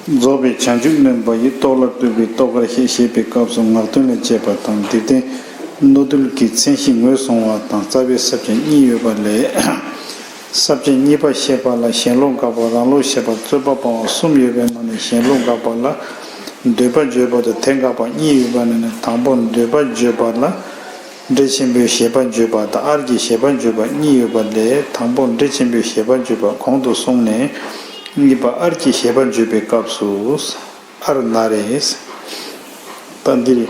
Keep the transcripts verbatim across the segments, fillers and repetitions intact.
རྫོགས་པའི་བྱང་ཆུབ་སྨོན་པ་ཡིས། རྟོགས་ལ་བཏུལ་བའི་རྟོགས་དཀར་ཞེས། ཞེས་པའི་སྐབས་སུ་ངག་དོན་ལས་བཅད་པ་དང་། འདིར་བསྟན་རྣོ་རྟུལ་གྱི་མཚན་གཞི་ངོས་བཟུང་བ་དང་རྩ་བའི་ས་བཅད་གཉིས་ཡོད་པ་ལས། ས་བཅད་གཉིས་པ་བཤད་པ་ལ་ཞེན་ལོག་དགག་པ། རང་ལོག་བཤད་པ། རྩོད་པ་སྤང་བ་གསུམ་ཡོད་པའི་ནང་ནས་ཞེན་ལོག་དགག་པ་ལ་འདོད་པ་བརྗོད་པ་དང་དེ་དགག་པ་གཉིས་ཡོད་པ་ནས། དང་པོ་འདོད་པ་བརྗོད་པ་ལ། འགྲེལ་ཆེན་པོའི་བཞེད་པ་བརྗོད་པ་དང་། ཨར་གྱི་བཞེད་པ་བརྗོད་པ་གཉིས་ཡོད་པ་ལས། དང་པོ་འགྲེལ་ཆེན་པོའི་བཞེད་པ་བརྗོད་པ་གོང་དུ་སོང་ནས། གཉིས་པ་ཨར་གྱི་བཞེད་པ་བརྗོད་པའི་སྐབས་སུ། ཨར་ན་རེ། ད་འདིར།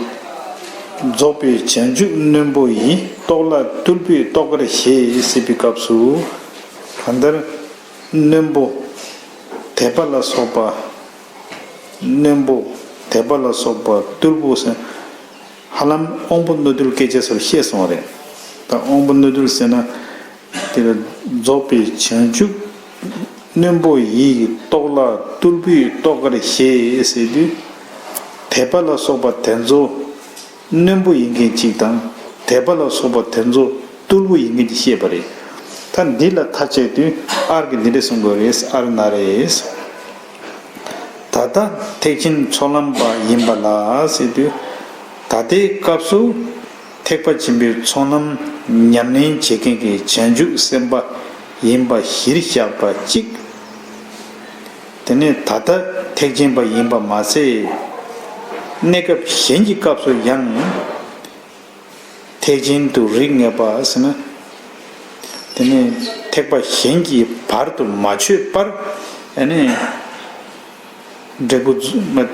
རྫོགས་པའི་བྱང་ཆུབ་རྣོན་པོ་ཡིས། རྟོགས་ལ་བཏུལ་བའི་རྟོགས་དཀར་ཞེས། ཟེར་བའི་སྐབས་སུ། གང་ལྟར། རྣོན་པོ། དད་པ་ལ་སོགས་པ། རྣོན་པོ། དད་པ་ལ་སོགས་པ། བཏུལ་པོ་ཟེར། ཧ་ལམ་དབང་པོ་རྣོ་རྟུལ་སྐད་ཆ་སོགས་བཤད་སོང་བ་རེད། ད་དབང་པོ་རྣོ་རྟུལ་ཟེར་ན། དེ་ལ་རྫོགས་པའི་བྱང་ཆུབ་རྣོན་པོ་ཡིས། རྟོགས་ལ་བཏུལ་བའི་རྟོགས་དཀར་ཞེས་ཟེར་དུས། དད་པ་ལ་སོགས་པ་དེ་ཚོ་རྣོན་པོ་ཡིན་མཁན་གཅིག་དང་། དད་པ་ལ་སོགས་པ་དེ་ཚོ་བཏུལ་པོ་ཡིན་མཁན་གཅིག་བཤད་པ་རེད། ད་འདི་ལ་ཐག་བཅད་དུས་ཨར་གྱིས་འདི་འདྲ་གསུང་དགོས་རེད། ཨར་ན་རེ། ད་ལྟ་ཐེག་ཆེན་ཚོགས་ལམ་པ་ཡིན་པ་ལ་ཟེར་དུས། ད་ལྟའི་སྐབས་སུ་ཐེག་པ་ཆེན་པོའི་ཚོགས་ལམ་ཉམས་ལེན་བྱེད་མཁན་གྱི་བྱང་ཆུབ་སེམས་དཔའ་ཡིན་པ་གཞིར་བཞག་པ་གཅིག། དེ་ནས་ད་ལྟ་ཐེག་ཆེན་པ་ཡིན་པ་མ་ཟད། གནས་སྐབས་གཞན་གྱི་སྐབས་སུ་ཡང་། ཐེག་ཆེན་དུ་རིགས་ངེས་པ་ཟེར་ན། དེ་ནས་ཐེག་པ་གཞན་གྱིས་བར་དུ་མ་ཆོད་པར། ཨ་ནི། འབྲས་བུ་རྫོ་མ།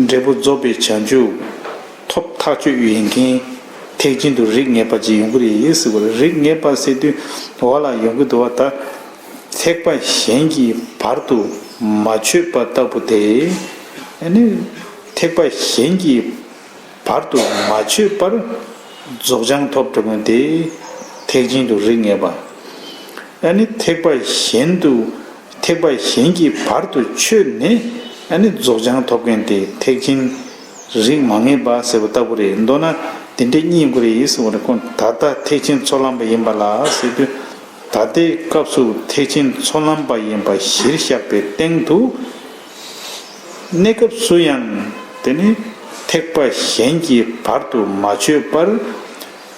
འབྲས་བུ་རྫོགས་པའི་བྱང་ཆུབ་ཐོབ་ཐག་ཆོད་ཡོད་མཁན་ཐེག་ཆེན་དུ་རིགས་ངེས་པ་ཅིག་ཡོང་གི་རེད་ཟེར་བ་རེད། རིགས་ངེས་པ་ཟེར་དུས་འོག་ལ་ཡོང་གི་འདུག་བ། ད་ཐེག་པ་གཞན་གྱིས་བར་དུ་མ་ཆོད་པ་ལྟ་བུ་དེ། ཨ་ནི། ཐེག་པ་གཞན་གྱིས་བར་དུ་མ་ཆོད་པར་རྫོགས་བྱང་ཐོབ་འགྲོ་མཁན་དེ་ཐེག་ཆེན་དུ་རིགས་ངེས་པ། ཨ་ནི་ཐེག་པ་གཞན་དུ། ཐེག་པ་གཞན་གྱིས་བར་དུ་ཆོད་ནས་ཨ་ནི་རྫོགས་བྱང་ཐོབ་མཁན་དེ་ཐེག་ཆེན་རིགས་མ་ངེས་པ་ཟེར་བ་ལྟ་བུ་རེད། མདོར་ན་དེ་འདྲའི་གཉིས་ཡོང་གི་རེད་ཟེར་བ་རེད། ཁོང་ད་ལྟ་ཐེག་ཆེན་ཚོགས་ལམ་པ་ཡིན་པ་ལ་ཟེར་དུས། ད་ལྟའི་སྐབས་སུ་ཐེག་ཆེན་ཚོགས་ལམ་པ་ཡིན་པ་གཞིར་བཞག་པའི་སྟེང་དུ། གནས་སྐབས་སུ་ཡང་དེ་ནི་ཐེག་པ་གཞན་གྱིས་བར་དུ་མ་ཆོད་པར་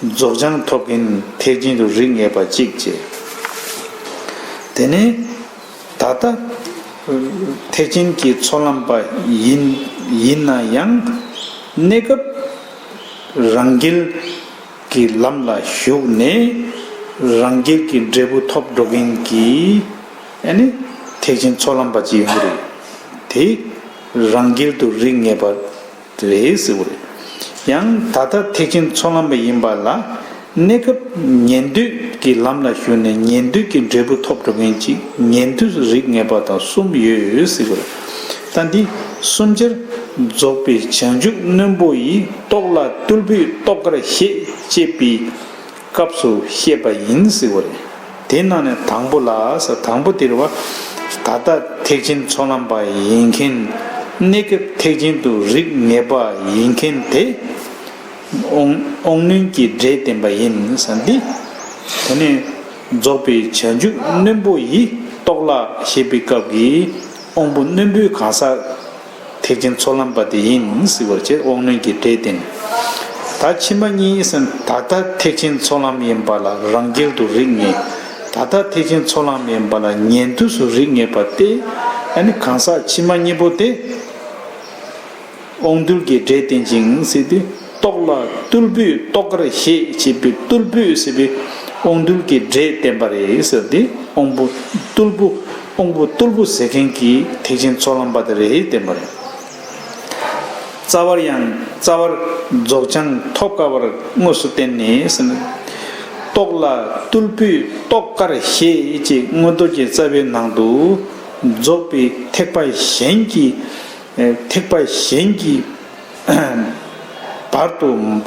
རྫོགས་བྱང་ཐོབ་མཁན་ཐེག་ཆེན་དུ་རིགས་ངེས་པ་གཅིག་བྱས། དེ་ནས་ད་ལྟ་ཐེག་ཆེན་གྱི་ཚོགས་ལམ་པ་ཡིན་ཡིན་ན་ཡང་། གནས་སྐབས་རང་རྒྱལ་གྱི་ལམ་ལ་ཞུགས་ནས་རང་རྒྱལ་གྱི་འབྲས་བུ་ཐོབ་འགྲོ་མཁན་གྱི་ཨ་ནི་ཐེག་ཆེན་ཚོགས་ལམ་པ་ཅིག་ཡོང་གི་རེད། དེ་རང་རྒྱལ་དུ་རིགས་ངེས་པ་རེད་ཟེར་བ་རེད། ཡང་ད་ལྟ་ཐེག་ཆེན་ཚོགས་ལམ་པ་ཡིན་པ་ལ་གནས་སྐབས་ཉན་ཐོས་ཀྱི་ལམ་ལ་ཞུགས་ནས་ཉན་ཐོས་ཀྱི་འབྲས་བུ་ཐོབ་འགྲོ་མཁན་གཅིག་ཉན་ཐོས་སུ་རིགས་ངེས་པ་དང་གསུམ་ཡོད་ཟེར་བ་རེད། ད་འདི་གསུམ་ཆར་རྫོགས་པའི་བྱང་ཆུབ་རྣོན་པོ་ཡིས། རྟོགས་ལ་བཏུལ་བའི་རྟོགས་དཀར་ཞེས་བྱ་བའི་སྐབས་སུ་བཤད་པ་ཡིན་ཟེར་བ་རེད། དེ་ནང་ནས་དང་པོ་ལ་ཟེར། དང་པོ་དེ་རེད་བ། ད་ལྟ་ཐེག་ཆེན་ཚོགས་ལམ་པ་ཡིན་མཁན། གནས་སྐབས་ཐེག་ཆེན་དུ་རིགས་ངེས་པ་ཡིན་མཁན་དེ། དབང་དབང་རྣོན་གྱི་སྒྲས་བསྟན་པ་ཡིན་ཟེར་འདི། དེ་ནས་རྫོགས་པའི་བྱང་ཆུབ་རྣོན་པོ་ཡིས། རྟོགས་ལ་ཞེས་པའི་སྐབས་ཀྱི་དབང་པོ་རྣོན་པོའི་གང་ཟག་ཐེག་ཆེན་ཚོགས་ལམ་པ་དེ་ཡིན་ཟེར་བར་བྱས། དབང་རྣོན་གྱི་སྒྲས་བསྟན། ད་ཕྱི་མ་གཉིས་ཟེར། ད་ལྟ་ཐེག་ཆེན་ཚོགས་ལམ་ཡིན་པ་ལ་རང་རྒྱལ་དུ་རིགས་ངེས། ད་ལྟ་ཐེག་ཆེན་ཚོགས་ལམ་ཡིན་པ་ལ་ཉན་ཐོས་སུ་རིགས་ངེས་པ་སྟེ། ཨ་ནི་གང་ཟག་ཕྱི་མ་གཉིས་པོ་དེ་དབང་རྟུལ་གྱི་སྒྲས་བསྟན་ཅིང་ཟེར་དུས། རྟོགས་ལ་བཏུལ་བའི་རྟོགས་དཀར་ཞེས་བྱ་བའི་བཏུལ་བའི་ཟེར་བའི་དབང་རྟུལ་གྱི་སྒྲས་བསྟན་པ་རེད་ཟེར་ཏེ། དབང་པོ་བཏུལ་པོ། དབང་པོ་བཏུལ་པོ་ཟེར་མཁན་གྱི་ཐེག་ཆེན་ཚོགས་ལམ་པ་དེ་རེད་བསྟན་པ་རེད། རྩ་བར་ཡང་རྩ་བར་རྫོགས་བྱང་ཐོབ་དཀའ་བར་དངོས་སུ་བསྟན་ནས་ཟེར་ན། རྟོགས་ལ་བཏུལ་པའི་རྟོགས་དཀར་ཞེས་བྱ་བའི་མངོན་རྟོགས་ཀྱི་རྩ་བའི་ནང་དུ། རྫོགས་པའི་ཐེག་པ་གཞན་གྱི། ཐེག་པ་གཞན་གྱི་བར་དུ།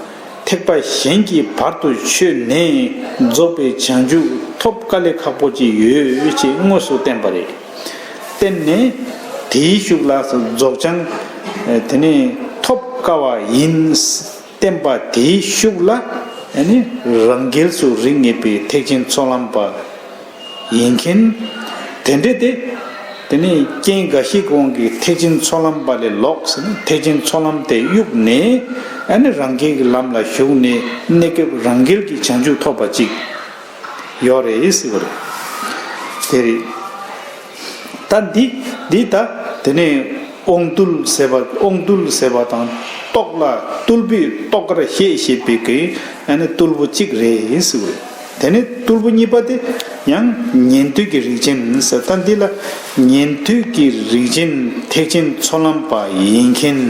ཐེག་པ་གཞན་གྱིས་བར་དུ་ཆོད་ནས་རྫོགས་པའི་བྱང་ཆུབ་ཐོབ་དཀའ་ལས་ཁག་པོ་ཅིག་ཡོད་ཅེས་དངོས་སུ་བསྟན་པ་རེད། བསྟན་ནས་དེའི་ཤུགས་ལ་རྫོགས་བྱང་དེ་ནི་ཐོབ་དཀའ་བ་ཡིན་བསྟན་པ་དེའི་ཤུགས་ལ་ནི་རང་རྒྱལ་སུ་རིགས་ངེས་པའི་ཐེག་ཆེན་ཚོགས་ལམ་པ་ཡིན་མཁན་དེ་འདྲ་དེ། དེ་ནས་རྐྱེན་འགའ་ཞིག་གི་དབང་གིས་ཐེག་ཆེན་ཚོགས་ལམ་པ་ལས་ལོག་ཟེར་ན། ཐེག་ཆེན་ཚོགས་ལམ་དེ་གཡུགས་ནས་ཨ་ནི་རང་རྒྱལ་གྱི་ལམ་ལ་ཞུགས་ནས་གནས་སྐབས་རང་རྒྱལ་གྱི་བྱང་ཆུབ་ཐོབ་པ་ཅིག་ཡོད་རེད་ཟེར་བ་རེད། དེ་རེད། ད་འདི་འདི་ད་དེ་ནས་དབང་རྟུལ་ཟེར་བ། དབང་རྟུལ་ཟེར་བ་དང་རྟོག་ལ་རྟུལ་པོས་རྟོག་པར་བཤད་ཞེས་པའི་གི་ཨ་ནི་རྟུལ་པོ་གཅིག་རེད་ཟེར་བ་རེད། དེ་ནས་རྟུལ་པོ་གཉིས་པ་དེ་ཡང་ཉན་ཐོས་ཀྱི་རིགས་ཅན་ཟེར། ད་འདི་ལ་ཉན་ཐོས་ཀྱི་རིགས་ཅན་ཐེག་ཆེན་ཚོགས་ལམ་པ་ཡིན་མཁན།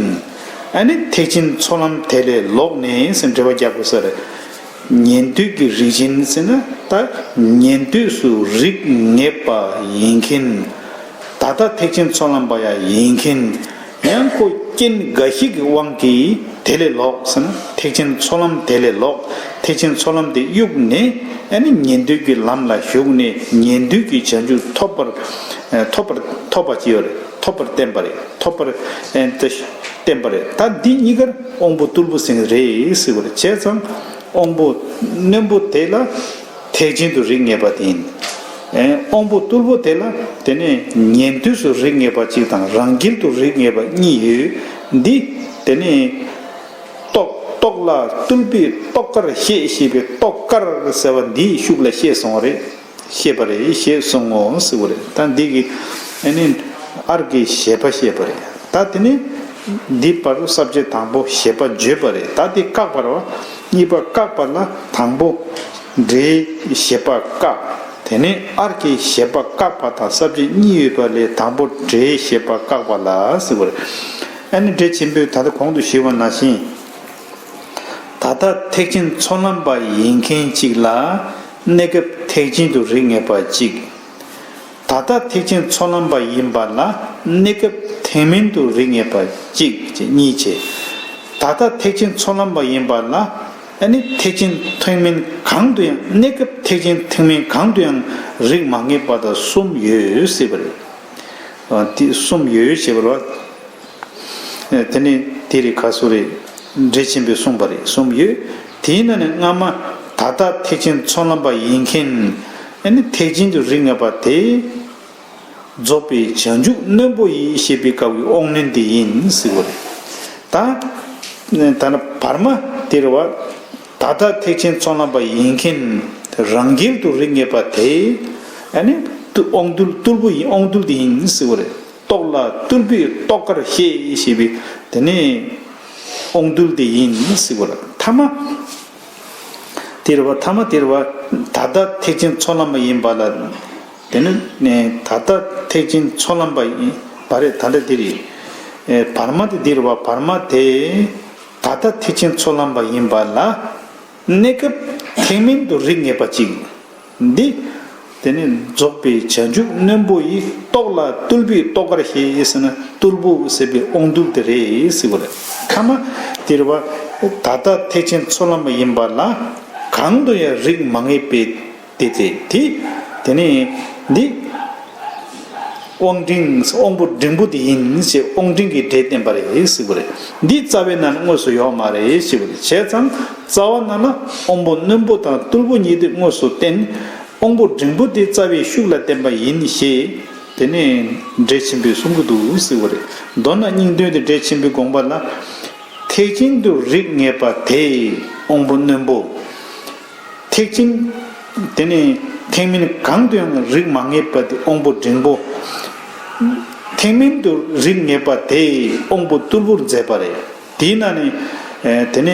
ཨ་ནི་ཐེག་ཆེན་ཚོགས་ལམ་དེ་ལས་ལོག་ནས་ཟེར་འགྲེལ་པ་རྒྱག་དགོས་ས་རེད། ཉན་ཐོས་ཀྱི་རིགས་ཅན་ཟེར་ན་ད་ཉན་ཐོས་སུ་རིགས་ངེས་པ་ཡིན་མཁན། ད་ལྟ་ཐེག་ཆེན་ཚོགས་ལམ་པ་ཡང་ཡིན་མཁན། ཡང་ཁོ་རྐྱེན་འགའ་ཞིག་གི་དབང་གིས་དེ་ལས་ལོག་ཟེར་ན། ཐེག་ཆེན་ཚོགས་ལམ་དེ་ལས་ལོག་ཐེག་ཆེན་ཚོགས་ལམ་དེ་གཡུགས་ནས་ཨ་ནི་ཉན་ཐོས་ཀྱི་ལམ་ལ་ཞུགས་ནས་ཉན་ཐོས་ཀྱི་བྱང་ཆུབ་ཐོབ་པར་ཐོབ་པར་ཐོབ་པ་ཅི་ཡོད་རེད། ཐོབ་པར་བསྟན་པ་རེད། ཐོབ་པར་བསྟན་པ་རེད། ད་འདི་གཉིས་ཀར་དབང་པོ་རྟུལ་པོ་ཟེར་གྱི་རེད་ཟེར་བ་རེད། བྱས་ཙང་དབང་པོ་རྣོན་པོ་དེ་ལ་ཐེག་ཆེན་དུ་རིགས་ངེས་པ་དེ་ཡིན། དབང་པོ་རྟུལ་པོ་དེ་ལ་དེ་ནས་ཉན་ཐོས་སུ་རིགས་ངེས་པ་གཅིག་དང་རང་རྒྱལ་དུ་རིགས་ངེས་པ་གཉིས་ཡོད། འདི་དེ་ནས་རྟོག་རྟོག་ལ་རྟུལ་པོས་རྟོག་པར་བཤད་ཞེས་པའི་རྟོག་པར་ཟེར་བ་འདིའི་ཤུགས་ལ་བཤད་སོང་བ་རེད། བཤད་པ་རེད། བཤད་སོང་ངོ་ཟེར་བ་རེད། ད་འདི་གི་ཨ་ནི་ཨར་གྱི་བཞེད་པ་བཤད་པ་རེད། ད་དེ་ནས་འདི་བར་དུ་ས་བཅད་དང་པོ་བཞེད་པ་བརྗོད་པ་རེད། ད་འདི་བཀག་པ་རེད་བ། གཉིས་པ་བཀག་པ་ལ་དང་པོ་སྒྲའི་བཞེད་པ་བཀག་དེ་ནས་ཨར་གྱི་བཞེད་པ་བཀག་པ་དང་ས་བཅད་གཉིས་ཡོད་པ་ལས་དང་པོ་སྒྲའི་བཞེད་པ་བཀག་པ་ལ་ཟེར་བ་རེད། ཨ་ནི་འགྲེལ་ཆེན་པོས་ད་ལྟ་གོང་དུ་ཞུས་པ་ནང་བཞིན། ད་ལྟ་ཐེག་ཆེན་ཚོགས་ལམ་པ་ཡིན་མཁན་གཅིག་ལ་གནས་སྐབས་ཐེག་ཆེན་དུ་རིགས་ངེས་པ་གཅིག་ད་ལྟ་ཐེག་ཆེན་ཚོགས་ལམ་པ་ཡིན་པ་ལ་གནས་སྐབས་ཐེག་དམན་དུ་རིགས་ངེས་པ་གཅིག་བྱས་གཉིས་བྱས། ད་ལྟ་ཐེག་ཆེན་ཚོགས་ལམ་པ་ཡིན་པ་ལ་ཨ་ནི་ཐེག་ཆེན་ཐེག་དམན་གང་དུ་ཡང་གནས་སྐབས་ཐེག་ཆེན་ཐེག་དམན་གང་དུ་ཡང་རིགས་མ་ངེས་པ་དང་གསུམ་ཡོད་ཟེར་བ་རེད། ཨ་དེ་གསུམ་ཡོད་ཞེས་པ་རེད། དེ་ནས་དེ་རིགས་ག་སུ་རེད། འགྲེལ་ཆེན་པོས་གསུངས་པ་རེད། གསུམ་ཡོད། དེའི་ནང་ནས་སྔ་མ་ད་ལྟ་ཐེག་ཆེན་ཚོགས་ལམ་པ་ཡིན་མཁན་ཨ་ནི་ཐེག་ཆེན་དུ་རིགས་ངེས་པ་དེ་རྫོགས་པའི་བྱང་ཆུབ་རྣོན་པོ་ཡིས་ཞེས་པའི་སྐབས་ཀྱི་དབང་རྣོན་དེ་ཡིན་ཟེར་བ་རེད། ད་ད་ནི་བར་མ་དེ་རེད་བ། ད་ལྟ་ཐེག་ཆེན་ཚོགས་ལམ་པ་ཡིན་མཁན་རང་རྒྱལ་དུ་རིགས་ངེས་པ་དེ་ཨ་ནི་དབང་རྟུལ་རྟུལ་པོ་ཡིན། དབང་རྟུལ་དེ་ཡིན་ཟེར་བ་རེད། རྟོག་ལ་རྟུལ་པོས་རྟོག་པར་བཤད་ཞེས་པའི་དེ་ནས་དབང་རྟུལ་དེ་ཡིན་ཟེར་བ་ལ་ཐ་མ་དེ་རེད་བ། ཐ་མ་དེ་རེད་བ། ད་ལྟ་ཐེག་ཆེན་ཚོགས་ལམ་པ་ཡིན་པ་ལ་དེ་ནི་ད་ལྟ་ཐེག་ཆེན་ཚོགས་ལམ་པ་ཡིན་པ་རེད། ད་ལྟ་དེ་རེད། བར་མ་དེ་དེ་རེད་བ། བར་མ་དེ་ད་ལྟ་ཐེག་ཆེན་ཚོགས་ལམ་པ་ཡིན་པ་ལ་གནས་སྐབས་ཐེག་དམན་དུ་རིགས་ངེས་པ་གཅིག་འདི། དེ་ནས་རྫོགས་པའི་བྱང་ཆུབ་རྣོན་པོ་ཡིས། རྟོག་ལ་རྟུལ་པོས་རྟོག་པར་བཤད་ཟེར་ན་རྟུལ་པོ་ཟེར་བའི་དབང་རྟུལ་དེ་རེད་ཟེར་བ་རེད། ཐ་མ་དེ་རེད་བ། ད་ལྟ་ཐེག་ཆེན་ཚོགས་ལམ་པ་ཡིན་པ་ལ་གང་དུ་ཡང་རིགས་མ་ངེས་པའི་དེ་དེ་དེ་དེ་ནས་འདི་དབང་འབྲིང་དབང་པོ་འབྲིང་པོ་དེ་ཡིན་ཞེས་དབང་འབྲིང་གི་སྒྲས་བསྟན་པ་རེད་ཟེར་བ་རེད། འདི་རྩ་བའི་ནང་ན་དངོས་སུ་ཡོད་མ་རེད་ཞེས་པ་རེད། བྱས་ཙང་རྩ་བ་ནང་ན་དབང་པོ་རྣོན་པོ་དང་རྟུལ་པོ་གཉིས་དེ་དངོས་སུ་བསྟན། དབང་པོ་འབྲིང་པོ་དེ་རྩ་བའི་ཤུགས་ལ་བསྟན་པ་ཡིན་ཞེས་དེ་ནས་འགྲེལ་ཆེན་པོས་གསུང་གི་འདུག་ཟེར་བ་རེད། མདོར་ན་སྙིང་དོན་དེ་འགྲེལ་ཆེན་པོའི་དགོངས་པ་ལ། ཐེག་ཆེན་དུ་རིགས་ངེས་པ་དེ་དབང་པོ་རྣོན་པོ། ཐེག་ཆེན། དེ་ནས་ཐེག་དམན་གང་དུ་ཡང་རིགས་མ་ངེས་པ་དེ་དབང་པོ་འབྲིང་པོ། ཐེག་དམན་དུ་རིགས་ངེས་པ་དེ་དབང་པོ་རྟུལ་པོར་མཛད་པ་རེད། དེའི་ནང་ནས་དེ་ནས་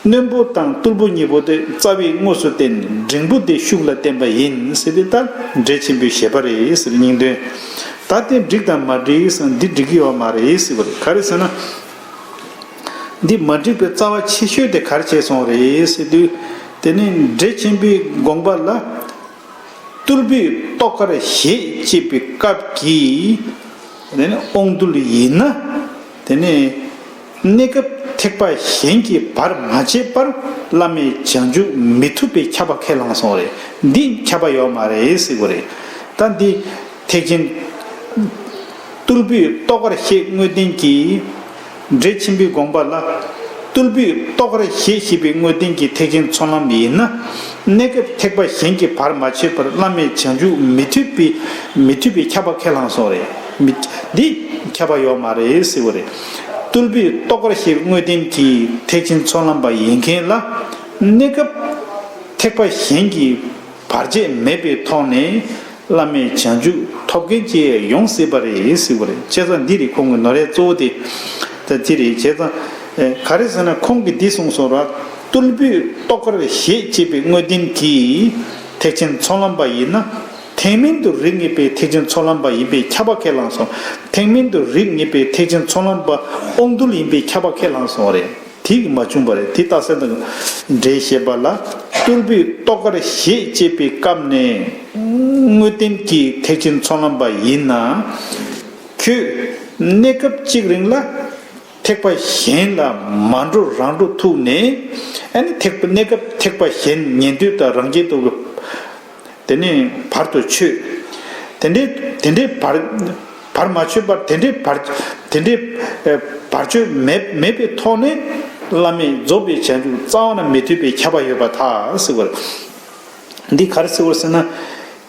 རྣོན་པོ་དང་རྟུལ་པོ་གཉིས་པོ་དེ་རྩ་བའི་དངོས་སུ་བསྟན། འབྲིང་པོ་དེ་ཤུགས་ལ་བསྟན་པ་ཡིན་ཟེར་ཏེ་ད་འགྲེལ་ཆེན་པོའི་བཞེད་པ་རེད་ཟེར། སྙིང་དོན། ད་དེ་འགྲིག་དང་མ་འགྲིག་ཟེར་ན་འདི་འགྲིག་གི་ཡོད་མ་རེད་ཟེར་བ་རེད། ག་རེ་ཟེར་ན། འདི་མ་འགྲིག་པའི་རྩ་བ་ཆེ་ཤོས་དེ་ག་རེ་བྱས་སོང་རེད་ཟེར་དུས། དེ་ནི་འགྲེལ་ཆེན་པོའི་དགོངས་པ་ལ། རྟུལ་པོས་རྟོག་པར་བཞེད་ཅེས་པའི་སྐབས་ཀྱི་དེ་ནི་དབང་རྟུལ་ཡིན་ན། དེ་ནི་གནས་སྐབས་ཐེག་པ་གཞན་གྱིས་བར་མ་ཆད་པར་བླ་མེད་བྱང་ཆུབ་མི་ཐུབ་པའི་ཁྱབ་པ་ཁས་བླངས་སོང་རེད། འདི་ཁྱབ་པ་ཡོད་མ་རེད་ཟེར་བ་རེད། ད་འདི་ཐེག་ཆེན། རྟུལ་པོས་རྟོག་པར་བཤད་དངོས་བསྟན་གྱི་འགྲེལ་ཆེན་པོའི་དགོངས་པ་ལ། རྟུལ་པོས་རྟོགས་པར་བཞེད་ཅེས་པའི་དངོས་བསྟན་གྱི་ཐེག་ཆེན་ཚོགས་ལམ་ཡིན་ན། གནས་སྐབས་ཐེག་པ་གཞན་གྱིས་བར་མ་ཆོད་པར་བླ་མེད་བྱང་ཆུབ་མི་ཐུབ་པའི་མི་ཐུབ་པའི་ཁྱབ་པ་ཁས་བླངས་སོང་རེད། མི་འདི་ཁྱབ་པ་ཡོད་མ་རེད་ཟེར་བ་རེད། རྟུལ་པོས་རྟོགས་པར་བཞེད་དངོས་བསྟན་གྱི་ཐེག་ཆེན་ཚོགས་ལམ་པ་ཡིན་མཁན་ལ། གནས་སྐབས་ཐེག་པ་གཞན་གྱིས་བར་ཆད་མེད་པའི་ཐོག་ནས་བླ་མེད་བྱང་ཆུབ་ཐོབ་མཁན་ཅིག་ཡོང་སྲིད་པ་རེད་ཟེར་བ་རེད། བྱས་ཙང་འདི་རེད། ཁོང་གི་ནོར་ཡ་གཙོ་བོ་དེ་ད་འདི་རེད། བྱས་ཙང་ག་རེ་ཟེར་ན། ཁོང་གིས་འདི་གསུངས་སོང་ར། རྟུལ་པོས་རྟོགས་པར་བཞེད་ཅེས་པའི་དངོས་བསྟན་གྱི་ཐེག་ཆེན་ཚོགས་ལམ་པ་ཡིན་ན། ཐེག་དམན་དུ་རིགས་ངེས་པའི་ཐེག་ཆེན་ཚོགས་ལམ་པ་ཡིན་པའི་ཁྱབ་པ་ཁས་བླངས་སོང་། ཐེག་དམན་དུ་རིགས་ངེས་པའི་ཐེག་ཆེན་ཚོགས་ལམ་པ་དབང་རྟུལ་ཡིན་པའི་ཁྱབ་པ་ཁས་བླངས་སོང་རེད། དེ་གིས་མ་བྱུང་བ་རེད། དེ་རྟགས་གསལ་དང་འགྲེལ་བཤད་པ་ལ། རྟུལ་པོས་རྟོགས་པར་བཞེད་ཅེས་པའི་སྐབས་ནས་དངོས་བསྟན་གྱི་ཐེག་ཆེན་ཚོགས་ལམ་པ་ཡིན་ན། ཁྱོད་གནས་སྐབས་གཅིག་རིང་ལ་ཐེག་པ་གཞན་ལ་མ་འགྲོ་རང་འགྲོ་ཐུག་ནས། ཨ་ནི་ཐེག་པ་གནས་སྐབས་ཐེག་པ་གཞན་ཉན་ཐོས་དང་རང་རྒྱལ་དུ། དེ་ནས་བར་དུ་ཆོད། དེ་འདྲའི་དེ་འདྲའི་བར་བར་མ་ཆོད་པར། དེ་འདྲའི་བར་དེ་འདྲའི་ཨེ་བར་ཆོད་མེད་མེད་པའི་ཐོག་ནས་བླ་མེད་རྫོགས་པའི་བྱང་ཆུབ་རྩ་བ་ནས་མི་ཐུབ་པའི་ཁྱབ་པ་ཡོད་པར་ཐལ་ཟེར་བ་རེད། འདི་ག་རེ་ཟེར་བ་ཟེར་ན།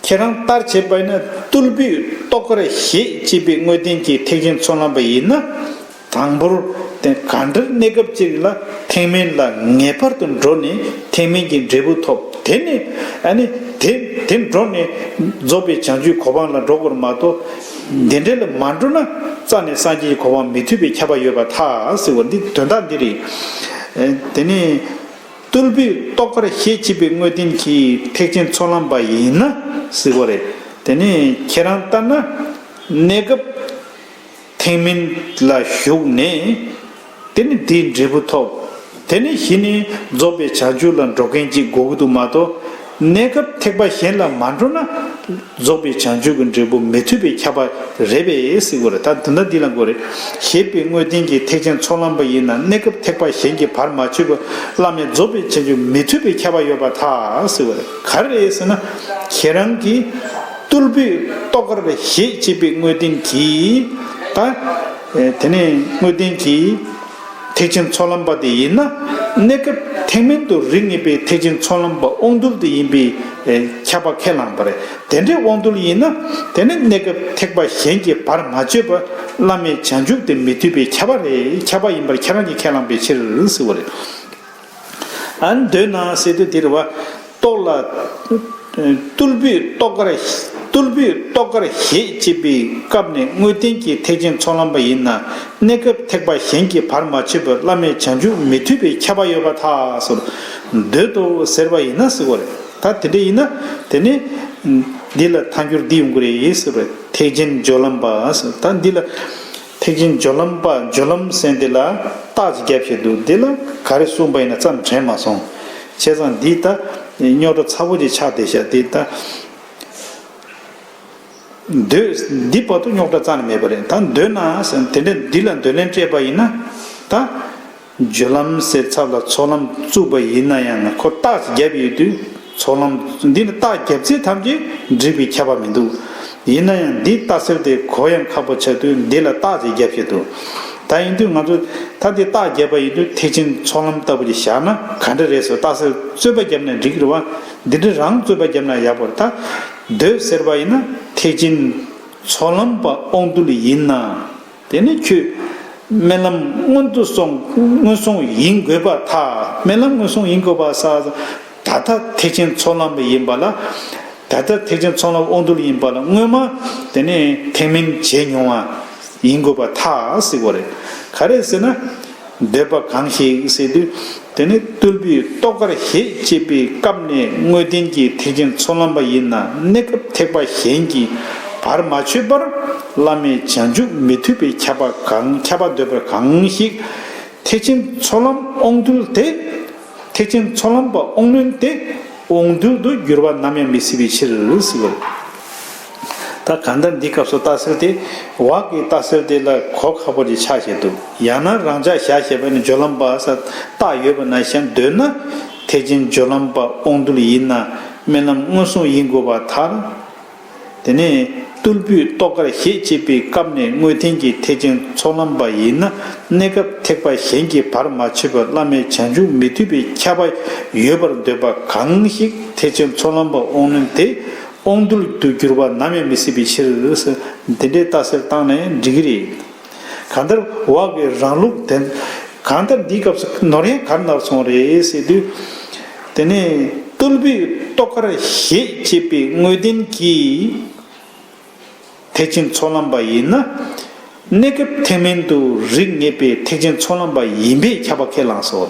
ཁྱེད་རང་ལྟར་བྱས་པ་ཡིན་ན། རྟུལ་པོས་རྟོགས་པར་བཞེད་ཅེས་པའི་དངོས་བསྟན་གྱི་ཐེག་ཆེན་ཚོགས་ལམ་པ་ཡིན་ན། དང་པོར་དེ་གང་ལྟར་གནས་སྐབས་གཅིག་ལ་ཐེག་དམན་ལ་ངེས་པར་དུ་འགྲོ་ནས་ཐེག་དམན་གྱི་འབྲས་བུ་ཐོབ། དེ་ནས་ཨ་ནི་དེ་དེ་འགྲོ་ནས་རྫོགས་པའི་བྱང་ཆུབ་གོ་འཕང་ལ་འགྲོ་དགོས་མ་གཏོགས། དེ་འདྲ་ལ་མ་འགྲོ་ན་རྩ་ནས་སངས་རྒྱས་ཀྱི་གོ་འཕང་མི་ཐོབ་པའི་ཁྱབ་པ་ཡོད་པར་ཐལ་ཟེར་བ་འདི་དོན་དག་འདི་རེད། ཨེ་དེ་ནས་རྟུལ་པོས་རྟོགས་པར་བཞེད་ཅེས་པའི་དངོས་བསྟན་གྱི་ཐེག་ཆེན་ཚོགས་ལམ་པ་ཡིན་ན་ཟེར་བ་རེད། དེ་ནས་ཁྱེད་རང་ལྟར་ན་གནས་སྐབས་ཐེག་དམན་ལ་ཞུགས་ནས། དེ་ནི་དེའི་འབྲས་བུ་ཐོབ། དེ་ནི་གཞི་ནས་རྫོགས་པའི་བྱང་ཆུབ་ལ་འགྲོ་མཁན་ཅིག་དགོས་ཀྱི་འདུག་མ་གཏོགས། གནས་སྐབས་ཐེག་པ་གཞན་ལ་མ་འགྲོ་ན་རྫོགས་པའི་བྱང་ཆུབ་ཀྱི་འབྲས་བུ་མི་ཐོབ་པའི་ཁྱབ་པ་རེད་པས་ཟེར་བ་རེད། ད་དོན་དག་འདི་ལ་གོ་རེད། ཞེས་པའི་དངོས་བསྟན་གྱི་ཐེག་ཆེན་ཚོགས་ལམ་པ་ཡིན་ན། གནས་སྐབས་ཐེག་པ་གཞན་གྱིས་བར་མ་ཆོད་པར་བླ་མེད་རྫོགས་པའི་བྱང་ཆུབ་མི་ཐོབ་པའི་ཁྱབ་པ་ཡོད་པར་ཐལ་ཟེར་བ་རེད། ག་རེ་རེད་ཟེར་ན། ཁྱེད་རང་གིས་རྟུལ་པོས་རྟོགས་པར་བཞེད་ཅེས་པའི་དངོས་བསྟན་གྱིས། ད་དེ་ནས་དངོས་བསྟན་གྱིས་ཐེག་ཆེན་ཚོགས་ལམ་པ་དེ་ཡིན་ན། གནས་སྐབས་ཐེག་དམན་དུ་རིགས་ངེས་པའི་ཐེག་ཆེན་ཚོགས་ལམ་པ་དབང་རྟུལ་དེ་ཡིན་པའི་ཁྱབ་པ་ཁས་བླངས་པ་རེད། དེ་འདྲའི་དབང་རྟུལ་ཡིན་ན། དེ་ནི་གནས་སྐབས་ཐེག་པ་གཞན་གྱིས་བར་མ་ཆོད་པར་བླ་མེད་བྱང་ཆུབ་དེ་མི་ཐོབ་པའི་ཁྱབ་པ་རེད། ཁྱབ་པ་ཡིན་པར་ཁྱེད་རང་གིས་ཁས་བླངས་པའི་ཕྱིར་ཟེར་བ་རེད། ཨ་ནི་འདོད་ན་ཟེར་དུས་འདིར་བ། རྟོགས་ལ། རྟུལ་པོས་རྟོགས་པར། རྟུལ་པོས་རྟོགས་པར་བཞེད་ཅེས་པའི་སྐབས་ནས་དངོས་བསྟན་གྱི་ཐེག་ཆེན་ཚོགས་ལམ་པ་ཡིན་ན། གནས་སྐབས་ཐེག་པ་གཞན་གྱིས་བར་མ་ཆོད་པར་བླ་མེད་བྱང་ཆུབ་མི་ཐོབ་པའི་ཁྱབ་པ་ཡོད་པར་ཐལ་ཟེར། འདོད་དོ་ཟེར་བ་ཡིན་ན་ཟེར་བ་རེད། ད་དེ་འདྲ་ཡིན་ན། དེ་ནི་འདི་ལ་ཐལ་འགྱུར་འདི་ཡོང་གི་རེད་ཟེར་བ་རེད། ཐེག་ཆེན་སྦྱོར་ལམ་པ་ཟེར། ད་འདི་ལ། ཐེག་ཆེན་སྦྱོར་ལམ་པ། སྦྱོར་ལམ་ཟེར་འདི་ལ་རྟགས་ཅིག་བརྒྱབ་བཞག་འདུག་འདི་ལ་ག་རེ་གསུངས་པ་ཡིན་ན་བརྩམས་དྲན་མ་སོང་། བྱས་ཙང་འདི་ད་རྙོག་དྲ་ཚ་པོ་ཅིག་ཆགས་བསྡད་ཤག་འདི་ད་འདོད། འདི་བར་དུ་རྙོག་དྲ་རྩ་ནས་མེད་པ་རེད། ད་འདོད་ན་ཟེར། དེ་འདྲ་འདི་ལ་འདོད་ལན་སྤྲད་པ་ཡིན་ན། ད་སྦྱོར་ལམ་ཟེར་ཚབ་ལ་ཚོགས་ལམ་བཙུགས་པ་ཡིན་ན་ཡང་ན། ཁོ་རྟགས་ཅིག་བརྒྱབ་ཡོད་དུས། ཚོགས་ལམ་འདི་ནི་རྟགས་བརྒྱབ་ཚད་ཐམས་ཅད་འགྲིག་པའི་ཁྱབ་པ་མི་འདུག་ཡིན་ན་ཡང་འདི་རྟགས་གསལ་དེ་གོ་ཡང་ཁག་པོ་ཆགས་དུས། འདི་ལ་རྟགས་ཅིག་བརྒྱབ་བཞག་འདུག་ད་ཡིན་དུས་ང་ཚོ་ད་འདི་རྟགས་བརྒྱབ་པ་ཡིན་དུས། ཐེག་ཆེན་ཚོགས་ལམ་ལྟ་བུ་ཅིག་བཞག་ན་ག་འདྲ་རེད་ཟེར། རྟགས་གསལ་རྩོད་པ་བརྒྱབ་ན་འགྲིག་གི་རེད་བ། འདི་འདྲ་རང་རྩོད་པ་བརྒྱབ་ན་ཡག་པོ་རེད། ད་འདོད་ཟེར་བ་ཡིན་ན། ཐེག་ཆེན་ཚོགས་ལམ་པ་དབང་རྟུལ་ཡིན་ན། དེ་ནི་ཁྱོད་སྨོན་ལམ་སྔོན་དུ་སོང་། སྔོན་སོང་ཡིན་དགོས་པར་ཐལ། སྨོན་ལམ་སྔོན་སོང་ཡིན་དགོས་པ་ས། ད་ལྟ་ཐེག་ཆེན་ཚོགས་ལམ་པ་ཡིན་པ་ལ། ད་ལྟ་ཐེག་ཆེན་ཚོགས་ལམ་དབང་རྟུལ་ཡིན་པ་ལ། སྔོན་མ་དེ་ནས་ཐེག་དམན་བྱས་མྱོང་བ་ཡིན་དགོས་པར་ཐལ་ཟེར་བ་རེད། ག་རེ་ཟེར་ན། འདོད་པ་གང་ཞིག་ཟེར་དུས། དེ་ནི་རྟུལ་པོས་རྟོགས་པར་བཞེད་ཅེས་པའི་སྐབས་ནས་དངོས་བསྟན་གྱི་ཐེག་ཆེན་ཚོགས་ལམ་པ་ཡིན་ན། གནས་སྐབས་ཐེག་པ་གཞན་གྱིས་བར་མ་ཆོད་པར་བླ་མེད་བྱང་ཆུབ་མི་ཐོབ་པའི་ཁྱབ་པ་གང་། ཁྱབ་པ་འདོད་པ་གང་ཞིག་ཐེག་ཆེན་ཚོགས་ལམ་དབང་རྟུལ་དེ། ཐེག་ཆེན་ཚོགས་ལམ་པ་དབང་རྣོན་དེ་དབང་རྟུལ་དུ་འགྱུར་བ་ནམ་ཡང་མི་སྲིད་པའི་ཕྱིར་ཟེར་བ་རེད། ད་གང་ལྟར་འདི་སྐབས་སུ་རྟགས་གསལ་དེ་བག་གི་རྟགས་གསལ་དེ་ལ་གོ་ཁག་པོ་ཅིག་ཆགས་བཞག་འདུག་ཡང་ན་རང་ཅག་བཞག་བཞག་པ་ནི་སྦྱོར་ལམ་པ་ས་རྟགས་ཡོད་པ་ན་ཞེ་འདོད་ན། ཐེག་ཆེན་སྦྱོར་ལམ་པ་དབང་རྟུལ་ཡིན་ན། སྨོན་ལམ་སྔོན་སོང་ཡིན་དགོས་པར་ཐལ། དེ་ནས་ རྟུལ་པོས་རྟོགས་དཀར་ཞེས་བྱེད་པའི་སྐབས་ནས་དངོས་བསྟན་གྱི་ཐེག་ཆེན་ཚོགས་ལམ་པ་ཡིན་ན། གནས་སྐབས་ཐེག་པ་གཞན་གྱིས་བར་མ་ཆོད་པར་བླ་མེད་བྱང་ཆུབ་མི་ཐུབ་པའི་ཁྱབ་པ་ཡོད་པར་འདོད་པ་གང་ཞིག་ཐེག་ཆེན་ཚོགས་ལམ་པ་དབང་རྣོན་དེ་དབང་རྟུལ་དུ་གྱུར་པ་ནམ་ཡང་མི་སྲིད་པའི་ཕྱིར། འདི་འདྲའི་ལྟ་གསལ་བཏང་ནས་འགྲིག་གི་རེད། གང་ལྟར་འོག་གི་རང་ལུགས་དེ། གང་ལྟར་འདིའི་སྐབས་སུ་ནོར་ཡང་ག་རེ་ནོར་སོང་རེད་ཟེར་དུས། དེ་ནས་རྟུལ་པོས་རྟོགས་དཀར་ཞེས་བྱེད་པའི་དངོས་བསྟན་གྱིས། ཐེག་ཆེན་ཚོགས་ལམ་པ་ཡིན་ན། གནས་སྐབས་ཐེག་དམན་དུ་རིགས་ངེས་པའི་ཐེག་ཆེན་ཚོགས་ལམ་པ་ཡིན་པས་ཁྱབ་པ་ཁས་བླངས་སོ།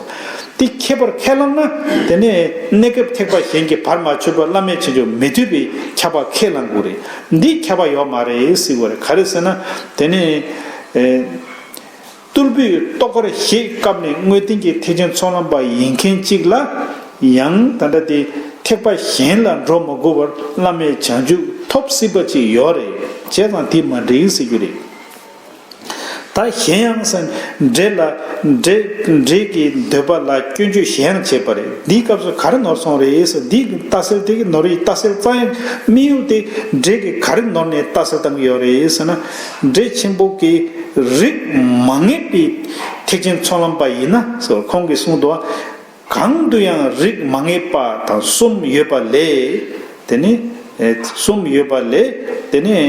དེ་ཁྱད་པར་ཁས་བླངས་ན། དེ་ནས་གནས་སྐབས་ཐེག་པ་གཞན་གྱིས་བར་མ་ཆོད་པར་བླ་མེད་བྱང་ཆུབ་མི་ཐུབ་པའི་ཁྱབ་པ་ཁས་བླང་དགོས་རེད། འདི་ཁྱབ་པ་ཡོད་མ་རེད་ཟེར་དགོས་རེད། ག་རེ་ཟེར་ན། དེ་ནས། ཨེ། རྟུལ་པོས་རྟོགས་དཀར་ཞེས་སྐབས་ནས་དངོས་བསྟན་གྱི་ཐེག་ཆེན་ཚོགས་ལམ་པ་ཡིན་མཁན་གཅིག་ལ། ཡང་ད་ལྟ་དེ་ཐེག་པ་གཞན་ལ་འགྲོ་མ་དགོས་པར་བླ་མེད་བྱང་ཆུབ་ཐོབ་སྲིད་པ་ཅིག་ཡོད་རེད། བྱས་ཙང་དེ་མ་འགྲིག་ཟེར་རྒྱུ་རེད། ད་གཞན་ཡང་ཟེར། འདྲེ་ལ། འདྲེ། འདྲེ་གི་འདོད་པ་ལ་སྐྱོན་བརྗོད་གཞན་ཡང་བྱས་པ་རེད། འདིའི་སྐབས་སུ་ག་རེ་ནོར་སོང་རེད་ཟེར། འདིའི་ལྟ་གསལ་དེ་གི་ནོར་ཡི་ལྟ་གསལ་རྩ་ཡང་དམིགས་ཡུལ་དེ་འདྲེ་གི་ག་རེ་ནོར་ནས་ལྟ་གསལ་བཏང་གི་ཡོད་རེད་ཟེར་ན། འདྲེ་ཆེན་པོ་གི་རིགས་མ་ངེས་པའི་ཐེག་ཆེན་ཚོགས་ལམ་པ་ཡིན་ན་ཟེར། ཁོང་གིས་གསུངས་འདུག། གང་དུ་ཡང་རིགས་མ་ངེས་པ་དང་གསུམ་ཡོད་པ་ལས། དེ་ནི། ཨེ། གསུམ་ཡོད་པ་ལས། དེ་ནི།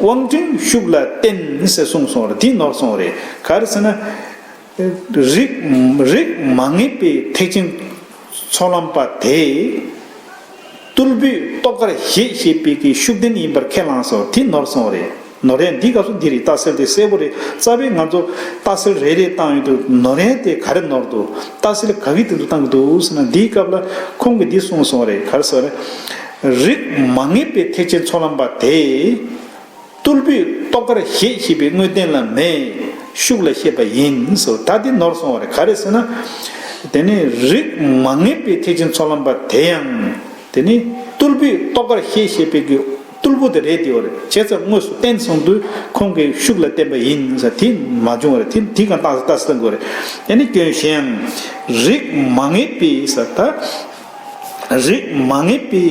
དབང་དྲན་ཤུགས་ལ་བརྟེན་ཟེར་གསུངས་སོང་རེད། དེ་ནོར་སོང་རེད། ག་རེ་ཟེར་ན། རིགས། རིགས་མ་ངེས་པའི་ཐེག་ཆེན་ཚོགས་ལམ་པ་དེ། རྟུལ་པོས་རྟོགས་དཀར་ཞེས་བཤད་པའི་གི་ཤུགས་ལྡན་ཡིན་པར་ཁས་བླངས་སོ། དེ་ནོར་སོང་རེད། ནོར་ཡ་འདི་སྐབས་སུ་འདི་རེད། ལྟ་གསལ་དེ་གསལ་པོ་རེད། རྩ་བའི་ང་ཚོ་ལྟ་གསལ་རེ་རེ་བཏང་ཡོད་དུས་ནོར་ཡ་དེ་ག་རེ་ནོར་འདུག། ལྟ་གསལ་ག་གི་སྟེང་དུ་བཏང་གི་འདུག་ཟེར་ན། འདིའི་སྐབས་ལ་ཁོང་གིས་འདི་གསུངས་སོང་རེད། ག་རེ་ཟེར་རེད། རིགས་མ་ངེས་པའི་ཐེག་ཆེན་ཚོགས་ལམ་པ་དེ། རྟུལ་པོས་རྟོགས་དཀར་ཞེས་བཤད་པའི་དངོས་བསྟན་ལ་མེད་ཤུགས་ལ་བཤད་པ་ཡིན་སོ། ད་འདི་ནོར་སོང་བ་རེད། ག་རེ་ཟེར་ན། དེ་ནི་རིགས་མ་ངེས་པའི་ཐེག་ཆེན་ཚོགས་ལམ་པ་དེ་ཡང་། དེ་ནི་རྟུལ་པོས་རྟོགས་དཀར་ཞེས་བཤད་པའི་གི་རྟུལ་པོ་དེ་རེད་དེ་བ་རེད། བྱས་ཙང་དངོས་སུ་བསྟན་སོང་དུས་ཁོང་གིས་ཤུགས་ལ་བསྟན་པ་ཡིན་ཟེར། དེ་མ་བྱུང་བ་རེད། དེ་དེ་གང་ལྟ་ལྟ་སྟངས་དགོས་རེད། དེ་ནི་སྐྱོན་གཞན་ཡང་། རིགས་མ་ངེས་པའི་ཟེར་ད། རིགས་མ་ངེས་པའི་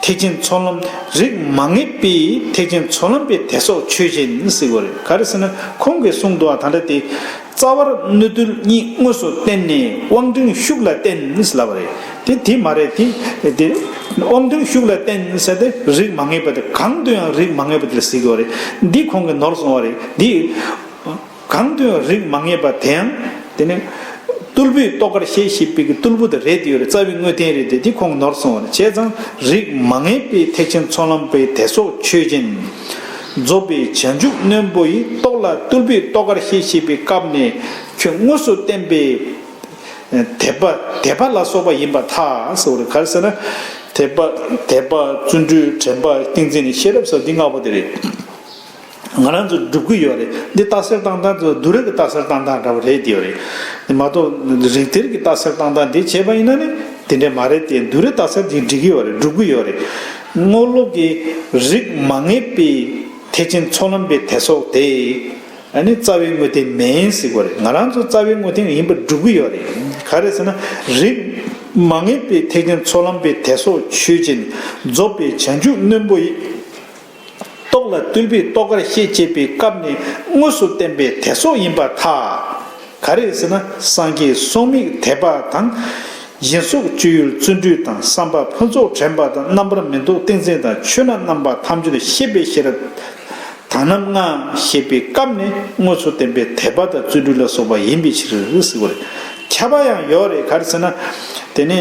ཐེག་ཆེན་ཚོགས་ལམ། རིགས་མ་ངེས་པའི་ཐེག་ཆེན་ཚོགས་ལམ་པའི་དེ་སོགས་ཆོས་ཅན་ཟེར་བ་རེད། ག་རེ་ཟེར་ན་ཁོང་གིས་གསུངས་འདུག་བ། ད་ལྟ་དེ་རྩ་བར་གནོད་བརྟུལ་གཉིས་དངོས་སུ་བསྟན་ནས་དབང་དྲན་ཤུགས་ལ་བརྟེན་ཟེར་ལབ་པ་རེད། དེ་དེ་མ་རེད། དེ་དེ་དབང་དྲན་ཤུགས་ལ་བརྟེན་ཟེར་ཏེ་རིགས་མ་ངེས་པ་དེ་གང་དུ་ཡང་རིགས་མ་ངེས་པ་དེ་ལ་ཟེར་གི་བ་རེད། འདི་ཁོང་གིས་ནོར་སོང་བ་རེད། འདི། གང་དུ་ཡང་རིགས་མ་ངེས་པ་དེ་ཡང་། དེ་ནི། རྟུལ་པོས་རྟོགས་དཀར་ཞེས་བཤད་པའི་གི་རྟུལ་པོ་དེ་རེད་དེ་ཡོད་རེད། རྩ་བའི་དངོས་བསྟན་རེད་དེ། དེ་ཁོང་ནོར་སོང་བ་རེད། བྱས་ཙང་རིགས་མ་ངེས་པའི་ཐེག་ཆེན་ཚོགས་ལམ་པའི་དེ་སོགས་ཆོས་ཅན། རྫོགས་པའི་བྱང་ཆུབ་རྣོན་པོ་ཡི་རྟོགས་ལ་རྟུལ་པོས་རྟོགས་དཀར་ཞེས་བཤད་པའི་སྐབས་ནས་ཁྱོད་དངོས་སུ་བསྟན་པའི། དད་པ། དད་པ་ལ་སོགས་པ་ཡིན་པར་ཐལ་ཟེར་བ་རེད། ག་རེ་ཟེར་ན། དད་པ། དད་པ། བརྩོན་འགྲུས། དྲན་པ། ཏིང་འཛིན། ཤེས་རབ་ཟེར་བ་འདི་ལྔ་པོ་དེ་རེད། ང་རང་ཚོ་སྒྲུབ་ཀྱི་ཡོད་རེད། འདི་ལྟ་གསལ་བཏང་སྟངས་ཚོ་དུ་རེ་གི་ལྟ་གསལ་བཏང་སྟངས་འདྲ་བོ་རེད་དེ་ཡོད་རེད། འདི་མ་གཏོགས་རིགས་གཏེར་གྱི་ལྟ་གསལ་བཏང་སྟངས་འདི་བྱས་པ་ཡིན་ན་ནི་དེ་འདྲས་མ་རེད་དེ། དུ་རེ་ལྟ་གསལ་འདི་འགྲིག་གི་ཡོད་རེད། སྒྲུབ་ཀྱི་ཡོད་རེད། རྔོག་ལོག་གི་རིགས་མ་ངེས་པའི་ཐེག་ཆེན་ཚོགས་ལམ་པའི་དེ་སོགས་དེ། ཨ་ནི་རྩ་བའི་དངོས་བསྟན་མིན་ཟེར་གྱི་ཡོད་རེད། ང་རང་ཚོ་རྩ་བའི་དངོས་བསྟན་ཡིན་པར་སྒྲུབ་ཀྱི་ཡོད་རེད། ག་རེ་ཟེར་ན་རིགས་མ་ངེས་པའི་ཐེག་ཆེན་ཚོགས་ལམ་པའི་དེ་སོགས་ཆོས་ཅན། རྫོགས་པའི་བྱང་ཆུབ་རྣོན་པོ་ཡི། རྟོགས་ལ་རྟུལ་པོས་རྟོགས་དཀར་ཞེས་བྱེད་པའི་སྐབས་ནས་དངོས་སུ་བསྟན་པའི་དེ་སོགས་ཡིན་པར་ཐལ། ག་རེ་ཟེར་ན་སངས་རྒྱས་གསུང་དམིགས་དད་པ་དང་། སྦྱིན་སོགས་སྤྱོད་ཡུལ་བརྩོན་འགྲུས་དང་། བསམ་པ་ཕུན་ཚོགས་དྲན་པ་དང་། རྣམ་པར་མི་རྟོག་ཏིང་འཛིན་དང་། ཆོས་རྣམས་རྣམ་པ་ཐམས་ཅད་ཤེས་པའི་ཤེས་རབ་དང་རྣམ་ལྔ་ཞེས་པའི་སྐབས་ནས་དངོས་སུ་བསྟན་པའི་དད་པ་དང་བརྩོན་འགྲུས་ལ་སོགས་པ་ཡིན་པའི་ཕྱིར་ཟེར་བ་རེད། ཁྱབ་པ་ཡང་ཡོད་རེད། ག་རེ་ཟེར་ན། དེ་ནས་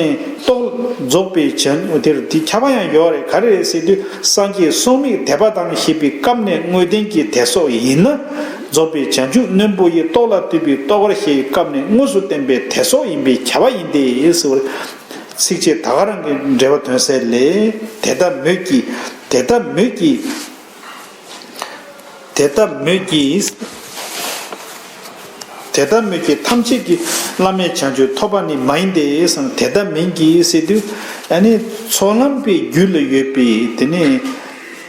རྟོགས། རྫོགས་པའི་བྱང་། དེར་དེ་ཁྱབ་པ་ཡང་ཡོད་རེད། ག་རེ་རེད་ཟེར་དུས་སངས་རྒྱས་གསུང་དམིགས་དད་པ་དང་ཞེས་པའི་སྐབས་ནས་དངོས་བསྟན་གྱི་དེ་སོགས་ཡིན་ན། རྫོགས་པའི་བྱང་ཆུབ་རྣོན་པོ་ཡི། རྟོགས་ལ་རྟུལ་པོས་རྟོགས་དཀར་ཞེས་པའི་སྐབས་ནས་དངོས་སུ་བསྟན་པའི་དེ་སོགས་ཡིན་པས་ཁྱབ་པ་ཡིན་ཏེ་ཟེར་བ་རེད། ཚིགས་བཅད་ད་ག་རང་གི་འགྲེལ་པ་དོན་གསལ་ལས། དེ་ལྟ་མོད་ཀྱི། དེ་ལྟ་མོད་ཀྱི། དེ་ལྟ་མོད་ཀྱི། དེ་ལྟ་མོད་ཀྱི་ཐམས་ཅད་ཀྱིས་བླ་མེད་བྱང་ཆུབ་ཐོབ་པ་ནི་མ་ཡིན་ཏེ་ཟེར་ན། དེ་ལྟ་མིན་གྱི་ཟེར་དུས་ཨ་ནི་ཚོགས་ལམ་པའི་རྒྱུད་ལ་ཡོད་པའི་དེ་ནི་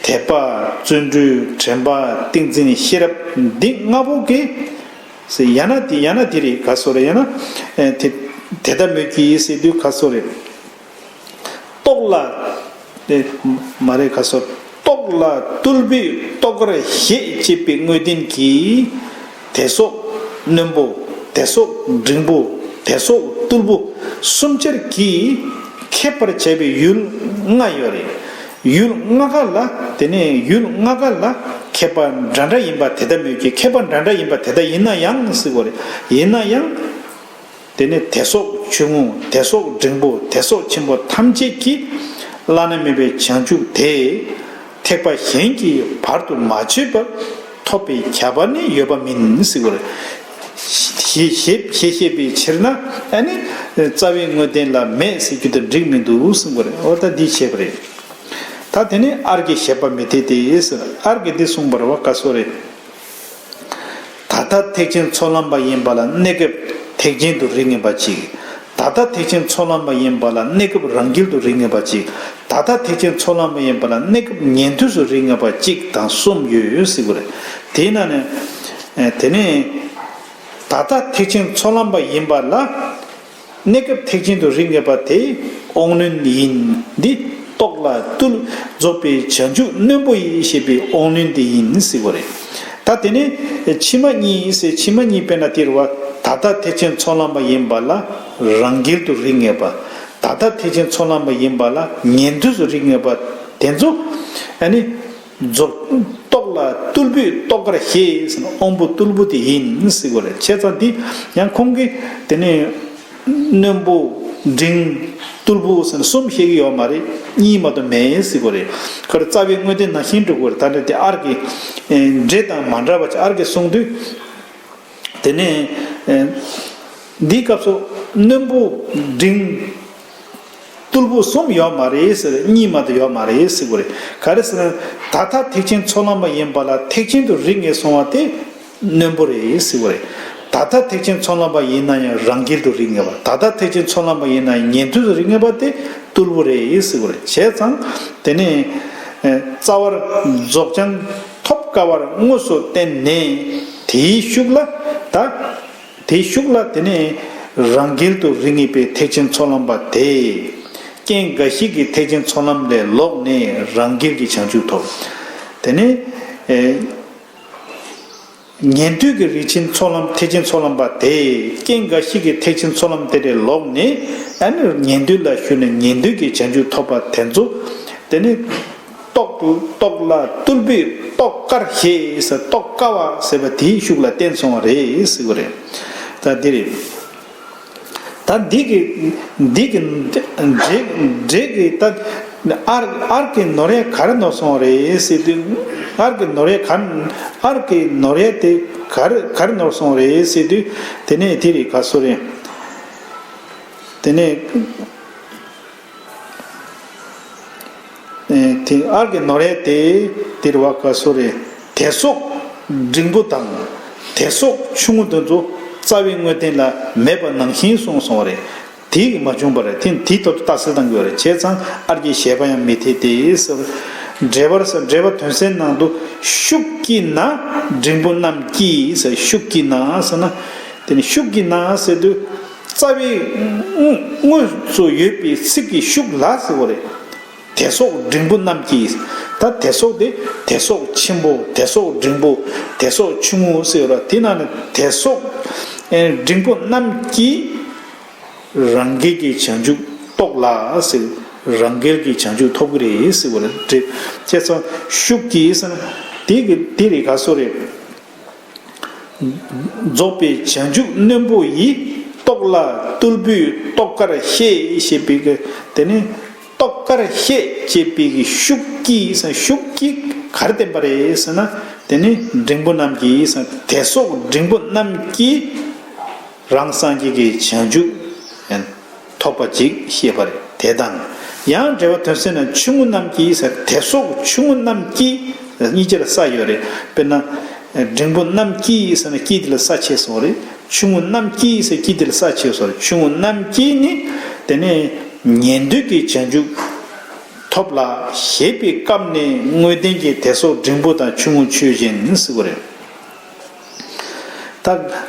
དད་པ། བརྩོན་འགྲུས། དྲན་པ། ཏིང་འཛིན། ཤེས་རབ་འདི་ལྔ་པོ་གིས་ཟེར། ཡང་ན་དེ་ཡང་ན་དེ་རེད། ག་སོ་རེད། ཡང་ན་དེ་དེ་ལྟ་མོད་ཀྱི་ཟེར་དུས་ག་སོ་རེད། རྟོགས་ལ། དེ་མ་རེད། ག་སོ། ཏོག་ལ་རྟུལ་པོའི་ཏོག་དཀར་ཞེས་བྱས་པའི་དངོས་བསྟན་གྱིས། དེ་སོགས་རྣོན་པོ། དེ་སོགས་འབྲིང་པོ། དེ་སོགས་རྟུལ་པོ་གསུམ་ཆར་གྱིས་ཁེབས་པར་བྱས་པའི་ཡུལ་ལྔ་ཡོད་རེད། ཡུལ་ལྔ་ཀ་ལ། དེ་ནས་ཡུལ་ལྔ་ཀ་ལ་ཁེབས་པ་འདྲ་འདྲ་ཡིན་པ་དེ་ལྟ་མོད་ཀྱི། ཁེབས་པ་འདྲ་འདྲ་ཡིན་པ་དེ་ལྟ་ཡིན་ན་ཡང་ཟེར་དགོས་རེད། ཡིན་ན་ཡང་། དེ་ནི་དེ་སོགས་ཆུང་ངུ། དེ་སོགས་འབྲིང་པོ། དེ་སོགས་ཆེན་པོ་ཐམས་ཅད་ཀྱི་བླ་ན་མེད་པའི་བྱང་ཆུབ་དེ་ཐེག་པ་གཞན་གྱིས་བར་དུ་མ་ཆོད་པར་ཐོབ་པའི་ཁྱབ་པ་ནི་ཡོད་པ་མིན་ཟེར་བ་རེད། ཞེས་ཞེས་ཞེས་བཤད་པའི་ཕྱིར་ན། ཨ་ནི་རྩ་བའི་དངོས་བསྟན་ལ་མེད་ཟེར་རྒྱུ་དེ་འགྲིག་མི་འདུག་གསུངས་པ་རེད། འོ་ད་འདི་བྱས་པ་རེད། ད་དེ་ནི་ཨར་གྱི་བཞེད་པ་མི་འཐད་དེ་ཟེར། ཨར་གྱིས་འདི་གསུངས་པ་རེད་བ། ག་སོ་རེད། ད་ལྟ་ཐེག་ཆེན་ཚོགས་ལམ་པ་ཡིན་པ་ལ་གནས་སྐབས་ཐེག་ཆེན་དུ་རིགས་ངེས་པ་གཅིག། ད་ལྟ་ཐེག་ཆེན་ཚོགས་ལམ་པ་ཡིན་པ་ལ་གནས་སྐབས་རང་རྒྱལ་དུ་རིགས་ངེས་པ་གཅིག། ད་ལྟ་ཐེག་ཆེན་ཚོགས་ལམ་པ་ཡིན་པ་ལ་གནས་སྐབས་ཉན་ཐོས་སུ་རིགས་ངེས་པ་གཅིག་དང་གསུམ་ཡོད་ཟེར་གྱི་རེད། དེས་ན་ནི། དེ་ནས་ད་ལྟ་ཐེག་ཆེན་ཚོགས་ལམ་པ་ཡིན་པ་ལ། གནས་སྐབས་ཐེག་ཆེན་དུ་རིགས་ངེས་པ་དེ་དབང་རྣོན་ཡིན། འདི་ཏོག་ལ་རྟུལ། རྫོགས་པའི་བྱང་ཆུབ་རྣོན་པོ་ཡིས་ཞེས་པའི་དབང་རྣོན་དེ་ཡིན་ཟེར་བ་རེད། ད་དེ་ནས་ཕྱི་མ་གཉིས་ཟེར། ཕྱི་མ་གཉིས་དཔེར་ན་དེ་རེད་བ། ད་ལྟ་ཐེག་ཆེན་ཚོགས་ལམ་པ་ཡིན་པ་ལ་རང་རྒྱལ་དུ་རིགས་ངེས་པ། ད་ལྟ་ཐེག་ཆེན་ཚོགས་ལམ་པ་ཡིན་པ་ལ་ཉན་ཐོས་སུ་རིགས་ངེས་པ། དེ་ཚོ་ཨ་ནི། རྫོགས། ཏོག་ལ་རྟུལ་པོའི་ཏོག་དཀར་ཞེས་ཟེར་ན་དབང་པོ་རྟུལ་པོ་དེ་ཡིན་ཟེར་བ་རེད། བྱས་ཙང་འདི་ཡང་ཁོང་གིས་དེ་ནས་རྣོན་པོ། འབྲིང་། རྟུལ་པོ་ཟེར་ན་གསུམ་བཤད་ཀྱི་ཡོད་མ་རེད། གཉིས་མ་གཏོགས་མེད་ཟེར་བ་རེད། ཁོ་རེ་རྩ་བའི་དངོས་བསྟན་ནང་བཞིན་འགྲོ་དགོས་རེད། ད་ལྟ་དེ་ཨར་གྱི་འགྲེལ་དང་མ་འདྲ་བ་ཅིག་ཨར་གྱིས་གསུངས་དུས། དེ་ནས་འདིའི་སྐབས་སུ་རྣོན་པོ། འབྲིང་། རྟུལ་པོ་གསུམ་ཡོད་མ་རེད་ཟེར། གཉིས་མ་གཏོགས་ཡོད་མ་རེད་ཟེར་གྱི་རེད། ག་རེ་ཟེར་ན། ད་ལྟ་ཐེག་ཆེན་ཚོགས་ལམ་པ་ཡིན་པ་ལ་ཐེག་ཆེན་དུ་རིགས་ངེས་སོང་བ་དེ་རྣོན་པོ་རེད་ཟེར་གྱི་རེད། ད་ལྟ་ཐེག་ཆེན་ཚོགས་ལམ་པ་ཡིན་ན་ཡང་རང་རྒྱལ་དུ་རིགས་ངེས་པ། ད་ལྟ་ཐེག་ཆེན་ཚོགས་ལམ་པ་ཡིན་ན་ཡང་ཉན་ཐོས་སུ་རིགས་ངེས་པ་དེ་རྟུལ་པོ་རེད་ཟེར་གྱི་རེད། བྱས་ཙང་དེ་ནས་རྩ་བར་རྫོགས་བྱང་ཐོབ་དཀའ་བར་དངོས་སུ་བསྟན་ནས། དེའི་ཤུགས་ལ་ད། དེའི་ཤུགས་ལ་དེ་ནས་རང་རྒྱལ་དུ་རིགས་ངེས་པའི་ཐེག་ཆེན་ཚོགས་ལམ་པ་དེས། རྐྱེན་འགའ་ཞིག་གིས་ཐེག་ཆེན་ཚོགས་ལམ་ལས་ལོག་ནས་རང་རྒྱལ་གྱི་བྱང་ཆུབ་ཐོབ། དེ་ནས་ཉན་ཐོས་ཀྱི་རིགས་ཆེན་ཚོགས་ལམ། ཐེག་ཆེན་ཚོགས་ལམ་པ་དེས་རྐྱེན་འགའ་ཞིག་གིས་ཐེག་ཆེན་ཚོགས་ལམ་དེ་ལས་ལོག་ནས། ཨ་ནི་ཉན་ཐོས་ལ་ཞུགས་ནས་ཉན་ཐོས་ཀྱི་བྱང་ཆུབ་ཐོབ་པ་དེ་ཚོ། དེ་ནི། ཏོག་ཏོག་ལ་རྟུལ་པོའི་ཏོག་དཀར་ཞེས་ཟེར། ཏོག་དཀར་བ་ཟེར་བ་དེའི་ཤུགས་ལ་བསྟན་སོང་བ་རེད་ཟེར་གྱི་རེད། ད་འདི་རེད། ད་འདི་གི་འདི་གི་འགྲེལ་འགྲེལ་གྱི་ད་ཨར་ཨར་གྱི་ནོར་ཡ་ག་རེ་ནོར་སོང་རེད་ཟེར་དུས། ཨར་གྱི་ནོར་ཡ་ག་ཨར་གྱི་ནོར་ཡ་དེ་ག་རེ་ག་རེ་ནོར་སོང་རེད་ཟེར་དུས། དེ་ནས་དེ་རེད། ག་སོ་རེད། དེ་ནས། དེ་ཨར་གྱི་ནོར་ཡ་དེ་དེ་རེད་བ། ག་སོ་རེད། དེ་སོགས་འབྲིང་པོ་དང་། དེ་སོགས་ཆུང་ངུ་དེ་ཚོ་རྩ་བའི་དངོས་བསྟན་ལ་མེད་པ་ནང་བཞིན་གསུངས་སོང་བ་རེད། དེ་གིས་མ་བྱུང་བ་རེད། དེ་དེའི་ཐོག་ཏུ་རྟགས་གསལ་བཏང་དགོས་རེད། བྱས་ཙང་ཨར་གྱི་བཞེད་པ་ཡང་མི་འཐད་དེ་ཟེར། འགྲེལ་པར་ཟེར། འགྲེལ་པ་དོན་གསལ་ནང་དུ་ཤུགས་ཀྱིས་ན་འབྲིང་པོ་རྣམས་ཀྱིས་ཟེར། ཤུགས་ཀྱིས་ན་ཟེར་ན། དེ་ནི་ཤུགས་ཀྱིས་ན་ཟེར་དུས། རྩ་བའི་དངོས་སུ་ཡོད་པའི་ཚིག་གི་ཤུགས་ལ་ཟེར་བ་རེད། དེ་སོགས་འབྲིང་པོ་རྣམས་ཀྱིས། ད་དེ་སོགས་དེ་དེ་སོགས་ཆེན་པོ། དེ་སོགས་འབྲིང་པོ། དེ་སོགས་ཆུང་ངུ་ཟེར་བ་རེད། དེ་ནང་ནས་དེ་སོགས་འབྲིང་པོ་རྣམས་ཀྱིས་རང་རྒྱལ་གྱི་བྱང་ཆུབ་རྟོགས་ལ་ཟེར། རང་རྒྱལ་གྱི་བྱང་ཆུབ་ཐོབ་ཀྱི་རེད་ཟེར་བ་རེད། བྱས་ཙང་ཤུགས་ཀྱིས་ཟེར་ན་དེ་གི་དེ་རེད། ག་སོ་རེད། རྫོགས་པའི་བྱང་ཆུབ་རྣོན་པོ་ཡི། ཏོག་ལ་རྟུལ་པོའི་ཏོག་དཀར་ཞེས་ཞེས་པའི་གི། དེ་ནི་ཏོག་དཀར་ཞེས་བྱས་པའི་གི་ཤུགས་ཀྱིས་ཟེར། ཤུགས་ཀྱིས་ག་རེ་བསྟན་པ་རེད་ཟེར་ན། དེ་ནི་འབྲིང་པོ་རྣམས་ཀྱིས་ཟེར། དེ་སོགས་འབྲིང་པོ་རྣམས་ཀྱིས་རང་སངས་རྒྱས་ཀྱི་བྱང་ཆུབ་ཐོབ་པ་ཅིག་ཤེས་པ་རེད། དེ་དང་། ཡང་འགྲེལ་པ་དོན་གསལ་ན་ཆུང་ངུ་རྣམས་ཀྱིས་ཟེར། དེ་སོགས་ཆུང་ངུ་རྣམས་ཀྱིས། གཉིས་ཆ་ལ་ས་ཡོད་རེད། དཔེར་ན། འབྲིང་པོ་རྣམས་ཀྱིས་ཟེར་ན་ཀྱིས་དེ་ལ་ས་ཆད་སོང་རེད། ཆུང་ངུ་རྣམས་ཀྱིས་ཟེར་ཀྱིས་དེ་ལ་ས་ཆད་སོང་རེད། ཆུང་ངུ་རྣམས་ཀྱིས་ནི། དེ་ནས་ཉན་ཐོས་ཀྱི་བྱང་ཆུབ་ཐོབ་ལ་ཞེས་པའི་སྐབས་ནས་དངོས་བསྟན་གྱི་དེ་སོགས་འབྲིང་པོ་དང་ཆུང་ངུ་ཆོས་ཅན་ཟེར་བ་རེད། ད་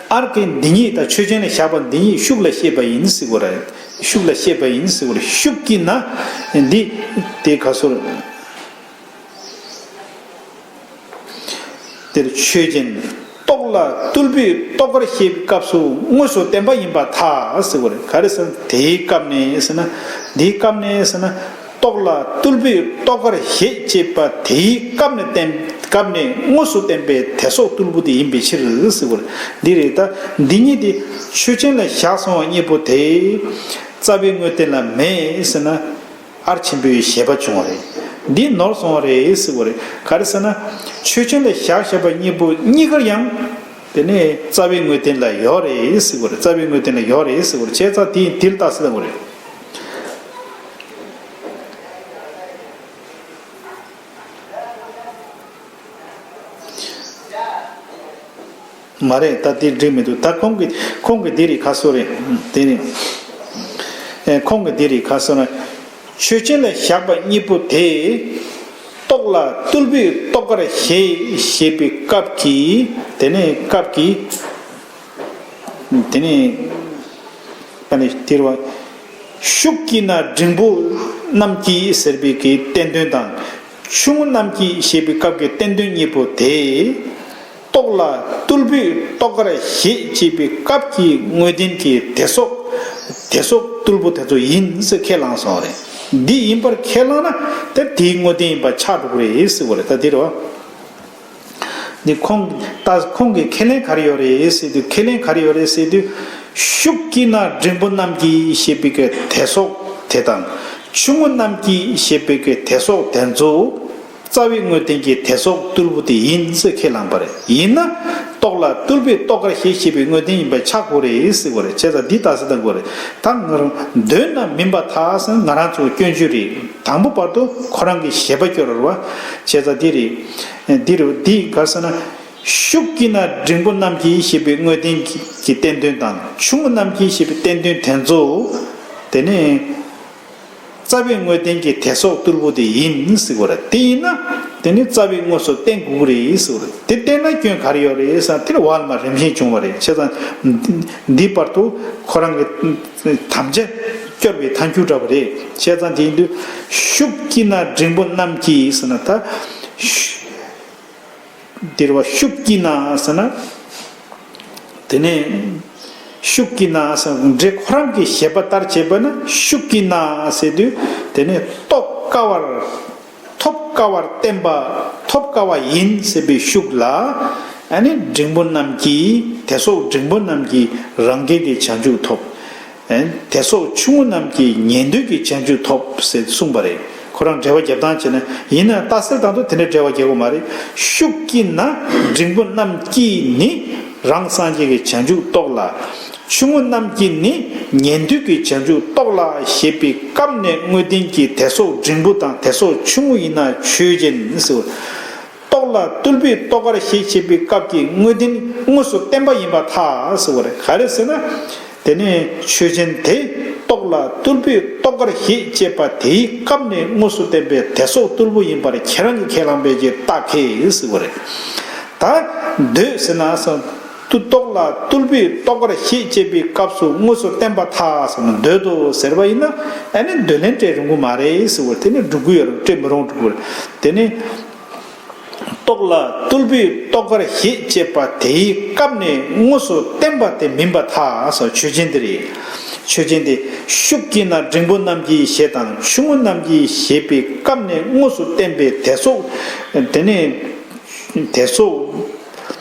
ཨར་གྱི་འདི་ཉིད་དང་ཆོས་ཅན་ལ་བཞག་པ་འདི་ཉིད་ཤུགས་ལ་བཤད་པ་ཡིན་ཟེར་དགོས་རེད། ཤུགས་ལ་བཤད་པ་ཡིན་ཟེར་དགོས་རེད། ཤུགས་ཀྱིས་ན་འདི་དེ་ག་སོར། དེར་ཆོས་ཅན། རྟོགས་ལ་རྟུལ་པོས་རྟོགས་པར་བྱེད་པའི་སྐབས་སུ་དངོས་སུ་བསྟན་པ་ཡིན་པར་ཐལ་ཟེར་བ་རེད། ག་རེ་ཟེར་ན་དེའི་སྐབས་ནས་ཟེར་ན། འདིའི་སྐབས་ནས་ཟེར་ན། རྟོགས་ལ་རྟུལ་པོས་རྟོགས་པར་བྱེད་ཅེས་པ་དེའི་སྐབས་ནས་བསྟན། སྐབས་ནས་དངོས་སུ་བསྟན་པའི་དེ་སོགས་རྟུལ་པོ་དེ་ཡིན་པའི་ཕྱིར་ཟེར་བ་རེད། འདི་རེད། ད་འདི་གཉིས་དེ་ཆོས་ཅན་ལ་བཞག་སོང་བ་གཉིས་པོ་དེ་རྩ་བའི་དངོས་བསྟན་ལ་མེད་ཟེར་ན། ཨར་ཆེན་པོའི་བཞེད་པ་བྱུང་བ་རེད། འདི་ནོར་སོང་བ་རེད་ཟེར་བ་རེད། ག་རེ་ཟེར་ན། ཆོས་ཅན་ལ་བཞག་བཞག་པ་གཉིས་པོ་གཉིས་ཀར་ཡང་། དེ་ནས་རྩ་བའི་དངོས་བསྟན་ལ་ཡོད་རེད་ཟེར་བ་རེད། རྩ་བའི་དངོས་བསྟན་ལ་ཡོད་རེད་ཟེར་བ་རེད། བྱས་ཙང་དེ་དེ་ལ་རྟགས་གསལ་བ་རེད། མ་རེད། ད་དེ་འགྲིག་མི་འདུག་ད་ཁོང་གི་ཁོང་གི་འདི་རེད། ཁ་སོ་རེད། དེ་རེད། ཨེ། ཁོང་གི་འདི་རེད། ཁ་སོ་ན། ཆོས་ཅན་ལ་བཞག་པ་གཉིས་པོ་དེ། རྟོགས་ལ་རྟུལ་པོས་རྟོགས་པར་བྱེད་ཞེས་པའི་སྐབས་ཀྱི། དེ་ནས་སྐབས་ཀྱི། དེ་ནས་ཨ་ནི་དེར་བ། ཤུགས་ཀྱིས་ན་འབྲིང་པོ་རྣམས་ཀྱིས་ཟེར་བའི་གི་བསྟན་དོན་དང་། ཆུང་ངུ་རྣམས་ཀྱིས་ཞེས་པའི་སྐབས་ཀྱི་བསྟན་དོན་གཉིས་པོ་དེ། རྟོགས་ལ་རྟུལ་པོས་རྟོགས་པར་བྱེད་ཅེས་པའི་སྐབས་ཀྱི་དངོས་བསྟན་གྱི་དེ་སོགས། དེ་སོགས་རྟུལ་པོ་དེ་ཚོ་ཡིན་ཟེར་ཁས་བླངས་སོང་བ་རེད། འདི་ཡིན་པར་ཁས་བླངས་ན་དེ་དེའི་དངོས་བསྟན་ཡིན་པ་ཆགས་འགྲོ་གི་རེད་ཟེར་བ་རེད། ད་དེ་རེད་བ། འདི་ཁོང་ད་ཁོང་གི་ཁས་ལེན་ག་རེ་ཡོད་རེད་ཟེར་དུས། ཁས་ལེན་ག་རེ་ཡོད་རེད་ཟེར་དུས། ཤུགས་ཀྱིས་ན་འབྲིང་པོ་རྣམས་ཀྱིས་ཞེས་པའི་གི་དེ་སོགས་དེ་དང་། ཆུང་ངུ་རྣམས་ཀྱིས་ཞེས་པའི་གི་དེ་སོགས་དེ་ཚོ། རྩ་བའི་དངོས་བསྟན་གྱི་དེ་སོགས་རྟུལ་པོ་དེ་ཡིན་ཟེར་ཁས་བླངས་པ་རེད། ཡིན་ན། རྟོགས་ལ་རྟུལ་པོས་རྟོགས་པར་བྱེད་ཅེས་པའི་དངོས་བསྟན་ཡིན་པ་ཆགས་དགོས་རེད་ཟེར་བ་རེད། བྱས་ཙང་འདི་ལྟ་ས་ལྟ་དགོས་རེད། ད་ང་རང་འདོད་ན་མིན་པར་ཐལ་ཟེར་ང་རང་ཚོ་སྐྱོན་བརྗོད་རེད། དང་པོ་བར་དུ་ཁོ་རང་གི་བཞེད་པ་སྐྱོར་བ། བྱས་ཙང་འདི་རེད། འདི་རེད། འདི་ག་ཟེར་ན། ཤུགས་ཀྱིས་ན་འབྲིང་པོ་རྣམས་ཀྱིས་ཞེས་པའི་དངོས་བསྟན་གྱི་བསྟན་དོན་དང་། ཆུང་ངུ་རྣམས་ཀྱིས་ཞེས་པའི་བསྟན་དོན་དེ་ཚོ། དེ་ནས། རྩ་བའི་དངོས་བསྟན་གྱི་དེ་སོགས་རྟུལ་པོ་དེ་ཡིན་ཟེར་བ་རེད། དེ་ཡིན་ན། དེ་ནི་རྩ་བའི་དངོས་སུ་བསྟན་དགོས་ཀྱི་རེད་ཟེར་བ་རེད། དེ་བསྟན་ན་སྐྱོན་ག་རེ་ཡོད་རེད་ཟེར་ན། དེ་ལ་བར་ལ་མ་རིམ་བཞིན་བྱུང་བ་རེད། བྱས་ཙང་། འདི་བར་དུ་ཁོ་རང་གི་དམ་བཅའ་སྐྱོར་བའི་ཐལ་འགྱུར་འདྲ་བ་རེད། བྱས་ཙང་དེ་ཡིན་དུས། ཤུགས་ཀྱིས་ན་འབྲིང་པོ་རྣམས་ཀྱིས་ཟེར་ན་ད། འདིར་བ་ཤུགས་ཀྱིས་ན་ཟེར་ན། དེ་ནས་ཤུགས་ཀྱིས་ན་ཟེར་འགྲེལ་ཁོ་རང་གི་བཞེད་པ་ལྟར་བྱས་པ་ན། ཤུགས་ཀྱིས་ན་ཟེར་དུས་དེ་ནས་རྟོགས་དཀའ་བར། ཐོབ་དཀའ་བར་བསྟན་པ། ཐོབ་དཀའ་བ་ཡིན་ཟེར་བའི་ཤུགས་ལ། ཨ་ནི་འབྲིང་པོ་རྣམས་ཀྱིས། དེ་སོགས་འབྲིང་པོ་རྣམས་ཀྱིས་རང་རྒྱལ་གྱི་བྱང་ཆུབ་ཐོབ། དེ་སོགས་ཆུང་ངུ་རྣམས་ཀྱིས་ཉན་ཐོས་ཀྱི་བྱང་ཆུབ་ཐོབ་ཟེར་གསུངས་པ་རེད། ཁོ་རང་འགྲེལ་པ་རྒྱབ་སྟངས་བྱས་ན། ཡིན་ན་རྟགས་གསལ་དང་དུ་དེ་འདྲའི་འགྲེལ་པ་རྒྱག་དགོས་མ་རེད། ཤུགས་ཀྱིས་ན་འབྲིང་པོ་རྣམས་ཀྱིས་ནི་རང་སངས་རྒྱས་ཀྱི་བྱང་ཆུབ་རྟོགས་ལ། ཆུང་ངུ་རྣམས་ཀྱིས་ནི་ཉན་ཐོས་ཀྱི་བྱང་ཆུབ་རྟོགས་ལ་ཞེས་པའི་སྐབས་ནས་དངོས་བསྟན་གྱི་དེ་སོགས་འབྲིང་པོ་དང་དེ་སོགས་ཆུང་ངུ་ཡིན་ན་ཆོས་ཅན་ཟེར། རྟོགས་ལ་རྟུལ་པོས་རྟོགས་པར་བྱེད་ཅེས་པའི་སྐབས་ཀྱི་དངོས་བསྟན་དངོས་སུ་བསྟན་པ་ཡིན་པར་ཐལ་ཟེར་བ་རེད། ག་རེ་ཟེར་ན། དེ་ནས་ཆོས་ཅན་དེ་རྟོགས་ལ་རྟུལ་པོས་རྟོགས་པར་བྱེད་ཅེས་པ་དེའི་སྐབས་ནས་དངོས་སུ་བསྟན་པའི་དེ་སོགས་རྟུལ་པོ་ཡིན་པར་ཁྱེད་རང་གིས་ཁས་བླངས་པའི་གི་རྟགས་ཁས་ཟེར་བ་རེད། ད་འདོད་ཟེར་ན་ཟེར། རྟོགས་ལ་རྟུལ་པོས་རྟོགས་པར་བྱེད་ཅེས་པའི་སྐབས་སུ་དངོས་སུ་བསྟན་པར་ཐལ་ཟེར་ན། འདོད་དོ་ཟེར་བ་ཡིན་ན། ཨ་ནི་འདོད་ལན་སྤྲད་རུང་གི་མ་རེད་ཟེར་བ། དེ་ནི་འགྲིག་གི་ཡོད་རེད། སྤྲད་མི་རུང་འགྲིག་གི་རེད། དེ་ནི། རྟོགས་ལ་རྟུལ་པོས་རྟོགས་པར་བྱེད་ཅེས་པ་དེའི་སྐབས་ནས་དངོས་སུ་བསྟན་པ་དེ་མིན་པར་ཐལ་ཟེར། ཆོས་ཅན་དེ་རེད། ཆོས་ཅན་དེ་ཤུགས་ཀྱིས་ན་འབྲིང་པོ་རྣམས་ཀྱིས་ཞེས་དང་། ཆུང་ངུ་རྣམས་ཀྱིས་ཞེས་པའི་སྐབས་ནས་དངོས་སུ་བསྟན་པའི་དེ་སོགས། དེ་ནས་དེ་སོགས།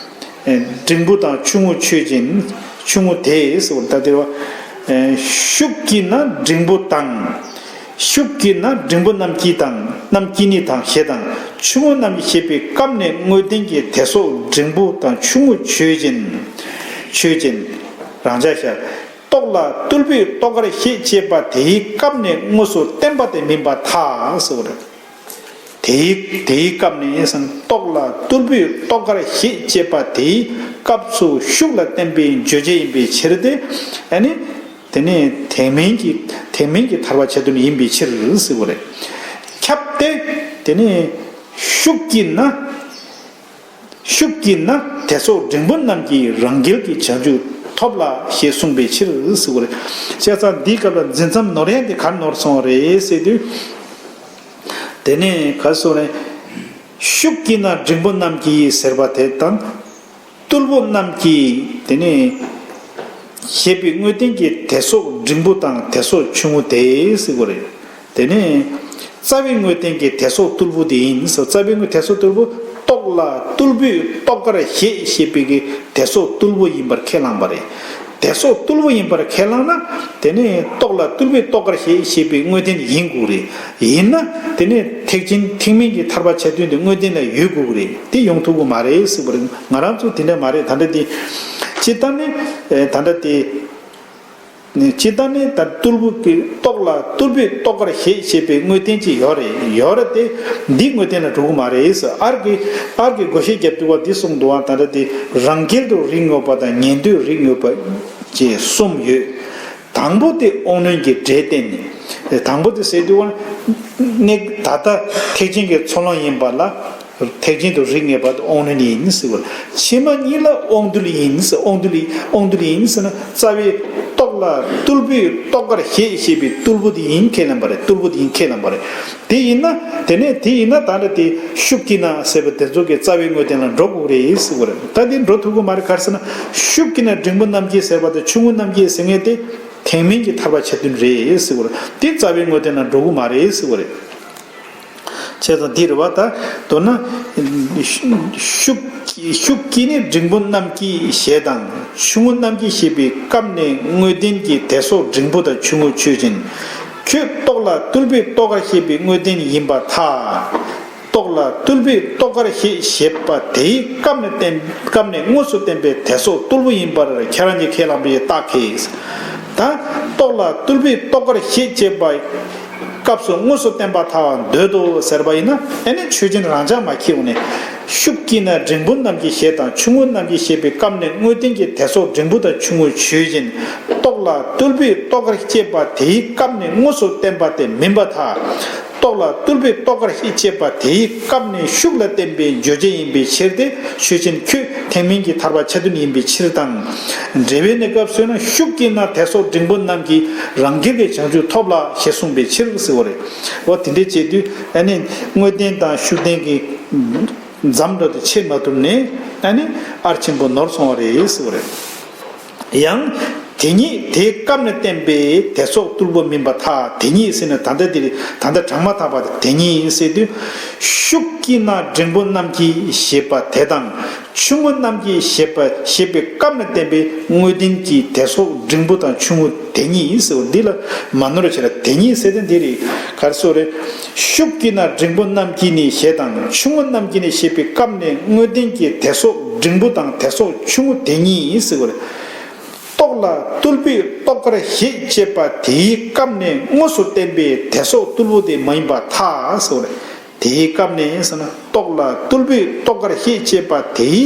འབྲིང་པོ་དང་ཆུང་ངུ་ཆོས་ཅན། ཆུང་ངུ་དེ་ཟེར་བ་ད་དེ་བ། ཤུགས་ཀྱིས་ན་འབྲིང་པོ་དང་། ཤུགས་ཀྱིས་ན་འབྲིང་པོ་རྣམས་ཀྱིས་དང་། རྣམས་ཀྱིས་ནི་དང་ཞེས་དང་། ཆུང་ངུ་རྣམས་ཀྱིས་ཞེས་པའི་སྐབས་ནས་དངོས་བསྟན་གྱི་དེ་སོགས་འབྲིང་པོ་དང་ཆུང་ངུ་ཆོས་ཅན། ཆོས་ཅན། རང་འཇགས་བཞག་རྟོགས་ལ་རྟུལ་པོས་རྟོགས་པར་བྱེད་ཅེས་པ་དེའི་སྐབས་ནས་དངོས་སུ་བསྟན་པ་དེ་མིན་པར་ཐལ་ཟེར་བ་རེད། དེའི་དེའི་སྐབས་ནས་སམ་རྟོགས་ལ་རྟུལ་པོས་རྟོགས་པར་བྱེད་ཅེས་པ་དེའི་སྐབས་སུ་ཤུགས་ལ་བརྟེན་པའི་བརྗོད་བྱ་ཡིན་པའི་ཕྱིར་ཏེ། ཨ་ནི། དེ་ནས་དེ་མིན་གྱི་དེ་མིན་གྱི་ཐར་པ་བྱེད་དོན་ཡིན་པའི་ཕྱིར་ཟེར་བ་རེད། ཁྱབ་སྟེ། དེ་ནས་ཤུགས་ཀྱིས་ན། ཤུགས་ཀྱིས་ན་དེ་སོགས་འབྲིང་པོ་རྣམས་ཀྱིས་རང་རྒྱལ་གྱི་བྱང་ཆུབ་ཐོབ་ལ་ཞེས་གསུངས་པའི་ཕྱིར་ཟེར་བ་རེད། བྱས་ཙང་འདིའི་སྐབས་ལ་འཛིན་མཚམས་ནོར་ཡ་འདི་གར་ནོར་སོང་བ་རེད་ཟེར་དུས། དེ་ནས་ག་སོ་རེད། ཤུགས་ཀྱིས་ན་འབྲིང་པོ་རྣམས་ཀྱིས་ཟེར་བ་དེ་དང་། རྟུལ་པོ་རྣམས་ཀྱིས་དེ་ནས་ཞེས་པའི་དངོས་བསྟན་གྱི་དད་སོགས་འབྲིང་པོ་དང་དད་སོགས་ཆུང་ངུ་དེ་ཟེར་གྱི་རེད། དེ་ནས་རྩ་བའི་དངོས་བསྟན་གྱི་དད་སོགས་རྟུལ་པོ་དེ་ཡིན་ཟེར། རྩ་བའི་དངོས་དད་སོགས་རྟུལ་པོ། རྟོགས་ལ་རྟུལ་པོས་རྟོགས་པར་བཞེད་ཞེས་པའི་གི་དད་སོགས་རྟུལ་པོ་ཡིན་པར་ཁས་བླངས་པ་རེད། དད་སོགས་རྟུལ་པོ་ཡིན་པར་ཁས་བླངས་ན། དེ་ནས་རྟོགས་ལ་རྟུལ་པོས་རྟོགས་པར་བཞེད་ཞེས་པའི་དངོས་བསྟན་ཡིན་དགོས་རེད། ཡིན་ན། དེ་ནས་ཐེག་ཆེན་ཐེག་དམན་གྱི་ཐར་པ་ཆ་མཐུན་དེ་དངོས་བསྟན་ལ་ཡོད་དགོས་ཀྱི་རེད། དེ་ཡོང་ཐུབ་ཀྱི་མ་རེད་ཟེར་བ་རེད། ང་རང་ཚོ་དེ་འདྲ་མ་རེད། ད་ལྟ་དེ། སྤྱིར་བཏང་ནི། ཨེ། ད་ལྟ་དེ། ནི་སྤྱིར་བཏང་ནི་ད་རྟུལ་པོ་གི་རྟོགས་ལ་རྟུལ་པོས་རྟོགས་པར་བཞེད་ཅེས་པའི་དངོས་བསྟན་ཅིག་ཡོད་རེད། ཡོད་རེད་དེ། འདི་དངོས་བསྟན་ལ་འགྲོ་གི་མ་རེད་ཟེར། ཨར་གྱི་ཨར་གྱི་བགོ་བཤའ་རྒྱབ་དུས་བ་འདི་གསུངས་འདུག་བ། ད་ལྟ་དེ་རང་འགྲེལ་དུ་རིགས་དངོས་པ་དང་ཉན་ཐོས་རིགས་དངོས་པ་བཅས་གསུམ་ཡོད། དང་པོ་དེ་དབང་རྣོན་གྱི་སྒྲས་བསྟན་ནས། དང་པོ་དེ་ཟེར་དུས་བ་ནི་ད་ལྟ་ཐེག་ཆེན་གྱི་ཚོགས་ལམ་ཡིན་པ་ལ། ཐེག་ཆེན་དུ་རིགས་ངེས་པ་དེ་དབང་རྣོན་ཡིན་ཟེར་བ། ཕྱི་མ་གཉིས་ལ་དབང་རྟུལ་ཡིན་ཟེར། དབང་རྟུལ་ཡིན། དབང་རྟུལ་ཡིན་ཟེར་ན། རྩ་བའི་རྟོགས་ལ་རྟུལ་པོས་རྟོགས་པར་བཞེད་ཅེས་པའི་རྟུལ་པོ་དེ་ཡིན་ཁས་ལེན་པ་རེད། རྟུལ་པོ་དེ་ཡིན་ཁས་ལེན་པ་རེད། དེ་ཡིན་ན། དེ་ནས་དེ་ཡིན་ན་ད་ལྟ་དེ་ཤུགས་ཀྱིས་ན་ཟེར་བ་དེ་ཚོ་གི་རྩ་བའི་དངོས་བསྟན་ལ་འགྲོ་དགོས་རེད་ཟེར་བ་རེད། ད་དེ་འགྲོ་ཐུབ་ཀྱི་མ་རེད། ག་རེ་ཟེར་ན། ཤུགས་ཀྱིས་ན་འབྲིང་པོ་རྣམས་ཀྱིས་ཟེར་བ་དང་ཆུང་ངུ་རྣམས་ཀྱིས་ཟེར་མཁན་དེ་ཐེག་དམན་གྱི་ཐར་པ་ཆ་མཐུན་རེད་ཟེར་བ་རེད། དེ་རྩ་བའི་དངོས་བསྟན་ལ་འགྲོ་གི་མ་རེད་ཟེར་བ་རེད། བྱས་ཙང་འདི་རེད་བ། ད་མདོར་ན། ཤུགས་ཤུགས་ཀྱིས་ནི་འབྲིང་པོ་རྣམས་ཀྱིས་ཞེས་དང་ཆུང་ངུ་རྣམས་ཀྱིས་ཞེས་པའི་སྐབས་ནས་དངོས་བསྟན་གྱི་དད་སོགས་འབྲིང་པོ་དང་ཆུང་ངུ་ཆོས་ཅན། ཁྱོད་རྟོགས་ལ་རྟུལ་པོས་རྟོགས་པར་བཞེད་པའི་དངོས་བསྟན་ཡིན་པར་ཐལ། རྟོགས་ལ་རྟུལ་པོས་རྟོགས་པར་བཞེད་ཞེས་པ་དེའི་སྐབས་ནས་བསྟན། སྐབས་ནས་དངོས་སུ་བསྟན་པའི་དད་སོགས་རྟུལ་པོ་ཡིན་པར་ཁྱེད་རང་གིས་ཁས་བླངས་པའི་རྟགས་ཁེལ། ད་རྟོགས་ལ་རྟུལ་པོས་རྟོགས་པར་བཞེད་ཅེས་པ། སྐབས་སུ་དངོས་སུ་བསྟན་པར་ཐལ་བར་འདོད་དོ་ཟེར་བ་ཡིན་ན། ཨེ་ནི་ཆོས་ཅན་རང་འཇགས་མ་ཁེལ་འོང་ནས། ཤུགས་ཀྱིས་ན་འབྲིང་པོ་རྣམས་ཀྱིས་ཞེས་དང་ཆུང་ངུ་རྣམས་ཀྱིས་ཞེས་པའི་སྐབས་ནས་དངོས་བསྟན་གྱི་དད་སོགས་འབྲིང་པོ་དང་ཆུང་ངུ་ཆོས་ཅན། རྟོགས་ལ་རྟུལ་པོས་རྟོགས་པར་བྱེད་པ་དེའི་སྐབས་ནས་དངོས་སུ་བསྟན་པ་དེ་མིན་པར་ཐལ། རྟོགས་ལ་རྟུལ་པོས་རྟོགས་པར་བྱེད་པ་དེའི་སྐབས་ནས་ཤུགས་ལ་བརྟེན་པའི་བརྗོད་བྱ་ཡིན་པའི་ཕྱིར་ཏེ། ཆོས་ཅན་ཁྱོད་ཐེག་དམན་གྱི་ཐར་པ་ཆ་མཐུན་ཡིན་པའི་ཕྱིར་དང་། འགྲེལ་པའི་གནས་སྐབས་སུ་ན། ཤུགས་ཀྱིས་ན་དད་སོགས་འབྲིང་པོ་རྣམས་ཀྱིས་རང་རྒྱལ་གྱི་བྱང་ཆུབ་ཐོབ་ལ་ཞེས་གསུངས་པའི་ཕྱིར་ཟེར་བ་རེད། འོ་དེ་འདྲའི་བྱེད་དུས་ཨ་ནི་དངོས་བསྟན་དང་ཤུགས་བསྟན་གྱི་འཛམ་འདྲ་དུ་ཕྱེ་མ་ཐུབ་ནས། ཨ་ནི་ཨར་ཆེན་པོ་ནོར་སོང་བ་རེད་ཟེར་བ་རེད། ཡང་དེ་ཉིད་དེའི་སྐབས་ནས་བསྟན་པའི་དད་སོགས་རྟུལ་པོ་མིན་པར་ཐལ། དེ་ཉིད་ཟེར་ནས་ད་ལྟ་འདིར་ད་ལྟ་དྲངས་མ་ཐག་པ་དེ་ཉིད་ཟེར་དུས། ཤུགས་ཀྱིས་ན་འབྲིང་པོ་རྣམས་ཀྱིས་ཞེས་པ་དེ་དང་། ཆུང་ངུ་རྣམས་ཀྱིས་ཞེས་པ་ཞེས་པའི་སྐབས་ནས་བསྟན་པའི་དངོས་བསྟན་གྱི་དད་སོགས་འབྲིང་པོ་དང་ཆུང་ངུ་དེ་ཉིད་ཟེར་བ་འདི་ལ་མ་ནོར་བྱས་ལ། དེ་ཉིད་ཟེར་ཏེ་འདི་རེད། ག་རེ་ཟེར་རེད། ཤུགས་ཀྱིས་ན་འབྲིང་པོ་རྣམས་ཀྱིས་ནི་ཞེས་དང་ཆུང་ངུ་རྣམས་ཀྱིས་ནི་ཞེས་པའི་སྐབས་ནས་དངོས་བསྟན་གྱི་དད་སོགས་འབྲིང་པོ་དང་དད་སོགས་ཆུང་ངུ་དེ་ཉིད་ཟེར་བ་རེད། རྟོགས་ལ་རྟུལ་པོས་རྟོགས་པར་བྱེད་ཅེས་པ་དེའི་སྐབས་ནས་དངོས་སུ་བསྟན་པའི་དད་སོགས་རྟུལ་པོ་དེ་མ་ཡིན་པར་ཐལ་ཟེར་བ་རེད། དེའི་སྐབས་ནས་ཟེར་ན། རྟོགས་ལ་རྟུལ་པོས་རྟོགས་པར་བྱེད་ཅེས་པ་དེའི་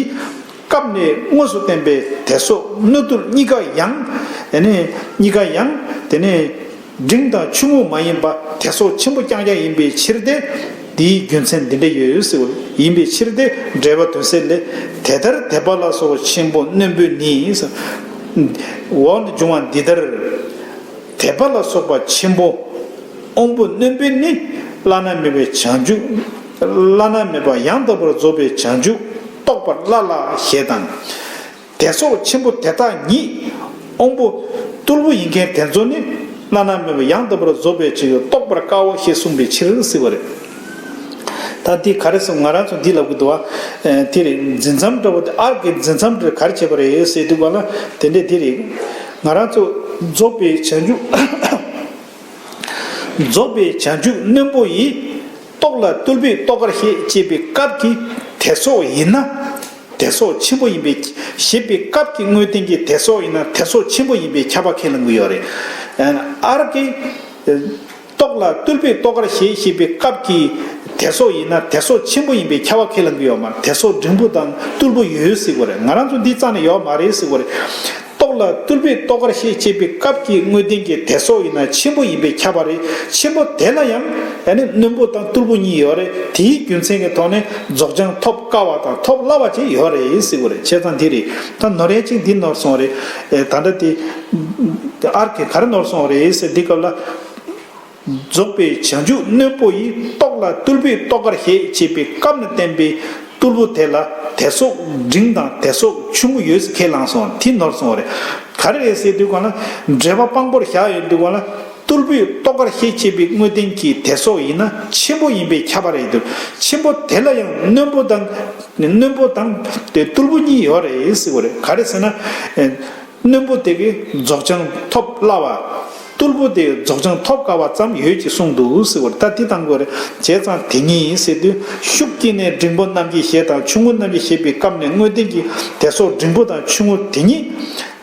སྐབས་ནས་དངོས་སུ་བསྟན་པའི་དད་སོགས་དངོས་རྟུལ་གཉིས་ཀ་ཡང་། ཨ་ནི་གཉིས་ཀ་ཡང་དེ་ནས་འབྲིང་དང་ཆུང་ངུ་མ་ཡིན་པ་དད་སོགས་ཆེན་པོ་རྐྱང་རྐྱང་ཡིན་པའི་ཕྱིར་ཏེ། དེའི་རྒྱུ་མཚན་འདི་འདྲ་ཡོད་ཟེར་བ་ཡིན་པའི་ཕྱིར་ཏེ། འགྲེལ་པ་དོན་གསལ་ལས། དེ་ལྟར་དད་པ་ལ་སོགས་པ་ཆེན་པོ་རྣོན་པོས་ནི། འོག་ནས་འབྱུང་བ་འདི་ལྟར། དད་པ་ལ་སོགས་པ་ཆེན་པོ་དབང་པོ་རྣོན་པོས་ནི། བླ་ན་མེད་པའི་བྱང་ཆུབ། བླ་ན་མེད་པ་ཡང་དག་པར་རྫོགས་པའི་བྱང་ཆུབ་རྟོགས་པར་སླ་ལ་ཞེས་དང་། དད་སོགས་ཆེན་པོ་དེ་དག་ཉིད་དབང་པོ་རྟུལ་པོ་ཡིན་མཁན་དེ་ཚོ་ནི་བླ་ན་མེད་པ་ཡང་དག་པར་རྫོགས་པའི་བྱང་ཆུབ་རྟོགས་པར་དཀའོ་ཞེས་གསུངས་པའི་ཕྱིར་ཟེར་བ་རེད། ད་འདི་ག་རེ་ཟེར། ང་རང་ཚོ་འདི་ལབ་གི་འདུག་བ། དེ་རེད། འཛིན་མཚམས་འདྲ་བོ་དེ། ཨར་གྱི་འཛིན་མཚམས་འདྲ་ག་རེ་བྱས་པ་རེད་ཟེར་དུས་ག་ལ། དེ་འདྲས་དེ་རེད། ང་རང་ཚོ་རྫོགས་པའི་བྱང་ཆུབ། རྫོགས་པའི་བྱང་ཆུབ་རྣོན་པོ་ཡིས། རྟོགས་ལ་རྟུལ་པོས་རྟོགས་པར་བྱེད་ཅེས་པའི་སྐབས་ཀྱི་དད་སོགས་ཡིན་ན། དད་སོགས་ཆེན་པོ་ཡིན་པའི་ཞེས་པའི་སྐབས་ཀྱི་དངོས་བསྟན་གྱི་དད་སོགས་ཡིན་ན་དད་སོགས་ཆེན་པོ་ཡིན་པའི་ཁྱབ་པ་ཁས་ལེན་གྱི་ཡོད་རེད། ཨར་གྱི། རྟོགས་ལ་རྟུལ་པོས་རྟོགས་པར་བྱེད་ཅེས་པའི་སྐབས་ཀྱི་དད་སོགས་ཡིན་ན་དད་སོགས་ཆེན་པོ་ཡིན་པའི་ཁྱབ་པ་ཁས་ལེན་གྱི་ཡོད་མ་རེད། དད་སོགས་འབྲིང་པོ་དང་རྟུལ་པོ་ཡོད་ཟེར་གྱི་རེད། ང་རང་ཚོ་འདི་རྩ་ནས་ཡོད་མ་རེད་ཟེར་གྱི་རེད། རྟོགས་ལ་རྟུལ་པོས་རྟོགས་པར་བྱེད་ཅེས་པའི་སྐབས་ཀྱི་དངོས་བསྟན་གྱི་དད་སོགས་ཡིན་ན་ཆེན་པོ་ཡིན་པའི་ཁྱབ་པ་རེད། ཆེན་པོ་དེ་ལ་ཡང་ཨ་ནི་རྣོན་པོ་དང་རྟུལ་པོ་གཉིས་ཡོད་རེད། དེའི་རྒྱུ་མཚན་གྱི་ཐོག་ནས་རྫོགས་བྱང་ཐོབ་དཀའ་བ་དང་ཐོབ་སླ་བ་བཅས་ཡོད་རེད་ཟེར་གྱི་རེད། བྱས་ཙང་འདི་རེད། ད་ནོར་ཡ་གཅིག་འདི་ནོར་སོང་རེད། ཨེ། ད་ལྟ་དེ་ཨར་གྱི་ག་རེ་ནོར་སོང་རེད་ཟེར་འདི་སྐབས་ལ། རྫོགས་པའི་བྱང་ཆུབ་རྣོན་པོ་ཡིས། རྟོགས་ལ་རྟུལ་པོས་རྟོགས་དཀར་ཞེས་བྱ་བའི་སྐབས་ནས་བསྟན་པའི་རྟུལ་པོ་དེ་ལ་དད་སོགས་འབྲིང་དང་དད་སོགས་ཆུང་ངུ་ཡོད་ཟེར་ཁས་བླངས་སོང་། དེ་ནོར་སོང་བ་རེད། ག་རེ་རེད་ཟེར་དུས་གང་ལ། འགྲེལ་པ་དཔང་པོར་བཞག་ཡོད་དུས་གང་ལ། རྟུལ་པོས་རྟོགས་དཀར་ཞེས་བྱ་བའི་དངོས་བསྟན་གྱི་དད་སོགས་ཡིན་ན་ཆེན་པོ་ཡིན་པས་ཁྱབ་པ་རེད་འདུག་ཆེན་པོ་དེ་ལ་ཡང་རྣོན་པོ་དང་། རྣོན་པོ་དང་དེ་རྟུལ་པོ་གཉིས་ཡོད་རེད་ཟེར་བ་རེད། ག་རེ་ཟེར་ན། རྣོན་པོ་དེ་གིས་རྫོགས་བྱང་ཐོབ་སླ་བ། རྟུལ་པོ་དེ་རྫོགས་བྱང་ཐོབ་དཀའ་བ་ཙམ་ཡོད་ཅེས་གསུངས་འདུག་ཟེར་བ་རེད། ད་དེ་དང་པོ་རེད། བྱས་ཙང་དེ་ཉིད་ཟེར་དུས་ཤུགས་ཀྱིས་ནི་འབྲིང་པོ་རྣམས་ཀྱི་ཞེས་དང་ཆུང་ངུ་རྣམས་ཀྱི་ཞེས་པའི་སྐབས་ནས་དངོས་བསྟན་གྱི་དད་སོགས་འབྲིང་པོ་དང་ཆུང་ངུ་དེ་ཉིད།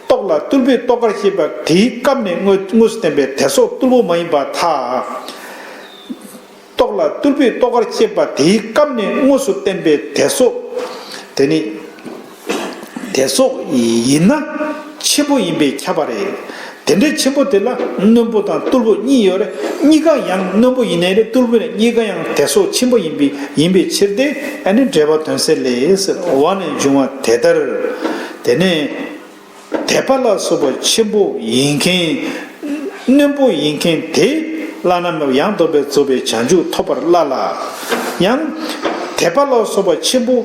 རྟོགས་ལ་རྟུལ་པོས་རྟོགས་དཀར་ཞེས་པ་དེའི་སྐབས་ནས་དངོས་དངོས་སུ་བསྟན་པའི་དད་སོགས་རྟུལ་པོ་མ་ཡིན་པར་ཐལ། རྟོགས་ལ་རྟུལ་པོས་རྟོགས་དཀར་ཞེས་པ་དེའི་སྐབས་ནས་དངོས་སུ་བསྟན་པའི་དད་སོགས། དེ་ནི་དད་སོགས་ཡིན་ན་ཆེན་པོ་ཡིན་པས་ཁྱབ་པ་རེད། དེ་འདྲའི་ཆེན་པོ་དེ་ལ་རྣོན་པོ་དང་རྟུལ་པོ་གཉིས་ཡོད་རེད། གཉིས་ཀ་ཡང་རྣོན་པོ་ཡིན་ནའི་རེད། རྟུལ་པོ་རེད། གཉིས་ཀ་ཡང་དད་སོགས་ཆེན་པོ་ཡིན་པས་ཡིན་པའི་ཕྱིར་ཏེ། ཨ་ནི་འགྲེལ་པ་དོན་གསལ་ལས་ཟེར། འོག་ནས་འབྱུང་བ་དེ་ལྟར། དེ་ནས། དད་པ་ལ་སོགས་པ་ཆེན་པོ་ཡིན་མཁན། རྣོན་པོ་ཡིན་མཁན་དེ་བླ་ན་མེད་པ་ཡང་དག་པའི་རྫོགས་པའི་བྱང་ཆུབ་ཐོབ་པར་སླ་ལ། ཡང་། དད་པ་ལ་སོགས་པ་ཆེན་པོ་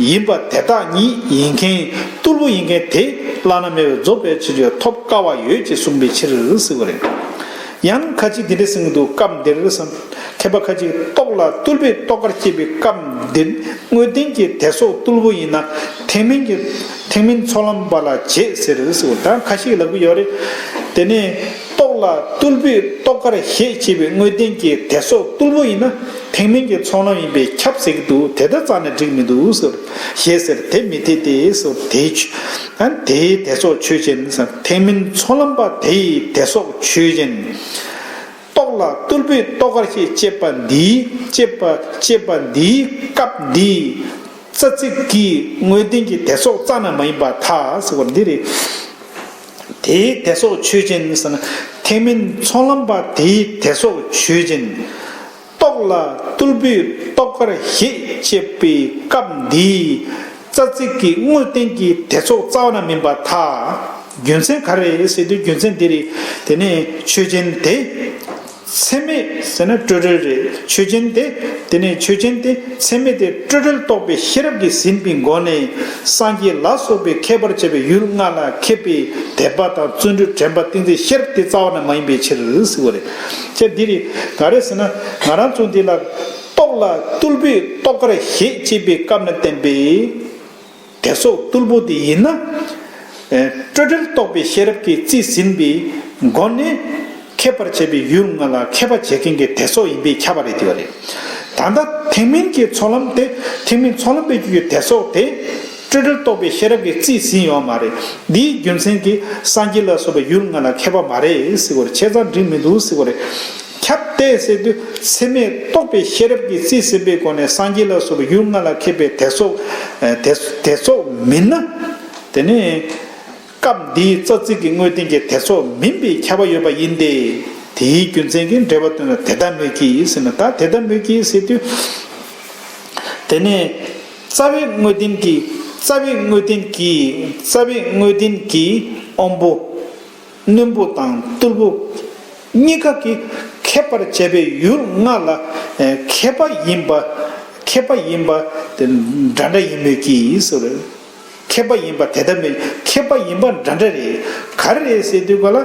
ཡིན་པ་དེ་དག་ཉིད་ཡིན་མཁན་རྟུལ་པོ་ཡིན་མཁན་དེ་བླ་ན་མེད་པའི་རྫོགས་པའི་བྱང་ཆུབ་ཐོབ་དཀའ་བ་ཡོད་ཅེས་གསུངས་པའི་ཕྱིར་ཟེར་བ་རེད། ཡང་ཁ་ཅིག་འདི་འདྲ་གསུང་གི་འདུག་སྐབས་འདིར་སམ། མཁས་པ་ཁ་ཅིག་རྟོགས་ལ་རྟུལ་པོས་རྟོགས་དཀར་ཞེས་པའི་སྐབས་འདིར་དངོས་བསྟན་གྱི་དད་སོགས་རྟུལ་པོ་ཡིན་ན། ཐེག་དམན་གྱི་ཐེག་དམན་ཚོགས་ལམ་པ་ལ་བྱེད་ཟེར་ཟེར་བ་དང་ཁ་ཤས་ལབ་ཀྱི་ཡོད་རེད། དེ་ནས་རྟོགས་ལ་རྟུལ་པོས་རྟོགས་དཀར་ཞེས་བྱ་བའི་དངོས་བསྟན་གྱི་དད་སོགས་རྟུལ་པོ་ཡིན་ན་ཐེག་དམན་གྱི་ཚོགས་ལམ་ཡིན་པས་ཁྱབ་ཟེར་གྱི་འདུག་དེ་ལྟར་རྩ་ནས་འགྲིག་མི་འདུག་ཟེར། ཞེས་ཟེར། དེ་མི་འཐད་དེ་ཟེར། དེའི་ཆོས། ཨ། དེའི་དད་སོགས་ཆོས་ཅན། ཐེག་དམན་ཚོགས་ལམ་པ་དེའི་དད་སོགས་ཆོས་ཅན། རྟོགས་ལ་རྟུལ་པོས་རྟོགས་དཀར་ཞེས་བྱ་བ་འདིའི་བྱ་བ་བྱ་བ་འདིའི་སྐབས་འདིའི་རྩ་ཚིག་གི་དངོས་བསྟན་གྱི་དད་སོགས་རྩ་ན་མ་ཡིན་པར་ཐལ་ཟེར་བ་འདི་རེད། དེའི་དད་སོགས་ཆོས་ཅན་ཟེར་ན། ཐེག་དམན་ཚོགས་ལམ་པ་དེའི་དད་སོགས་ཆོས་ཅན། རྟོགས་ལ་རྟུལ་པོས་རྟོགས་དཀར་ཞེས་བྱ་བའི་སྐབས་འདིའི་རྩ་ཚིག་གི་དངོས་བསྟན་གྱི་དད་སོགས་རྩ་བ་ན་མིན་པར་ཐལ། རྒྱུ་མཚན་ག་རེ་རེད་ཟེར་དུས་རྒྱུ་མཚན་འདི་རེད། དེ་ནས་ཆོས་ཅན་དེ། ཚད་མེད་ཟེར་ན་སྤྲོས་བྲལ་རེད། ཆོས་ཅན་དེ། དེ་ནས་ཆོས་ཅན་དེ་ཚད་མེད་དེ་སྤྲོས་བྲལ་རྟོགས་པའི་ཤེས་རབ་ཀྱིས་ཟིན་པའི་སྒོ་ནས་སངས་རྒྱས་ལ་སོགས་པའི་མཁས་པར་བྱ་བའི་ཡུལ་ལྔ་ལ་མཁས་པའི་དད་པ་དང་བརྩོན་འགྲུས་དྲན་པ་ཏིང་འཛིན་ཤེས་རབ་དེ་རྩ་བ་ན་མ་ཡིན་པའི་ཕྱིར་ཟེར་བ་རེད། ཁྱེད་འདི་རེད། ག་རེ་ཟེར་ན། ང་རང་ཚོ་འདི་ལ་རྟོགས་ལ་རྟུལ་པོས་རྟོགས་དཀར་ཞེས་བྱ་བའི་སྐབས་ན་བསྟན་པའི་དད་སོགས་རྟུལ་པོ་དེ་ཡིན་ན། ཨེ། སྤྲོས་བྲལ་རྟོགས་པའི་ཤེས་རབ་ཀྱིས་རྩིས་ཟིན་པའི་སྒོ་ནས་མཁས་པར་བྱ་བའི་ཡུལ་ལྔ་ལ་མཁས་པར་བྱེད་མཁན་གྱི་དད་སོགས་ཡིན་པས་ཁྱབ་པ་རེད་དེ་བ་རེད། ད་ལྟ་ཐེག་དམན་གྱི་ཚོགས་ལམ་དེ། ཐེག་དམན་ཚོགས་ལམ་པའི་རྒྱུད་ཀྱི་དད་སོགས་དེ་སྤྲོས་བྲལ་རྟོགས་པའི་ཤེས་རབ་ཀྱིས་རྩིས་ཟིན་ཡོད་མ་རེད། འདིའི་རྒྱུ་མཚན་གྱིས་སངས་རྒྱས་ལ་སོགས་པའི་ཡུལ་ལྔ་ལ་མཁས་པ་མ་རེད་ཟེར་བ་རེད། བྱས་ཙང་འགྲིག་མི་འདུག་ཟེར་བ་རེད། ཁྱབ་སྟེ་ཟེར་དུས་ཚད་མས་རྟོགས་པའི་ཤེས་རབ་ཀྱིས་རྩིས་ཟིན་པའི་སྒོ་ནས་སངས་རྒྱས་ལ་སོགས་པའི་ཡུལ་ལྔ་ལ་མཁས་པའི་དད་སོགས། ཨ། དད་དད་སོགས་མིན་ན། དེ་ནས་སྐབས་འདིའི་རྩ་ཚིག་གི་དངོས་བསྟན་གྱི་དད་སོགས་མིན་པས་ཁྱབ་པ་ཡོད་པ་ཡིན་ཏེ། དེའི་རྒྱུ་མཚན་གྱིས་འགྲེལ་པ་དོན་ལ་དེ་ལྟར་སྨོས་ཀྱི་ཟེར་ན། ད་དེ་ལྟར་སྨོས་ཀྱི་ཟེར་དུས། དེ་ནས་རྩ་བའི་དངོས་བསྟན་གྱི། རྩ་བའི་དངོས་བསྟན་གྱི། རྩ་བའི་དངོས་བསྟན་གྱི་དབང་པོ། རྣོན་པོ་དང་རྟུལ་པོ་གཉིས་ཀ་གིས་མཁས་པར་བྱ་བའི་ཡུལ་ལྔ་ལ། ཨེ། མཁས་པ་ཡིན་པ། མཁས་པ་ཡིན་པ་དེ་འདྲ་འདྲ་ཡིན་མོད་ཀྱི་ཟེར། མཁས་པ་ཡིན་པ་དེ་ལྟ་མོད། མཁས་པ་ཡིན་པ་འདྲ་འདྲ་རེད། ག་རེ་རེད་ཟེར་དུས་ག་ལ།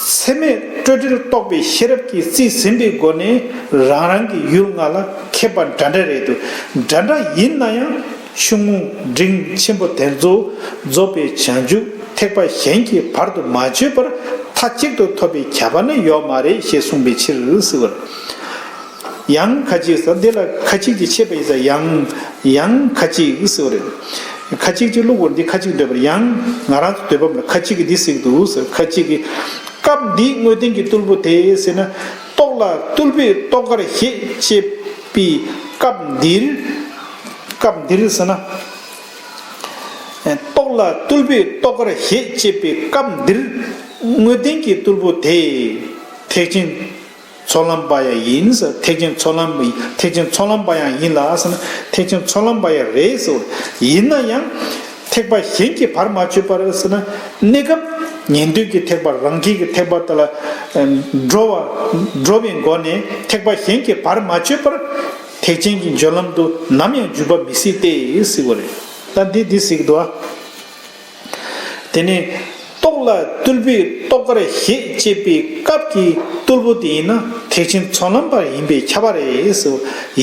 ཚད་མས་སྤྲོས་བྲལ་རྟོགས་པའི་ཤེས་རབ་ཀྱིས་རྩིས་ཟིན་པའི་སྒོ་ནས་རང་རང་གི་ཡུལ་ལྔ་ལ་མཁས་པ་འདྲ་འདྲ་རེད་འདུག་འདྲ་འདྲ་ཡིན་ན་ཡང་། ཆུང་ངུ་འབྲིང་ཆེན་པོ་དེ་ཚོ་རྫོགས་པའི་བྱང་ཆུབ་ཐེག་པ་གཞན་གྱིས་བར་དུ་མ་ཆོད་པར་མཐའ་གཅིག་ཏུ་ཐོབ་པའི་ཁྱབ་པ་ནི་ཡོད་མ་རེད་ཅེས་གསུངས་པའི་ཕྱིར་ཟེར་བ་རེད། ཡང་ཁ་ཅིག་ཟེར། འདི་ལ་ཁ་ཅིག་གིས་ཕྱེ་བ་ཡིན་ཙང་ཡང་། ཡང་ཁ་ཅིག་ཟེར་བ་རེད། ཁ་ཅིག་ཅིག་བླུགས་པར་འདི་ཁ་ཅིག་འདོད་པར། ཡང་ང་རང་ཚོ་འདོད་པ་མ་རེད། ཁ་ཅིག་གིས་འདི་ཟེར་གྱི་འདུག་ཟེར། ཁ་ཅིག་གིས་སྐབས་འདིའི་དངོས་བསྟན་གྱི་རྟུལ་པོ་དེ་ཟེར་ན། རྟོགས་ལ་རྟུལ་པོས་རྟོགས་དཀར་ཞེས་བྱ་བའི་སྐབས་འདིར། སྐབས་འདིར་ཟེར་ན། རྟོགས་ལ་རྟུལ་པོས་རྟོགས་དཀར་ཞེས་བྱ་བའི་སྐབས་འདིར་དངོས་བསྟན་གྱི་རྟུལ་པོ་དེ་ཐེག་ཆེན་ཚོགས་ལམ་པ་ཡང་ཡིན་ཟེར། ཐེག་ཆེན་ཚོགས་ལམ། ཐེག་ཆེན་ཚོགས་ལམ་པ་ཡང་ཡིན་ལ་ཟེར་ན། ཐེག་ཆེན་ཚོགས་ལམ་པ་ཡང་རེད་ཟེར། ཡིན་ན་ཡང་ ཐེག་པ་གཞན་གྱིས་བར་མ་ཆོད་པར་ཟེར་ན། གནས་སྐབས་ཉན་ཐོས་ཀྱི་ཐེག་པ། རང་རྒྱལ་གྱི་ཐེག་པ་དེ་ལ་འགྲོ་བ་འགྲོ་བའི་སྒོ་ནས་ཐེག་པ་གཞན་གྱིས་བར་མ་ཆོད་པར་ཐེག་ཆེན་གྱི་སྦྱོར་ལམ་དུ་ནམ་ཡང་འཇུག་པ་མི་སྲིད་དེ་ཟེར་བ་རེད། ད་འདི་འདི་ཟེར་གྱི་འདུག་ཨ། དེ་ནས་རྟོག་ལ་རྟུལ་པོས་རྟོག་པར་ཞེད་ཅེས་པའི་སྐབས་ཀྱི་རྟུལ་པོ་དེ་ཡིན་ན་ཐེག་ཆེན་ཚོགས་ལམ་པ་ཡིན་པས་ཁྱབ་པ་རེད་ཟེར།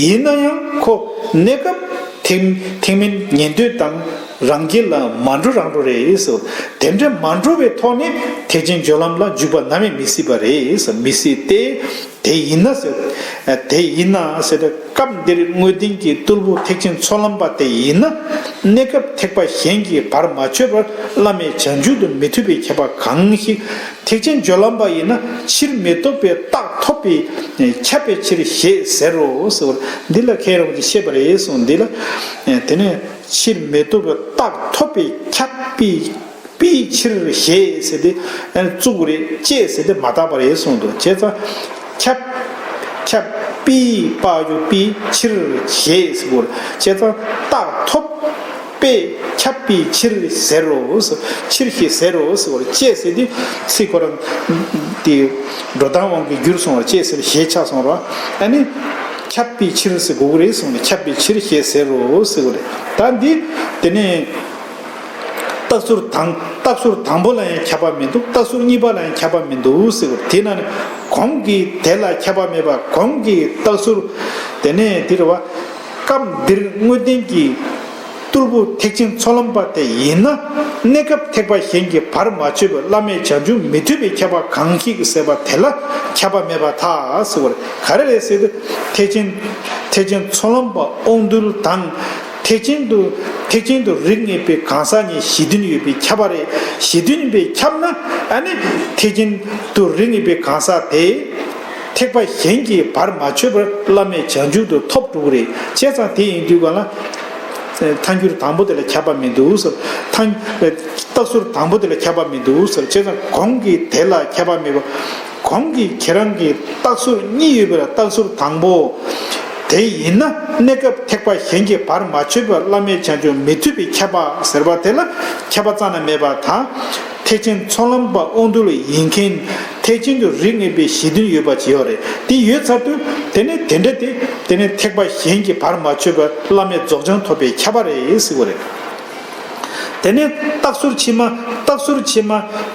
ཡིན་ན་ཡང་ཁོ་གནས་སྐབས་ཐེག་ཐེག་དམན་ཉན་ཐོས་དང་རང་རྒྱལ་ལ་མ་འགྲོ་རང་འགྲོ་རེད་ཟེར། དེ་འདྲ་མ་འགྲོ་བའི་ཐོག་ནས་ཐེག་ཆེན་སྦྱོར་ལམ་ལ་འཇུག་པ་ནམ་ཡང་མི་སྲིད་པ་རེད་ཟེར། མི་སྲིད་དེ། དེ་ཡིན་ན་ཟེར། དེ་ཡིན་ན་ཟེར་ཏེ། སྐབས་འདིར་དངོས་བསྟན་གྱི་རྟུལ་པོ་ཐེག་ཆེན་ཚོགས་ལམ་པ་དེ་ཡིན་ན། གནས་སྐབས་ཐེག་པ་གཞན་གྱིས་བར་མ་ཆོད་པར་བླ་མེད་བྱང་ཆུབ་ཏུ་མི་ཐུབ་པའི་ཁྱབ་པ་གང་ཞིག་ཐེག་ཆེན་སྦྱོར་ལམ་པ་ཡིན་ན་ཕྱིར་མི་ལྡོག་པའི་རྟགས་ཐོབ་པས་ཁྱབ་པའི་ཕྱིར་ཞེས་ཟེར་རོ་ཟེར་བ། འདི་ལ་མཁན་རིན་པོ་ཆེས་བཤད་པ་རེད་གསུངས། འདི་ལ། དེ་ནས་ཕྱིར་མི་ལྡོག་པའི་རྟགས་ཐོབ་པས་ཁྱབ་པའི་པའི་ཕྱིར་ཞེས་ཟེར་ཏེ་བཙུགས་པ་རེད། ཅེས་ཟེར་ཏེ་མ་བཏགས་པ་རེད་གསུངས་འདུག། བྱས་ཙང་ཁྱབ། ཁྱབ་པའི་པ་ཡོད་པའི་ཕྱིར་ཞེས་ཟེར་བ་རེད། བྱས་ཙང་རྟགས་ཐོབ་པས་ཁྱབ་པའི་ཕྱིར་ཟེར་རོ། ཕྱིར་ཞེས་ཟེར་རོ་ཟེར་བ་རེད། ཅེས་ཟེར་ཏེ་ཚིག་ཁོ་རང་དེ་འགྲོ་སྟངས་དབང་གིས་བསྒྱུར་སོང་བ་རེད། ཅེས་ཟེར་ཞེས་ཆགས་སོང་བ་རེད། ཨ་ནི་ཁྱབ་པའི་ཕྱིར་ཟེར་དགོས་ཀྱི་རེད་གསུངས་ནས། ཁྱབ་པའི་ཕྱིར་ཞེས་ཟེར་རོ་ཟེར་བ་རེད། ད་འདི་དེ་ནས། རྟགས་ཟུར་དང་རྟགས་ཟུར་དང་པོ་ལ་ཡང་ཁྱབ་པ་མི་འདུག། རྟགས་ཟུར་གཉིས་པ་ལ་ཡང་ཁྱབ་པ་མི་འདུག་ཟེར་བ། དེས་ན་ནི་གོང་གི་དེ་ལ་ཁྱབ་པ་མེད་པ། གོང་གི་རྟགས་ཟུར། དེ་ནས་འདིར་བ། སྐབས་འདིར་དངོས་བསྟན་གྱི་རྟུལ་པོ་ཐེག་ཆེན་ཚོགས་ལམ་པ་དེ་ཡིན་ན། གནས་སྐབས་ཐེག་པ་གཞན་གྱིས་བར་མ་ཆོད་པའི་བླ་མེད་བྱང་ཆུབ་མི་ཐུབ་པའི་ཁྱབ་པ་གང་ཞིག་ཟེར་བ་དེ་ལ་ཁྱབ་པ་མེད་པར་ཐལ་ཟེར་བ་རེད། ག་རེ་རེད་ཟེར་དུས། ཐེག་ཆེན་ཐེག་ཆེན་ཚོགས་ལམ་པ་དབང་རྟུལ་དང་། ཐེག་ཆེན་དུ་ཐེག་ཆེན་དུ་རིགས་ངེས་པའི་གང་ཟག་གཉིས་གཞི་མཐུན་ཡོད་པའི་ཁྱབ་པ་རེད། གཞི་མཐུན་ཡིན་པའི་ཁྱབ་ན། ཨ་ནི་ཐེག་ཆེན་དུ་རིགས་ངེས་པའི་གང་ཟག་དེ་ཐེག་པ་གཞན་གྱིས་བར་མ་ཆོད་པར་བླ་མེད་བྱང་ཆུབ་ཏུ་ཐོབ་འགྲོ་གི་རེད། བྱས་ཙང་དེ་ཡིན་དུས་གང་ལ། ཐལ་འགྱུར་དང་པོ་དེ་ལ་ཁྱབ་པ་མི་འདུག་ཟེར། ཐལ། རྟགས་ཟུར་དང་པོ་དེ་ལ་ཁྱབ་པ་མི་འདུག་ཟེར། བྱས་ཙང་གོང་གི་དེ་ལ་ཁྱབ་པ་མེད་པ། གོང་གི་ཁྱེད་རང་གི་རྟགས་ཟུར་གཉིས་ཡོད་པའི་རྟགས་ཟུར་དང་པོ། དེ་ཡིན་ན་གནས་སྐབས་ཐེག་པ་གཞན་གྱིས་བར་མ་ཆོད་པར་བླ་མེད་བྱང་ཆུབ་མི་ཐུབ་པའི་ཁྱབ་པ་ཟེར་བ་དེ་ལ་ཁྱབ་པ་རྩ་ནས་མེད་པར་ཐལ། ཐེག་ཆེན་ཚོགས་ལམ་པ་དབང་རྟུལ་ཡིན་མཁན་ཐེག་ཆེན་དུ་རིགས་ངེས་པའི་གཞི་མཐུན་ཡོད་པ་ཅིག་ཡོད་རེད། དེ་ཡོད་ཚར་དུས་དེ་ནི་དེ་འདྲ་དེ་དེ་ནི་ཐེག་པ་གཞན་གྱིས་བར་མ་ཆོད་པར་བླ་མེད་རྫོགས་བྱང་ཐོབ་པའི་ཁྱབ་པ་རེད་ཟེར་བ་རེད། དེ་ནས་རྟགས་ཟུར་ཕྱི་མ། རྟགས་ཟུར་ཕྱི་མ་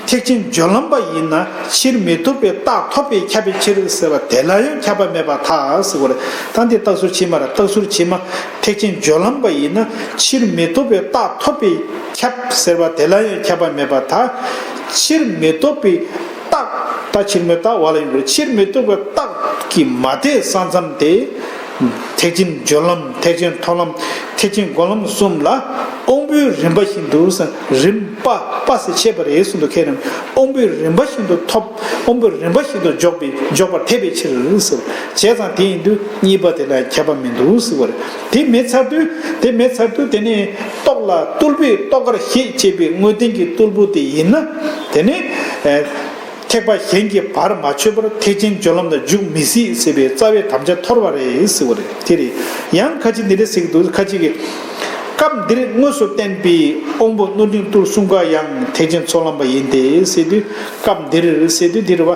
ཐེག་ཆེན་སྦྱོར་ལམ་པ་ཡིན་ན་ཕྱིར་མི་ལྡོག་པའི་རྟགས་ཐོབ་པས་ཁྱབ་པའི་ཕྱིར་ཟེར་བ་དེ་ལ་ཡང་ཁྱབ་པ་མེད་པར་ཐལ་ཟེར་བ་རེད། ད་འདི་རྟགས་ཟུར་ཕྱི་མ་རེད། རྟགས་ཟུར་ཕྱི་མ་ཐེག་ཆེན་སྦྱོར་ལམ་པ་ཡིན་ན་ཕྱིར་མི་ལྡོག་པའི་རྟགས་ཐོབ་པས་ཁྱབ་ཟེར་བ་དེ་ལ་ཡང་ཁྱབ་པ་མེད་པར་ཐལ། ཕྱིར་མི་ལྡོག་པའི་རྟགས། ད་ཕྱིར་མི་ལྡོག་པ་ལ་ཡིན་དགོས། ཕྱིར་མི་ལྡོག་པའི་རྟགས་ཀྱིས་མ་དེས་ས་མཚམས་དེ། ཐེག་ཆེན་སྦྱོར་ལམ། ཐེག་ཆེན་མཐོང་ལམ། ཐེག་ཆེན་སྒོམ་ལམ་གསུམ་ལ་དབང་པོའི་རིམ་པ་བཞིན་དུ་ཟེར། རིམ་པ། པ་ཟེར་ཕྱེ་བ་རེད་གསུངས་འདུག། མཁན་རིན་པོ་ཆེས། དབང་པོའི་རིམ་པ་བཞིན་དུ་ཐོབ། དབང་པོའི་རིམ་པ་བཞིན་དུ་འཇོག་པའི་འཇོག་པར་འཐད་པའི་ཕྱིར་ཟེར། བྱས་ཙང་དེ་ཡིན་དུས་གཉིས་པ་དེ་ལ་ཁྱབ་པ་མི་འདུག་ཟེར་བ་རེད། དེ་མེད་ཚར་དུས། དེ་མེད་ཚར་དུས་དེ་ནས་རྟོག་ལ་རྟུལ་པོས་རྟོག་པར་ཞེད་ཅེས་པའི་དངོས་བསྟན་གྱི་རྟུལ་པོ་དེ་ཡིན་ན། དེ་ནས་ཨ། ཐེག་པ་གཞན་གྱིས་བར་མ་ཆོད་པར་ཐེག་ཆེན་སྦྱོར་ལམ་དུ་འཇུག་མི་སྲིད་ཟེར་བའི་རྩ་བའི་དམ་བཅའ་འཐོར་བ་རེད་ཟེར་བ་རེད། དེ་རེད། ཡང་ཁ་ཅིག་འདི་འདྲ་ཟེར་གྱི་འདུག། ཁ་ཅིག་གིས། སྐབས་འདིར་དངོས་སུ་བསྟན་པའི་དབང་པོ་རྣོ་འབྲིང་རྟུལ་གསུམ་ཀ་ཡང་ཐེག་ཆེན་ཚོགས་ལམ་པ་ཡིན་ཏེ་ཟེར་དུས། སྐབས་འདིར་ཟེར་དུས་འདིར་བ།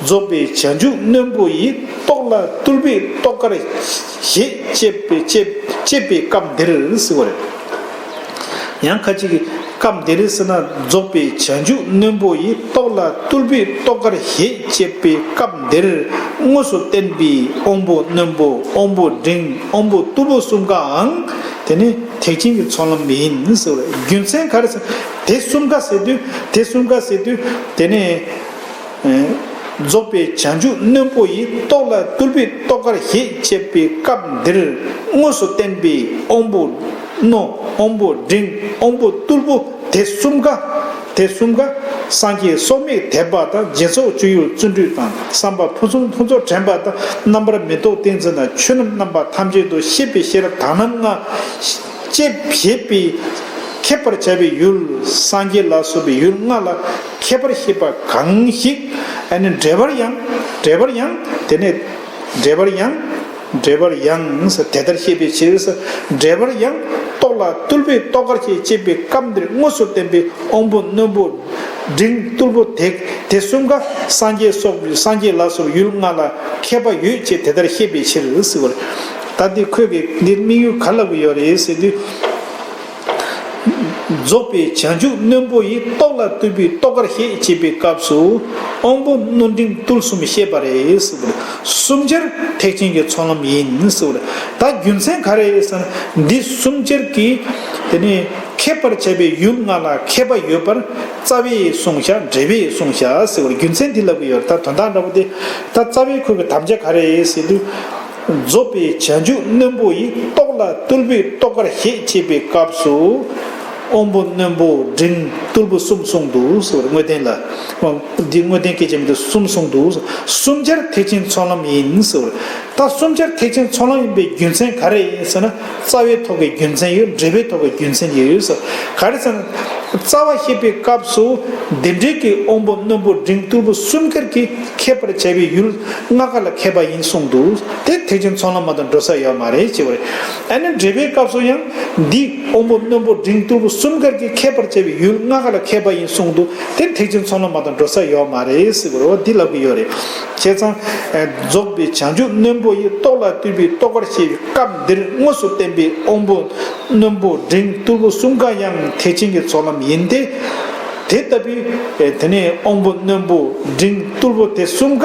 རྫོགས་པའི་བྱང་ཆུབ་རྣོན་པོ་ཡིས། རྟོག་ལ་རྟུལ་པོས་རྟོག་པར་བཞེད་ཅེས་པའི་ཅེས་ཅེས་པའི་སྐབས་འདིར་ཟེར་བ་རེད། ཡང་ཁ་ཅིག་གིས། སྐབས་འདིར་ཟེར་ན་རྫོགས་པའི་བྱང་ཆུབ་རྣོན་པོ་ཡིས། རྟོག་ལ་རྟུལ་པོས་རྟོག་པར་བཞེད་ཅེས་པའི་སྐབས་འདིར་དངོས་སུ་བསྟན་པའི་དབང་པོ་རྣོན་པོ། དབང་པོ་འབྲིང་། དབང་པོ་རྟུལ་པོ་གསུམ་ཀའང་དེ་ནི་ཐེག་ཆེན་གྱི་ཚོགས་ལམ་ཡིན་ཟེར་བ་རེད། རྒྱུ་མཚན་ག་རེ་ཟེར། དེ་གསུམ་ཀ་ཟེར་དུས། དེ་གསུམ་ཀ་ཟེར་དུས་དེ་ནི། རྫོགས་པའི་བྱང་ཆུབ་རྣོན་པོ་ཡིས། རྟོག་ལ་རྟུལ་པོས་རྟོག་པར་བཞེད་ཅེས་པའི་སྐབས་འདིར་དངོས་སུ་བསྟན་པའི་དབང་པོ་རྣོ། དབང་པོ་འབྲིང་། དབང་པོ་རྟུལ་པོ་དེ་གསུམ་ཀ། དེ་གསུམ་ཀ་སངས་རྒྱས་སྲོག་མེད་དད་པ་དང་། སྦྱིན་སོགས་སྤྱོད་ཡུལ་བརྩོན་འགྲུས་དང་། བསམ་པ་ཕུན་སུམ་ཕུན་ཚོགས་དྲན་པ་དང་། རྣམ་པར་མི་རྟོག་ཏིང་འཛིན་དང་། ཆོས་རྣམས་རྣམ་པ་ཐམས་ཅད་དུ། ཤེས་པའི་ཤེས་རབ་དག་རྣམ་ལྔ། ཅེས་བཤད་པའི་ཁྱད་པར་བྱ་བའི་ཡུལ། སངས་རྒྱས་ལ་སོགས་པའི་ཡུལ་ལྔ་ལ་ཁྱད་པར་བཤད་པ་གང་ཞིག་ཨ་ནི་འགྲེལ་པར་ཡང་། འགྲེལ་པར་ཡང་། དེ་ནས་འགྲེལ་པར་ཡང་ འགྲེལ་པར་ཡང་དེ་ལྟར་བཤད་པའི་ཕྱིར། འགྲེལ་པར་ཡང་རྟོག་ལ་རྟུལ་པའི་རྟོག་དཀར་ཞེས་བྱ་བའི་སྐབས་འདིར་དངོས་སུ་བསྟན་པའི་དབང་པོ་རྣོན་པོ་འབྲིང་རྟུལ་པོ་དེ་དེ་གསུམ་ཀ་སངས་རྒྱས་སོགས་སངས་རྒྱས་ལ་སོགས་ཡུལ་ལྔ་ལ་ཁྱད་པར་ཡོད་ཅེས་དེ་ལྟར་བཤད་པའི་ཕྱིར་ཟེར་བ་རེད། ད་འདི་ཁོས་ཀྱི་འདིར་དམིགས་ཡུལ་ག་ལབ་ཀྱི་ཡོད་རེད་ཟེར་དུས། རྫོགས་པའི་བྱང་ཆུབ་རྣོན་པོ་ཡི་རྟོག་ལ་རྟུལ་པའི་རྟོག་དཀར་ཞེས་བྱ་བའི་སྐབས་སུ་དབང་པོ་རྣོ་འབྲིང་རྟུལ་གསུམ་བཤད་པ་རེད་ཟེར་བ་རེད། གསུམ་ཆར་ཐེག་ཆེན་གྱི་ཚོགས་ལམ་ཡིན་ཟེར་བ་རེད། ད་རྒྱུ་མཚན་ག་རེ་ཟེར་ན། འདི་གསུམ་ཆར་གྱི་དེ་ནས་ཁྱད་པར་བྱ་བའི་ཡུལ་ལྔ་ལ་ཁྱད་པར་ཡོད་པར་རྩ་བས་གསུངས་བཞག་འགྲེལ་པས་གསུངས་བཞག་ཟེར་བ་རེད། རྒྱུ་མཚན་འདི་ལབ་ཀྱི་ཡོད་རེད། ད་དོན་དག་འདྲ་པོ་དེ། ད་རྩ་བའི་ཁོས་ཀྱི་དམ་བཅའ་ག་རེ་ཟེར་དུས། རྫོགས་པའི་བྱང་ཆུབ་རྣོན་པོ་ཡི་རྟོག་ལ་རྟུལ་པའི་རྟོག་དཀར་ཞེས་བྱ་བའི་སྐབས་སུ། དབང་པོ་རྣོན་པོ་འབྲིང་རྟུལ་པོ་གསུམ་གསུངས་འདུག་ཟེར་བ་རེད། དངོས་བསྟན་ལ། འདི་དངོས་བསྟན་སྐད་ཆ་མི་འདུག་གསུམ་གསུངས་འདུག་གསུམ་ཆར་ཐེག་ཆེན་ཚོགས་ལམ་ཡིན་ཟེར་བ་རེད། ད་གསུམ་ཆར་ཐེག་ཆེན་ཚོགས་ལམ་ཡིན་པའི་རྒྱུ་མཚན་ག་རེ་ཡིན་ཟེར་ན། རྩ་བའི་ཐོག་གི་རྒྱུ་མཚན་ཡོད། འགྲེལ་པའི་ཐོག་གི་རྒྱུ་མཚན་ཡོད་ཟེར། ག་རེ་ཟེར་ན། རྩ་བ་བཤད་པའི་སྐབས་སུ་འདི་འདྲའི་གི་དབང་པོ་རྣོན་པོ་འབྲིང་རྟུལ་པོ་གསུམ་ཀར་གྱི་ཁྱད་པར་བྱ་བའི་ཡུལ་ལྔ་ཀ་ལ་ཁྱད་པར་ཡིན་གསུངས་འདུག་དེ་ཐེག་ཆེན་ཚོགས་ལམ་མ་གཏོགས་འགྲོ་ས་ཡོད་མ་རེད་ཅེས་པ་རེད། ཨ་ནི་འགྲེལ་པའི་སྐབས་སུ་ཡང་འདི་དབང་པོ་རྣོན་པོ་འབྲིང་རྟུལ་པོ་གསུམ་ཀར་གྱི་ཁྱད་པར་བྱ་བའི་ཡུལ་ལྔ་ཀ་ལ་ཁྱད་པར་ཡིན་གསུངས་འདུག་དེ་ཐེག་ཆེན་ཚོགས་ལམ་མ་གཏོགས་འགྲོ་ས་ཡོད་མ་རེད་ཟེར་བ་རེད། འོ་འདི་ལབ་ཀྱི་ཡོད་རེད། བྱས་ཙང་། རྫོགས་པའི་བྱང་ཆུབ་རྣོན་པོ་ཡི་རྟོག་ལ་རྟུལ་པའི་རྟོག་དཀར་ཞེས་པའི་སྐབས་འདིར་དངོས་སུ་བསྟན་པའི་དབང་པོ་རྣོན་པོ་འབྲིང་རྟུལ་པོ་གསུམ་ཀ་ཡང་ཐེག་ཆེན་གྱི་ཚོགས་ལམ་ཡིན་ཏེ། དེ་ལྟ་བུའི་དེ་ནས་དབང་པོ་རྣོན་པོ་འབྲིང་རྟུལ་པོ་དེ་གསུམ་ཀ་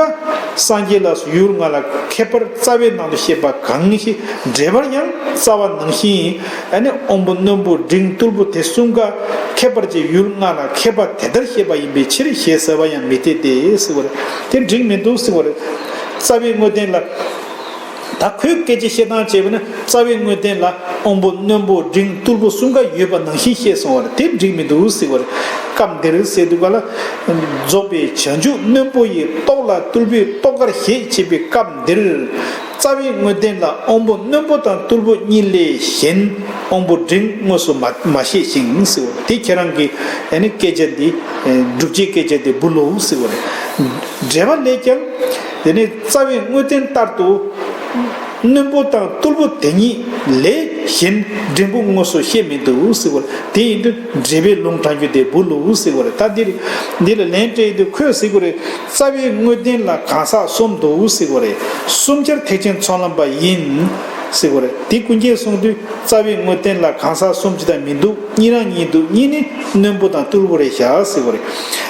སངས་རྒྱས་ལ་སོགས་ཡུལ་ལྔ་ལ་ཁྱད་པར་རྩ་བའི་ནང་དུ་བཤད་པ་གང་ཞིག་འགྲེལ་པར་ཡང་རྩ་བ་ནང་བཞིན། ཨ་ནི་དབང་པོ་རྣོན་པོ་འབྲིང་རྟུལ་པོ་དེ་གསུམ་ཀ་ཁྱད་པར་གྱི་ཡུལ་ལྔ་ལ་ཁྱད་པར་དེ་ལྟར་བཤད་པ་ཡིན་པའི་ཕྱིར་ཞེས་ཟེར་བ་ཡང་མི་འཐད་དེ་ཟེར་བ་རེད། དེ་འགྲིག་མི་འདུག་ཟེར་བ་རེད། རྩ་བའི་དངོས་བསྟན་ལ། ད་ཁོས་སྐད་ཆ་བཤད་སྟངས་བྱས་པ་ན་རྩ་བའི་དངོས་བསྟན་ལ་དབང་པོ་རྣོན་པོ་འབྲིང་རྟུལ་པོ་གསུམ་ཀ་ཡོད་པ་ནང་བཞིན་བཤད་སོང་བ་རེད། དེ་འགྲིག་མི་འདུག་ཟེར་བ་རེད། སྐབས་འདིར་ཟེར་དུས་ག་ལ། རྫོགས་པའི་བྱང་ཆུབ་རྣོན་པོ་ཡི་རྟོག་ལ་རྟུལ་པའི་རྟོག་དཀར་ཞེས་བྱེད་པའི་སྐབས་འདིར། རྩ་བའི་དངོས་བསྟན་ལ་དབང་པོ་རྣོན་པོ་དང་རྟུལ་པོ་གཉིས་ལས་གཞན་དབང་པོ་འབྲིང་དངོས་སུ་མ་མ་བཤད་ཅིང་ཟེར་བ་དེ་ཁྱེད་རང་གི་ཨ་ནི་སྐད་ཆ་འདི་སྒྲུབ་བྱེད་སྐད་ཆ་འདི་འབུལ་ལོ་ཟེར་བ་རེད། འགྲེལ་པ་ལས་ཀྱང་དེ་ནི་རྩ་བའི་དངོས་བསྟན་ལྟར་དུ་རྣོན་པོ་དང་རྟུལ་པོ་དེ་གཉིས་ལས་གཞན་འབྲིང་པོ་དངོས་སུ་བཤད་མི་འདུག་ཟེར་བ་རེད། དེ་ཡིན་དུས་འགྲེལ་པའི་ལུང་དྲངས་རྒྱུ་དེ་འབུལ་ལོ་ཟེར་བ་རེད། ད་འདིར་འདི་ལ་ལན་སྤྲད་ཡོང་དུས་ཁོས་ཟེར་གྱི་རེད། རྩ་བའི་དངོས་བསྟན་ལ་གང་ཟག་གསུམ་འདུག་ཟེར་གྱི་རེད། གསུམ་ཆར་ཐེག་ཆེན་ཚོགས་ལམ་པ་ཡིན་ཟེར་གྱི་རེད། དེ་ཀུན་མཁྱེན་གསུངས་དུས་རྩ་བའི་དངོས་བསྟན་ལ་གང་ཟག་གསུམ་ཅི་ལྟར་མི་འདུག་གཉིས་རང་གཉིས་འདུག་གཉིས་ནི་རྣོན་པོ་དང་རྟུལ་པོ་རེད་བཞག་ཟེར་གྱི་རེད།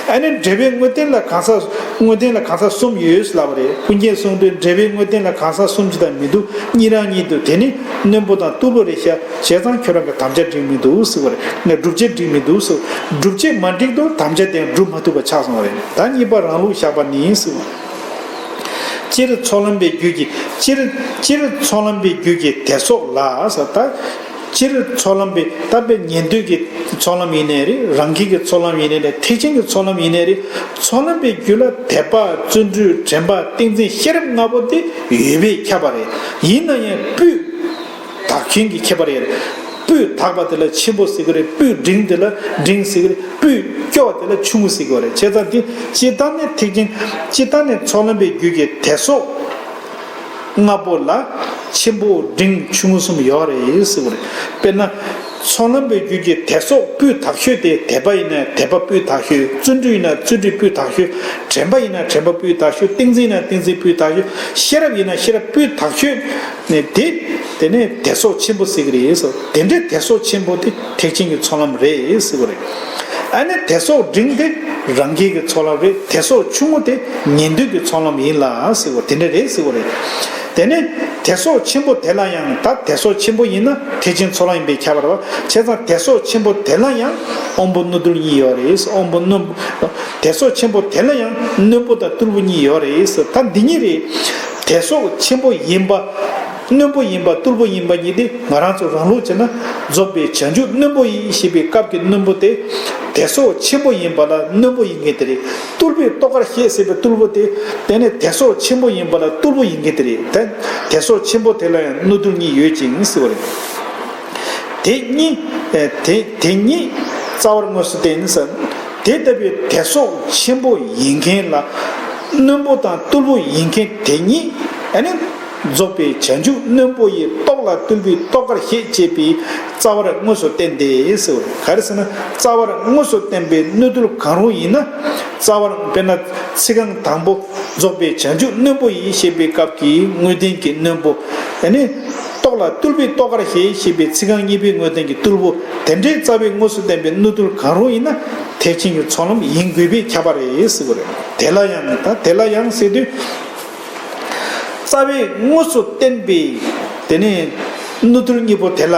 ཨ་ནི་འགྲེལ་པའི་དངོས་བསྟན་ལ་གང་ཟག་དངོས་བསྟན་ལ་གང་ཟག་གསུམ་ཡོད་ལབ་པ་རེད། ཀུན་མཁྱེན་གསུངས་དུས་འགྲེལ་པའི་དངོས་བསྟན་ལ་གང་ཟག་གསུམ་ཅི་ལྟར་མི་འདུག་གཉིས་རང་གཉིས་འདུག་དེ་ནི་རྣོན་པོ་དང་རྟུལ་པོ་རེད་བཞག་བྱས་ཙང་ཁྱོད་རང་གི་དམ་བཅའ་འགྲིག་མི་འདུག་ཟེར་བ་རེད། ནས་སྒྲུབ་བྱེད་འགྲིག་མི་འདུག་ཟེར། སྒྲུབ་བྱེད་མ་འགྲིག་དུས་དམ་བཅའ་དེ་སྒྲུབ་མ་ཐུབ་པ་ཆགས་སོང་བ་རེད། ད་གཉིས་པ་རང་ལུགས་བཞག་པ་ནི་ཟེར་བ། སྤྱིར་ཚོགས་ལམ་པའི་རྒྱུད་ཀྱི་སྤྱིར་སྤྱིར་ཚོགས་ལམ་པའི་རྒྱུད་ཀྱི་དད་སོགས་ལ་ཟེར། ད་སྤྱིར་ཚོགས་ལམ་པའི་ད་དཔེ་ཉན་ཐོས་ཀྱི་ཚོགས་ལམ་ཡིན་ནའི་རེད། རང་རྒྱལ་གྱི་ཚོགས་ལམ་ཡིན་ནའི་རེད། ཐེག་ཆེན་གྱི་ཚོགས་ལམ་ཡིན་ནའི་རེད། ཚོགས་ལམ་པའི་རྒྱུད་ལ་དད་པ་བརྩོན་འགྲུས་དྲན་པ་ཏིང་འཛིན་ཤེས་རབ་ལྔ་པོ་དེ་ཡོད་པས་ཁྱབ་པ་རེད། ཡིན་ན་ཡང་སྤུས་དག་ཁྱོན་གྱི་ཁྱད་པར་ཡོད་རེད། སྤུས་དག་པ་དེ་ལ་ཆེན་པོ་ཟེར་གྱི་རེད། སྤུས་འབྲིང་དེ་ལ་འབྲིང་ཟེར་གྱི་རེད། སྤུས་སྐྱོ་བ་དེ་ལ་ཆུང་ངུ་ཟེར་གྱི་རེད། བྱས་ཙང་དེ་སྤྱིར་བཏང་ནས་ཐེག་ཆེན་སྤྱིར་བཏང་ནས་ཚོགས་ལམ་པའི་རྒྱུད་ཀྱི་དད་སོགས་ལྔ་པོ་ལ་ཆེན་པོ་འབྲིང་ཆུང་ངུ་གསུམ་ཡོད་རེད་ཟེར་གྱི་རེད། དཔེར་ན། ཚོགས་ལམ་པའི་རྒྱུད་ཀྱི་དད་སོགས་སྤུས་དག་ཤོས་དེ་དད་པ་ཡིན་ན་དད་པ་སྤུས་དག་ཤོས། བརྩོན་འགྲུས་ཡིན་ན་བརྩོན་འགྲུས་སྤུས་དག་ཤོས། དྲན་པ་ཡིན་ན་དྲན་པ་སྤུས་དག་ཤོས། ཏིང་འཛིན་ཡིན་ན་ཏིང་འཛིན་སྤུས་དག་ཤོས། ཤེས་རབ་ཡིན་ན་ཤེས་རབ་སྤུས་དག་ཤོས་ནས་དེ་དེ་ནས་དད་སོགས་ཆེན་པོ་ཟེར་གྱི་རེད་ཟེར། དེ་འདྲའི་དད་སོགས་ཆེན་པོ་དེ་ཐེག་ཆེན་གྱི་ཚོགས་ལམ་རེད་ཟེར་གྱི་རེད། ཨ་ནི་དད་སོགས་འབྲིང་དེ་རང་རྒྱལ་གྱི་ཚོགས་ལམ་རེད། དད་སོགས་ཆུང་ངུ་དེ་ཉན་ཐོས་ཀྱི་ཚོགས་ལམ་ཡིན་ལ་ཟེར་གྱི་རེད། དེ་འདྲ་རེད་ཟེར་གྱི་རེད། དེ་ནས་དད་སོགས་ཆེན་པོ་དེ་ལ་ཡང་། ད་དད་སོགས་ཆེན་པོ་ཡིན་ན་ཐེག་ཆེན་ཚོགས་ལམ་ཡིན་པས་ཁྱབ་པ་རེད་བ། བྱས་ཙང་དད་སོགས་ཆེན་པོ་དེ་ལ་ཡང་དབང་པོ་རྣོ་རྟུལ་གཉིས་ཡོད་རེད། དབང་པོ་རྣོན། དད་སོགས་ཆེན་པོ་དེ་ལ་ཡང་རྣོན་པོ་དང་རྟུལ་པོ་གཉིས་ཡོད་རེད། ད་འདི་གཉིས་རེད། དད་སོགས་ཆེན་པོ་ཡིན་པ། རྣོན་པོ་ཡིན་པ་རྟུལ་པོ་ཡིན་པ་གཉིས་དེ་ང་རང་ཚོ་རང་ལུགས་བྱས་ན། རྫོགས་པའི་བྱང་ཆུབ་རྣོན་པོ་ཡི་ཞེས་པའི་སྐབས་ཀྱི་རྣོན་པོ་དེ། དད་སོགས་ཆེན་པོ་ཡིན་པ་ལ་རྣོན་པོ་ཡིན་མཁན་དེ་རེད། རྟུལ་པོའི་རྟོག་དཀར་ཞེས་ཟེར་བའི་རྟུལ་པོ་དེ། དེ་ནི་དད་སོགས་ཆེན་པོ་ཡིན་པ་ལ་རྟུལ་པོ་ཡིན་མཁན་དེ་རེད། དེ་དད་སོགས་ཆེན་པོ་དེ་ལ་ཡང་རྣོ་རྟུལ་གཉིས་ཡོད་ཅིང་ཟེར་བ་རེད། དེ་གཉིས། དེ་དེ་གཉིས་རྩ་བར་དངོས་སུ་བསྟན་ཟེར། དེ་ལྟ་བུའི་དད་སོགས་ཆེན་པོ་ཡིན་མཁན་ལ། རྣོན་པོ་དང་རྟུལ་པོ་ཡིན་མཁན་དེ་གཉིས། ཨ་ནི། རྫོགས་པའི་བྱང་ཆུབ་རྣོན་པོ་ཡི། རྟོགས་ལ་བཏུལ་བའི་རྟོགས་དཀར་ཞེས་བྱ་བའི་རྩ་བར་དངོས་སུ་བསྟན་ཏེ་ཟེར། ག་རེ་ཟེར་ན། རྩ་བར་དངོས་སུ་བསྟན་པའི་སྣོད་དུ་གང་རུང་ཡིན་ན། རྩ་བར་དཔེར་ན་ཚིག་རྐང་དང་པོ་རྫོགས་པའི་བྱང་ཆུབ་རྣོན་པོ་ཡི་ཞེས་པའི་སྐབས་ཀྱི་དངོས་བསྟན་གྱི་རྣོན་པོ། ཡང་ན་རྟོགས་ལ་བཏུལ་བའི་རྟོགས་དཀར་ཞེས་བྱ་བའི་ཚིག་རྐང་གཉིས་པའི་དངོས་བསྟན་གྱི་རྟུལ་པོ་དེ་འདྲའི་རྩ་བའི་དངོས་སུ་བསྟན་པའི་སྣོད་དུ་གང་རུང་ཡིན་ན། ཐེག་ཆེན་གྱི་ཚོགས་ལམ་ཡིན་དགོས་པས་ཁྱབ་པ་རེད་ཟེར་བ་རེད། དེ་ལ་ཡང་ད་དེ་ལ་ཡང་ཟེར་དུས། རྩ་བའི་དངོས་སུ་བསྟན་པའི་དེ་ནི་སྣོད་དུ་གཉིས་པོ་དེ་ལ།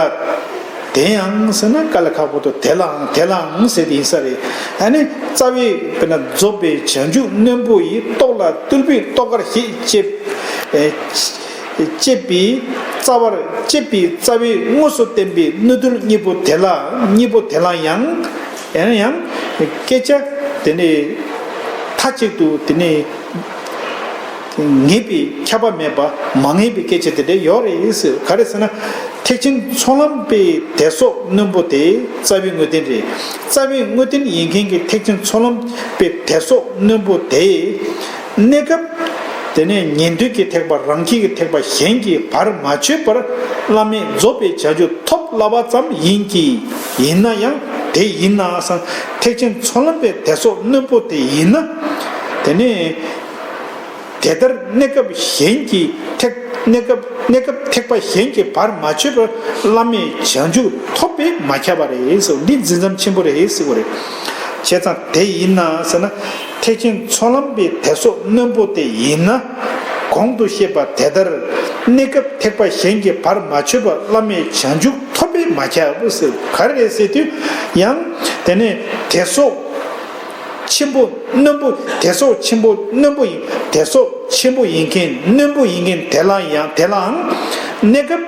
དེ་ཡང་ཟེར་ན་དཀའ་ལས་ཁག་པོ་འདུག་དེ་ལའང་དེ་ལའང་ཟེར་དེ་ཡིན་ས་རེད། ཨ་ནི་རྩ་བའི་དཔེར་ན་རྫོགས་པའི་བྱང་ཆུབ་རྣོན་པོ་ཡི། རྟོགས་ལ་བཏུལ་བའི་རྟོགས་དཀར་ཞེས་བྱ་བའི། ཅེས་པའི་རྩ་བར་ཅེས་པའི་རྩ་བའི་དངོས་སུ་བསྟན་པའི་སྣོད་དུ་གཉིས་པོ་དེ་ལ་གཉིས་པོ་དེ་ལ་ཡང་ཡང་ཡང་སྐད་ཆ་དེ་ནི་མཐའ་གཅིག་ཏུ་དེ་ནི་ངེས་པའི་ཁྱབ་པ་མེད་པ་མ་ངེས་པའི་སྐད་ཆ་དེ་འདྲ་ཡོད་རེད་ཟེར། ག་རེ་ཟེར་ན། ཐེག་ཆེན་ཚོགས་ལམ་པའི་དད་སོགས་རྣོན་པོ་དེ་རྩ་བའི་དངོས་བསྟན་རེད། རྩ་བའི་དངོས་བསྟན་ཡིན་མཁན་གྱི་ཐེག་ཆེན་ཚོགས་ལམ་པའི་དད་སོགས་རྣོན་པོ་དེ། གནས་སྐབས་དེ་ནས་ཉན་ཐོས་ཀྱི་ཐེག་པ་རང་རྒྱལ་གྱི་ཐེག་པ་གཞན་གྱིས་བར་མ་ཆོད་པར་བླ་མེད་རྫོགས་པའི་བྱང་ཆུབ་ཐོབ་སླ་བ་ཙམ་ཡིན་གྱི། ཡིན་ན་ཡང་དེ་ཡིན་ན་སང་ཐེག་ཆེན་ཚོགས་ལམ་པའི་དད་སོགས་རྣོན་པོ་དེ་ཡིན་ན། དེ་ནས་དེ་ལྟར་གནས་སྐབས་གཞན་གྱི་ཐེག་གནས་སྐབས་གནས་སྐབས་ཐེག་པ་གཞན་གྱིས་བར་མ་ཆོད་པར་བླ་མེད་བྱང་ཆུབ་ཐོབ་པས་མ་ཁྱབ་པ་རེད་ཟེར། འདི་འཛིན་མཚམས་ཆེན་པོ་རེད་ཟེར་བ་རེད། བྱས་ཙང་དེ་ཡིན་ན་ཟེར་ན། ཐེག་ཆེན་ཚོགས་ལམ་པའི་དད་སོགས་རྣོན་པོ་དེ་ཡིན་ན། གོང་དུ་བཤད་པ་དེ་ལྟར་གནས་སྐབས་ཐེག་པ་གཞན་གྱིས་བར་མ་ཆོད་པར་བླ་མེད་བྱང་ཆུབ་ཐོབ་པས་མ་ཁྱབ་ཟེར། ག་རེ་རེད་ཟེར་དུས་ཡང་དེ་ནས་དད་སོགས་ཆེན་པོ་རྣོན་པོ་དད་སོགས་ཆེན་པོ་རྣོན་པོ་ཡིན། དད་སོགས་ཆེན་པོ་ཡིན་མཁན་རྣོན་པོ་ཡིན་མཁན་དེ་ལ་ཡང་དེ་ལའང་གནས་སྐབས་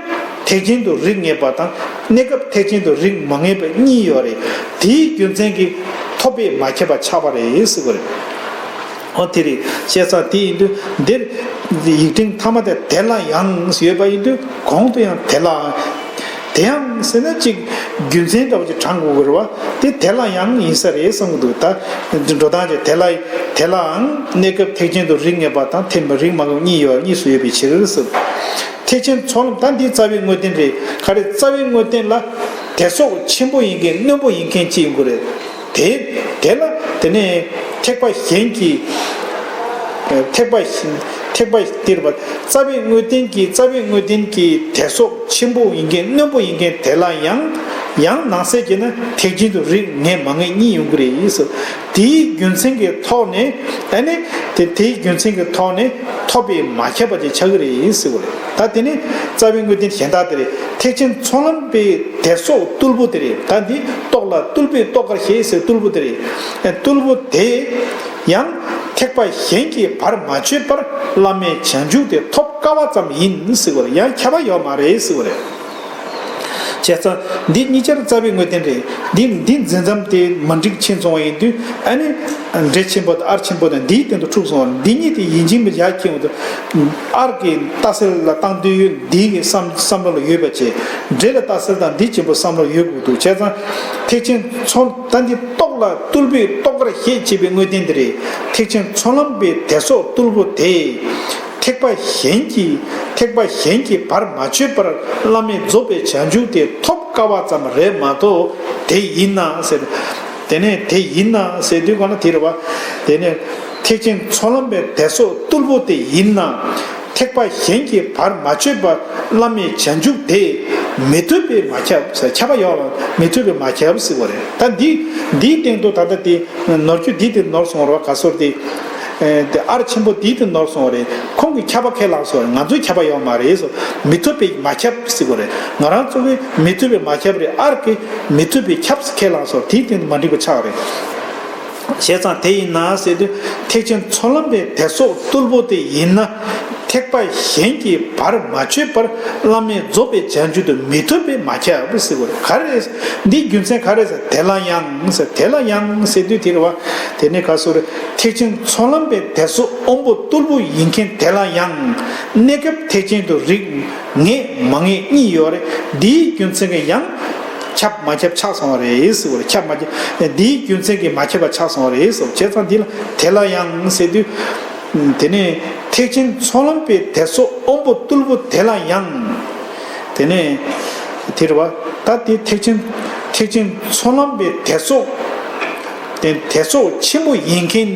ཐེག་ཆེན་དུ་རིགས་ངེས་པ་དང་། གནས་སྐབས་ཐེག་ཆེན་དུ་རིགས་མ་ངེས་པ་གཉིས་ཡོད་རེད། དེའི་རྒྱུ་མཚན་གྱིས་ཐོབ་པས་མ་ཁྱབ་པ་ཆགས་པ་རེད་ཟེར་བ་རེད། ཨོ་དེ་རེད། བྱས་ཙང་དེ་ཡིན་དུས་འདིར་ཡིག་ཕྲེང་ཐ་མ་དེ་དེ་ལ་ཡང་ཡོད་པ་ཡིན་དུས་གོང་དུ་ཡང་དེ་ལའང་། དེ་ཡང་ཟེར་ན་ཅིག་རྒྱུ་མཚན་འདྲ་བོ་ཅིག་དྲངས་དགོས་ཀྱི་རེད་བ། དེ་དེ་ལ་ཡང་ཡིན་ས་རེད་བསམ་གྱི་འདུག་ད་འགྲོ་སྟངས་ཅིག་དེ་ལ་དེ་ལའང་གནས་སྐབས་ཐེག་ཆེན་དུ་རིགས་ངེས་པ་དང་ཐེག་རིགས་མ་ངེས་གཉིས་ཡོད། གཉིས་སུ་ཡོད་པའི་ཕྱིར་ཟེར། ཐེག་ཆེན་ཚོགས་ལམ་ད་འདི་རྩ་བའི་དངོས་བསྟན་རེད། ག་རེ་རྩ་བའི་དངོས་བསྟན་ལ་དད་སོགས་ཆེན་པོ་ཡིན་མཁན་རྣོན་པོ་ཡིན་མཁན་ཅིག་ཡིན་དགོས་རེད། དེ་དེ་ལ་དེ་ནས་ཐེག་པ་གཞན་གྱི་ཐེག་པ་ཐེག་པ་དེར་བར་རྩ་བའི་དངོས་བསྟན་གྱི་རྩ་བའི་དངོས་བསྟན་གྱི་དད་སོགས་ཆེན་པོ་ཡིན་མཁན་རྣོན་པོ་ཡིན་མཁན་དེ་ལ་ཡང་ཡང་ནང་གསེས་ཀྱི་ན་ཐེག་ཆེན་དུ་རིགས་ངེས་མ་ངེས་གཉིས་ཡོང་གི་རེད་ཟེར། དེའི་རྒྱུ་མཚན་གྱི་ཐོག་ནས་ཨ་ནི་དེ་དེའི་རྒྱུ་མཚན་གྱི་ཐོག་ནས་ཐོབ་པས་མ་ཁྱབ་པ་ཅིག་ཆགས་ཀྱི་རེད་ཟེར་བ་རེད། ད་དེ་ནི་རྩ་བའི་དངོས་བསྟན་གཞན་དག་དེ་རེད། ཐེག་ཆེན་ཚོགས་ལམ་པའི་དད་སོགས་རྟུལ་པོ་དེ་རེད། ད་འདི་རྟོགས་ལ་བཏུལ་བའི་རྟོགས་དཀར་ཞེས་ཟེར་རྟུལ་པོ་དེ་རེད། རྟུལ་པོ་དེ་ཡང་ཐེག་པ་གཞན་གྱིས་བར་མ་ཆོད་པར་བླ་མེད་བྱང་ཆུབ་དེ་ཐོབ་དཀའ་བ་ཙམ་ཡིན་ཟེར་བ་རེད། ཡང་ཁྱབ་པ་ཡོད་མ་རེད་ཟེར་བ་རེད། བྱས་ཙང་འདི་གཉིས་ཆར་རྩ་བའི་དངོས་བསྟན་རེད། འདི་འདི་འཛིན་མཚམས་དེ་མ་འགྲིག་ཕྱིན་སོང་བ་ཡིན་དུས་ཨ་ནི་འགྲེལ་ཆེན་པོ་དང་ཨར་ཆེན་པོ་དང་འདིའི་སྟེང་དུ་འཁྲུག་སོང་བ། འདི་གཉིས་དེ་ཡིན་གཅིག་མིན་གཅིག་ཡར་འཁྱེར་འོང་དུས་ཨར་གྱི་ལྟ་གསལ་ལ་བཏང་དུས་འདིའི་གི་བསམ་བསམ་བློ་ལ་ཡོད་པ་བྱས། འགྲེལ་ལ་ལྟ་གསལ་དང་འདི་ཆེན་པོ་བསམ་བློ་ཡོད་དགོས་འདུག་བྱས་ཙང་ཐེག་ཆེན་ཚོགས་ད་འདི་རྟོགས་ལ་བཏུལ་བའི་རྟོགས་དཀར་ཞེས་བྱས་པའི་དངོས་བསྟན་འདི་རེད། ཐེག་ཆེན་ཚོགས་ལམ་པའི་དད་སོགས་རྟུལ་པོ་དེ། ཐེག་པ་གཞན་གྱིས་ཐེག་པ་གཞན་གྱིས་བར་མ་ཆོད་པར་བླ་མེད་རྫོགས་པའི་བྱང་ཆུབ་དེ་ཐོབ་དཀའ་བ་ཙམ་རེད་མ་གཏོགས་དེ་ཡིན་ན་ཟེར། དེ་ནས་དེ་ཡིན་ན་ཟེར་དུས་ག་ན་དེ་རེད་བ། དེ་ནས་ཐེག་ཆེན་ཚོགས་ལམ་པའི་དད་སོགས་རྟུལ་པོ་དེ་ཡིན་ན། ཐེག་པ་གཞན་གྱིས་བར་མ་ཆོད་པར་བླ་མེད་བྱང་ཆུབ་དེ་མི་ཐུབ་པས་མ་ཁྱབ་ཟེར། ཁྱབ་པ་ཡོད་ལ་མི་ཐུབ་པས་མ་ཁྱབ་ཟེར་བ་རེད། ད་འདི་འདིའི་སྟེང་དུ་ད་ལྟ་དེ་ནོར་རྒྱུ་འདི་དེ་ནོར་སོང་བ་རེད་བ། ག་སོར་དེ། ཨེ། དེ་ཨར་ཆེན་པོ་འདིའི་སྟེང་ནོར་སོང་བ་རེད། ཁོང་གིས་ཁྱབ་པ་ཁས་བླངས་སོང་བ་རེད། ང་ཚོས་ཁྱབ་པ་ཡོད་མ་རེད་ཟེར། མི་ཐུབ་པས་མ་ཁྱབ་ཟེར་བ་རེད། ང་རང་ཚོ་གིས་མི་ཐུབ་པས་མ་ཁྱབ་རེད། ཨར་གིས་མི་ཐུབ་པས་ཁྱབ་ཟེར་ཁས་བླངས་སོང་། དེའི་སྟེང་དུ་མ་འགྲིག་པ་ཆགས་རེད། བྱས་ཙང་དེ་ཡིན་ན་ཟེར་དུས་ཐེག་ཆེན་ཚོགས་ལམ་པའི་དད་སོགས་རྟུལ་པོ་དེ་ཡིན་ན། ཐེག་པ་གཞན་གྱིས་བར་མ་ཆོད་པར་བླ་མེད་རྫོགས་པའི་བྱང་ཆུབ་ཏུ་མི་ཐུབ་པས་མ་ཁྱབ་ཟེར་བ་རེད། ག་རེ་རེད། འདིའི་རྒྱུ་མཚན་ག་རེ་ཟེར། དེ་ལ་ཡང་ཟེར། དེ་ལ་ཡང་ཟེར་དུས་དེ་རེད་བ། དེ་ནི་ག་སོ་རེད། ཐེག་ཆེན་ཚོགས་ལམ་པའི་དད་སོགས་དབང་པོ་རྟུལ་པོ་ཡིན་མཁན་དེ་ལ་ཡང་གནས་སྐབས་ཐེག་ཆེན་དུ་རིགས་ངེས་མ་ངེས་གཉིས་ཡོད་རེད། འདིའི་རྒྱུ་མཚན་གྱིས་ཡང་ཁྱབ་མ་ཁྱབ་ཆགས་སོང་བ་རེད་ཟེར་བ་རེད། ཁྱབ་མ་ཁྱབ་འདིའི་རྒྱུ་མཚན་གྱིས་མ་ཁྱབ་པ་ཆགས་སོང་བ་རེད་ཟེར། བྱས་ཙང་འདི་ལ་དེ་ལ་ཡང་ཟེར་དུས། དེ་ནས་ ཐེག་ཆེན་ཚོགས་ལམ་པའི་དད་སོགས་དབང་པོ་རྟུལ་པོ་དེ་ལ་ཡང་། དེ་ནས་དེ་རེད་བ། ད་དེ་ཐེག་ཆེན་ཐེག་ཆེན་ཚོགས་ལམ་པའི་དད་སོགས། དེ་དད་སོགས་ཆེན་པོ་ཡིན་མཁན་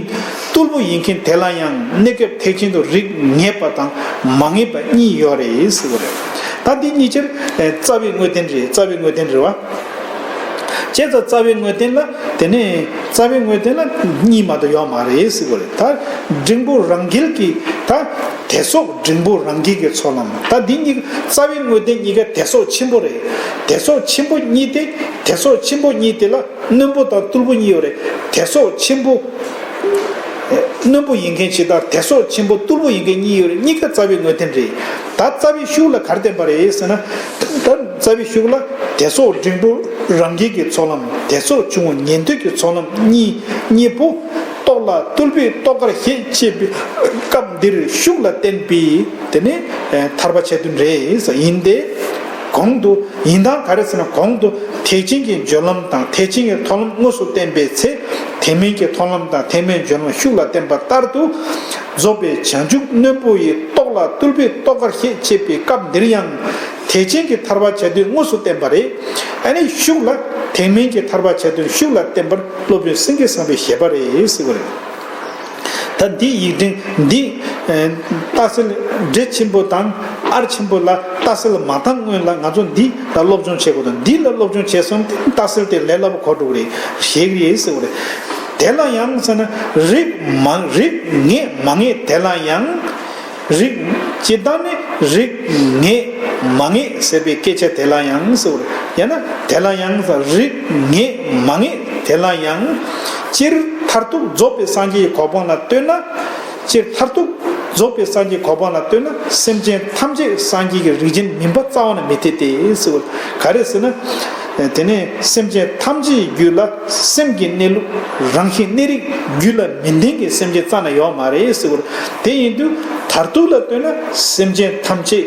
རྟུལ་པོ་ཡིན་མཁན་དེ་ལ་ཡང་གནས་སྐབས་ཐེག་ཆེན་དུ་རིགས་ངེས་པ་དང་མ་ངེས་པ་གཉིས་ཡོད་རེད་ཟེར་བ་རེད། ད་འདི་གཉིས་ཆར་རྩ་བའི་དངོས་བསྟན་རེད། རྩ་བའི་དངོས་བསྟན་རེད་བ། བྱས་ཙང་རྩ་བའི་དངོས་བསྟན་ལ་དེ་ནས་རྩ་བའི་དངོས་བསྟན་ལ་གཉིས་མ་གཏོགས་ཡོད་མ་རེད་ཟེར་བ་རེད། ད་འབྲིང་པོ་རང་རྒྱལ་གྱི་ད་དད་སོགས་འབྲིང་པོ་རང་རྒྱལ་གྱི་ཚོགས་ལམ། ད་འདི་གཉིས་རྩ་བའི་དངོས་བསྟན་གཉིས་ཀ་དད་སོགས་ཆེན་པོ་རེད། དད་སོགས་ཆེན་པོ་གཉིས་ཏེ། དད་སོགས་ཆེན་པོ་གཉིས་དེ་ལ་རྣོན་པོ་དང་རྟུལ་པོ་གཉིས་ཡོད་རེད། དད་སོགས་ཆེན་པོ་རྣོན་པོ་ཡིན་མཁན་གཅིག་དང་དད་སོགས་ཆེན་པོ་རྟུལ་པོ་ཡིན་མཁན་གཉིས་ཡོད་རེད། གཉིས་ཀ་རྩ་བའི་དངོས་བསྟན་རེད། ད་རྩ་བའི་ཤུགས་ལ་ག་རེ་བསྟན་པ་རེད་ཟེར་ན། ད་རྩ་བའི་ཤུགས་ལ་དད་སོགས་འབྲིང་པོ་རང་རྒྱལ་གྱི་ཚོགས་ལམ། དད་སོགས་ཆུང་ངུ་ཉན་ཐོས་ཀྱི་ཚོགས་ལམ་གཉིས་གཉིས་པོ་རྟོགས་ལ་རྟུལ་པོའི་རྟོགས་གར་བཞེད་ཅེས་པའི་སྐབས་འདིར་ཤུགས་ལ་བསྟན་པའི་དེ་ནི་ཐར་པ་ཆེ་བདུན་རེད་ཡིན་ཏེ། གོང་དུ་ཡིན་དང་ག་རེ་ཟེར་ན། གོང་དུ་ཐེག་ཆེན་གྱི་སྦྱོར་ལམ་དང་ཐེག་ཆེན་གྱི་མཐོང་ལམ་དངོས་སུ་བསྟན་པའི་ཚེ། ཐེག་དམན་གྱི་མཐོང་ལམ་དང་ཐེག་དམན་སྦྱོར་ལམ་ཤུགས་ལ་བསྟན་པ་ལྟར་དུ། རྫོགས་པའི་བྱང་ཆུབ་རྣོན་པོ་ཡི་རྟོགས་ལ་རྟུལ་པོའི་རྟོགས་གར་བཞེད་ཅེས་པའི་སྐབས་འདིར་ཡང་། ཐེག་ཆེན་གྱི་ཐར་པ་ཆེ་བདུན་དངོས་སུ་བསྟན་པ་རེད། ཨ་ནི་ཤུགས་ལ་ཐེག་དམན་གྱི་ཐར་པ་ཆེ་བདུན་ཤུགས་ལ་བསྟན་པར་སློབ་དཔོན་སེང་གེ་བཟང་པོས་བཞེད་པ་རེད་ཟེར་བ་རེད། ད་འདི་ཡིག་ཕྲེང་འདི། ཨ། རྟགས་གསལ་འགྲེལ་ཆེན་པོ་དང་ཨར་ཆེན་པོ་ལ་རྟགས་གསལ་མ་བཏང་སྔོན་ལ་ང་ཚོ་འདི་ལ་སློབ་སྦྱོང་བྱེད་དགོས་དང་། འདི་ལ་སློབ་སྦྱོང་བྱས་སོང་སྟེ་རྟགས་གསལ་དེ་ལས་སླ་པོ་གོ་འགྲོ་གི་རེད། ཤེས་ཀྱི་རེད་ཟེར་བ་རེད། དེ་ལ་ཡང་ཟེར་ན། རིགས་མ་རིགས་ངེས་མ་ངེས་དེ་ལ་ཡང་། རིགས་སྤྱིར་བཏང་ནི་རིགས་ངེས་མ་ངེས་ཟེར་བའི་སྐད་ཆ་དེ་ལ་ཡང་ཟེར་བ་རེད། ཡང་ན་དེ་ལ་ཡང་ཟེར། རིགས་ངེས་མ་ངེས་དེ་ལ་ཡང་། སྤྱིར་མཐར་ཐུག་རྫོགས་པའི་སངས་རྒྱས་ཀྱི་གོ་འཕང་ལ་ལྟོས་ན། སྤྱིར་མཐར་ཐུག་རྫོགས་པའི་སངས་རྒྱས་གོ་འཕང་ལ་ལྟོས་ན། སེམས་ཅན་ཐམས་ཅད་སངས་རྒྱས་ཀྱི་རིགས་ཅན་མིན་པ་རྩ་བ་ནས་མི་འཐད་དེ་ཟེར་བ། ག་རེ་ཟེར་ན། དེ་ནས་སེམས་ཅན་ཐམས་ཅད་ཀྱི་རྒྱུད་ལ་སེམས་ཀྱི་གནས་ལུགས་རང་བཞིན་གནས་རིགས་རྒྱུད་ལ་མི་ལྡན་གྱི་སེམས་ཅན་རྩ་ནས་ཡོད་མ་རེད་ཟེར་བ། དེ་ཡིན་དུས་མཐར་ཐུག་ལ་ལྟོས་ན་སེམས་ཅན་ཐམས་ཅད་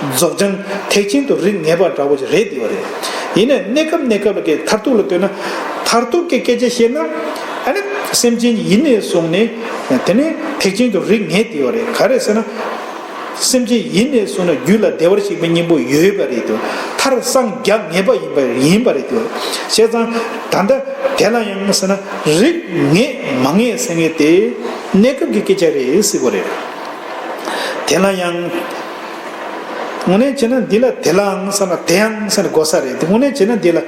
རྫོགས་བྱང་ཐེག་ཆེན་དུ་རིགས་ངེས་པ་འདྲ་བོ་ཞིག་རེད་དེ་བ་རེད། ཡིན་ནའི་གནས་སྐབས་གནས་སྐབས་ལ་གི་མཐར་ཐུག་ལ་ལྟོས་ན། མཐར་ཐུག་གི་སྐད་ཆ་བཤད་ན། ཨ་ནི་སེམས་ཅན་ཡིན་ནས་བཟུང་ནས་དེ་ནས་ཐེག་ཆེན་དུ་རིགས་ངེས་དེ་བ་རེད། ག་རེ་ཟེར་ན། སེམས་ཅན་ཡིན་ནས་བཟུང་ན་རྒྱུད་ལ་བདེ་བར་གཤེགས་པའི་སྙིང་པོ་ཡོད་པ་རེད་དོ། མཐར་སངས་རྒྱ་ངེས་པ་ཡིན་པ་ཡིན་པ་རེད་དོ། བྱས་ཙང་ད་ལྟ་དེ་ལ་ཡང་ཟེར་ན་རིགས་ངེས་མ་ངེས་ཟེར་མཁན་དེ་གནས་སྐབས་ཀྱི་སྐད་ཆ་རེད་ཟེར་བ་རེད། དེ་ལ་ཡང་། དངོས་གནས་བྱས་ན་འདི་ལ་དེ་ལའང་ཟེར་ན་དེ་ཡང་ཟེར་ན་དགོས་ས་རེད། དེ་དངོས་གནས་བྱས་ན་འདི་ལ་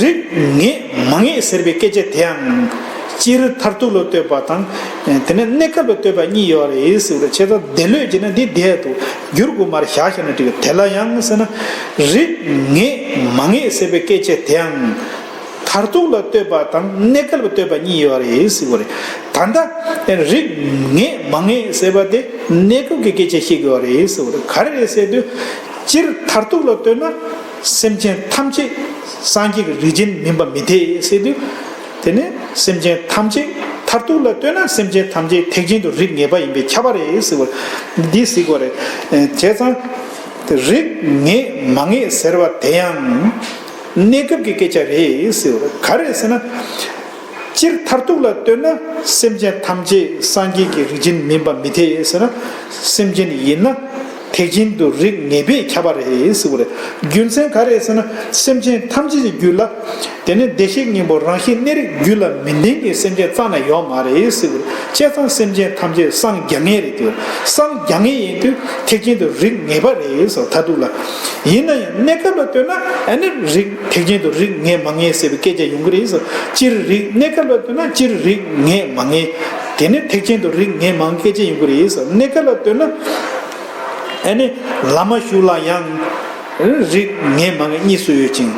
རིགས་ངེས་མ་ངེས་ཟེར་བའི་སྐད་ཆ་དེ་ཡང་། སྤྱིར་མཐར་ཐུག་ལ་ལྟོས་པ་དང་། དེ་ནས་གནས་སྐབས་ལ་ལྟོས་པ་གཉིས་ཡོད་རེད་ཟེར་བ་རེད། བྱས་ཙང་དེ་ལོས་བྱས་ན་འདི་བསྡད་དུ་འགྱུར་དགོས་མ་རེད། བཞག་བཞག་ན་འགྲིག་གི། དེ་ལ་ཡང་ཟེར་ན། རིགས་ངེས་མ་ངེས་ཟེར་བའི་སྐད་ཆ་དེ་ཡང་། མཐར་ཐུག་ལ་ལྟོས་པ་དང་གནས་སྐབས་ལ་ལྟོས་པ་གཉིས་ཡོད་རེད་ཟེར་བ་རེད། ད་ལྟ་རིགས་ངེས་མ་ངེས་ཟེར་བ་དེ་གནས་སྐབས་ཀྱི་སྐད་ཆ་བཤད་དགོས་རེད་ཟེར་བ་རེད། ག་རེ་རེད་ཟེར་དུས། སྤྱིར་མཐར་ཐུག་ལ་ལྟོས་ན་སེམས་ཅན་ཐམས་ཅད་སངས་རྒྱས་ཀྱི་རིགས་ཅན་མིན་པ་མི་འཐད་ཟེར་དུས། དེ་ནི་སེམས་ཅན་ཐམས་ཅད་མཐར་ཐུག་ལ་ལྟོས་ན་སེམས་ཅན་ཐམས་ཅད་ཐེག་ཆེན་དུ་རིགས་ངེས་པ་ཡིན་པས་ཁྱབ་པ་རེད་ཟེར་བ་འདི་གཟིགས་པ་རེད། བྱས་ཙང་རིགས་ངེས་མ་ངེས་ཟེར་བ་དེ་ཡང་། གནས་སྐབས་ཀྱི་སྐད་ཆ་རེད་ཟེར་བ། ག་རེ་ཟེར་ན། སྤྱིར་མཐར་ཐུག་ལ་ལྟོས་ན་སེམས་ཅན་ཐམས་ཅད་སངས་རྒྱས་ཀྱི་རིགས་ཅན་མིན་པ་མི་འཐད་ཟེར་ན། སེམས་ཅན་ཡིན་ན་ཐེག་ཆེན་དུ་རིགས་ངེས་པས་ཁྱབ་པ་རེད་ཟེར་བ་རེད། རྒྱུ་མཚན་ག་རེ་ཟེར་ན། སེམས་ཅན་ཐམས་ཅད་ཀྱི་རྒྱུད་ལ། དེ་ནི་བདེ་གཤེགས་སྙིང་པོ་རང་བཞིན་གནས་རིགས་རྒྱུད་ལ་མི་ལྡན་གྱི་སེམས་ཅན་རྩ་ནས་ཡོད་མ་རེད་ཟེར་བ་རེད། བྱས་ཙང་སེམས་ཅན་ཐམས་ཅད་སངས་རྒྱ་ངེས་རེད་དེ། སངས་རྒྱ་ངེས་ཡིན་དུས་ཐེག་ཆེན་དུ་རིགས་ངེས་པ་རེད་ཟེར། མཐར་ཐུག་ལ། ཡིན་ན་ཡང་གནས་སྐབས་ལ་ལྟོས་ན་ཨ་ནི་རིགས་ཐེག་ཆེན་དུ་རིགས་ངེས་མ་ངེས་ཟེར་བའི་སྐད་ཆ་ཡོང་གི་རེད་ཟེར། སྤྱིར་རིགས་གནས་སྐབས་ལ་ལྟོས་ན་སྤྱིར་རིགས་ངེས་མ་ངེས། དེ་ནི་ཐེག་ཆེན་དུ་རིགས་ངེས་མ་ངེས་སྐད་ཆ་ཡོང་གི་རེད་ཟེར། གནས་སྐབས་ལ་ལྟོས་ན་ཨ་ནི་བླ་མ་ཞུགས་ལ་ཡང་། རིགས་ངེས་མ་ངེས་གཉིས་སུ་ཡོད་ཅིང་།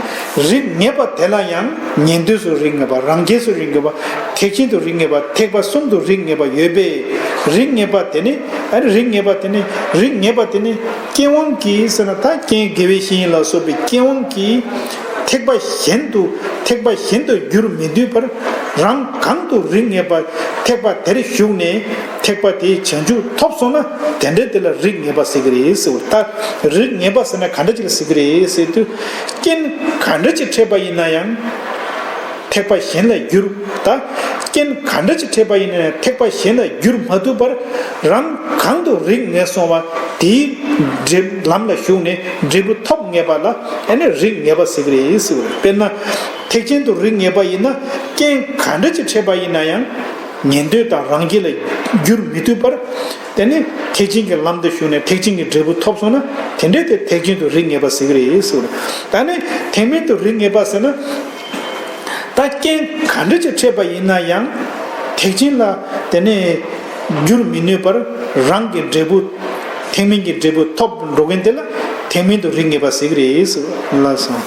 རིགས་ངེས་པ་དེ་ལ་ཡང་ཉན་ཐོས་སུ་རིགས་ངེས་པ། རང་རྒྱལ་སུ་རིགས་ངེས་པ། ཐེག་ཆེན་དུ་རིགས་ངེས་པ། ཐེག་པ་གསུམ་དུ་རིགས་ངེས་པ་ཡོད་པས། རིགས་ངེས་པ་དེ་ནི། ཨ་ནི་རིགས་ངེས་པ་དེ་ནི། རིགས་ངེས་པ་དེ་ནི་རྐྱེན་དབང་གིས་ཟེར་ན། ད་རྐྱེན་དགེ་བའི་བཤེས་གཉེན་ལ་སོགས་པའི་རྐྱེན་དབང་གིས་ཐེག་པ་གཞན་དུ། ཐེག་པ་གཞན་དུ་འགྱུར་མི་འདོད་པར། རང་གང་དུ་རིགས་ངེས་པ། ཐེག་པ་དེར་ཞུགས་ནས། ཐེག་པ་དེའི་བྱང་ཆུབ་ཐོབ་སོང་ན་དེ་འདྲ་དེ་ལ་རིགས་ངེས་པ་ཟེར་གི་རེད་ཟེར་བ། ད་རིགས་ངེས་པ་ཟེར་ན་ག་འདྲ་ཅིག་ལ་ཟེར་གི་རེད་ཟེར་དུས། རྐྱེན་ག་འདྲ་ཅིག་འཕྲད་པ་ཡིན་ན་ཡང་ཐེག་པ་གཞན་ལ་འགྱུར། ད་ རྐྱེན་ག་འདྲ་ཅིག་འཕྲད་པ་ཡིན་ན་ཡང་ཐེག་པ་གཞན་དང་བསྒྱུར་མ་ཐུབ་པར་རང་གང་དུ་རིགས་ངེས་སོང་བ་དེའི་འབྲས་ལམ་ལ་ཞུགས་ནས་འབྲས་བུ་ཐོབ་ངེས་པ་ལ་ཨ་ནི་རིགས་ངེས་པ་ཟེར་གྱི་རེད་ཟེར་བ་རེད། དཔེར་ན་ཐེག་ཆེན་དུ་རིགས་ངེས་པ་ཡིན་ན་རྐྱེན་ག་འདྲ་ཅིག་འཕྲད་པ་ཡིན་ན་ཡང་ཉན་ཐོས་དང་རང་རྒྱལ་ལ་བསྒྱུར་མི་ཐུབ་པར། དེ་ནི་ཐེག་ཆེན་གྱི་ལམ་དུ་ཞུགས་ནས་ཐེག་ཆེན་གྱི་འབྲས་བུ་ཐོབ་སོང་ན་དེ་འདྲས་དེ་ཐེག་ཆེན་དུ་རིགས་ངེས་པ་ཟེར་གྱི་རེད་ཟེར་བ་རེད། ད་ནི་ཐེག་དམན་དུ་རིགས་ངེས་པ་ཟེར་ན། ད་རྐྱེན་ག་འདྲ་ཅིག་འཕྲད་པ་ཡིན་ན་ཡང་ཐེག་ཆེན་ལ་དེ་ནས་བསྒྱུར་མི་ནུས་པར་རང་གི་འབྲས་བུ་ཐེག་དམན་གྱི་འབྲས་བུ་ཐོབ་འགྲོ་མཁན་དེ་ལ་ཐེག་དམན་དུ་རིགས་ངེས་པ་ཟེར་གྱི་རེད་ཟེར་ལགས་སོ།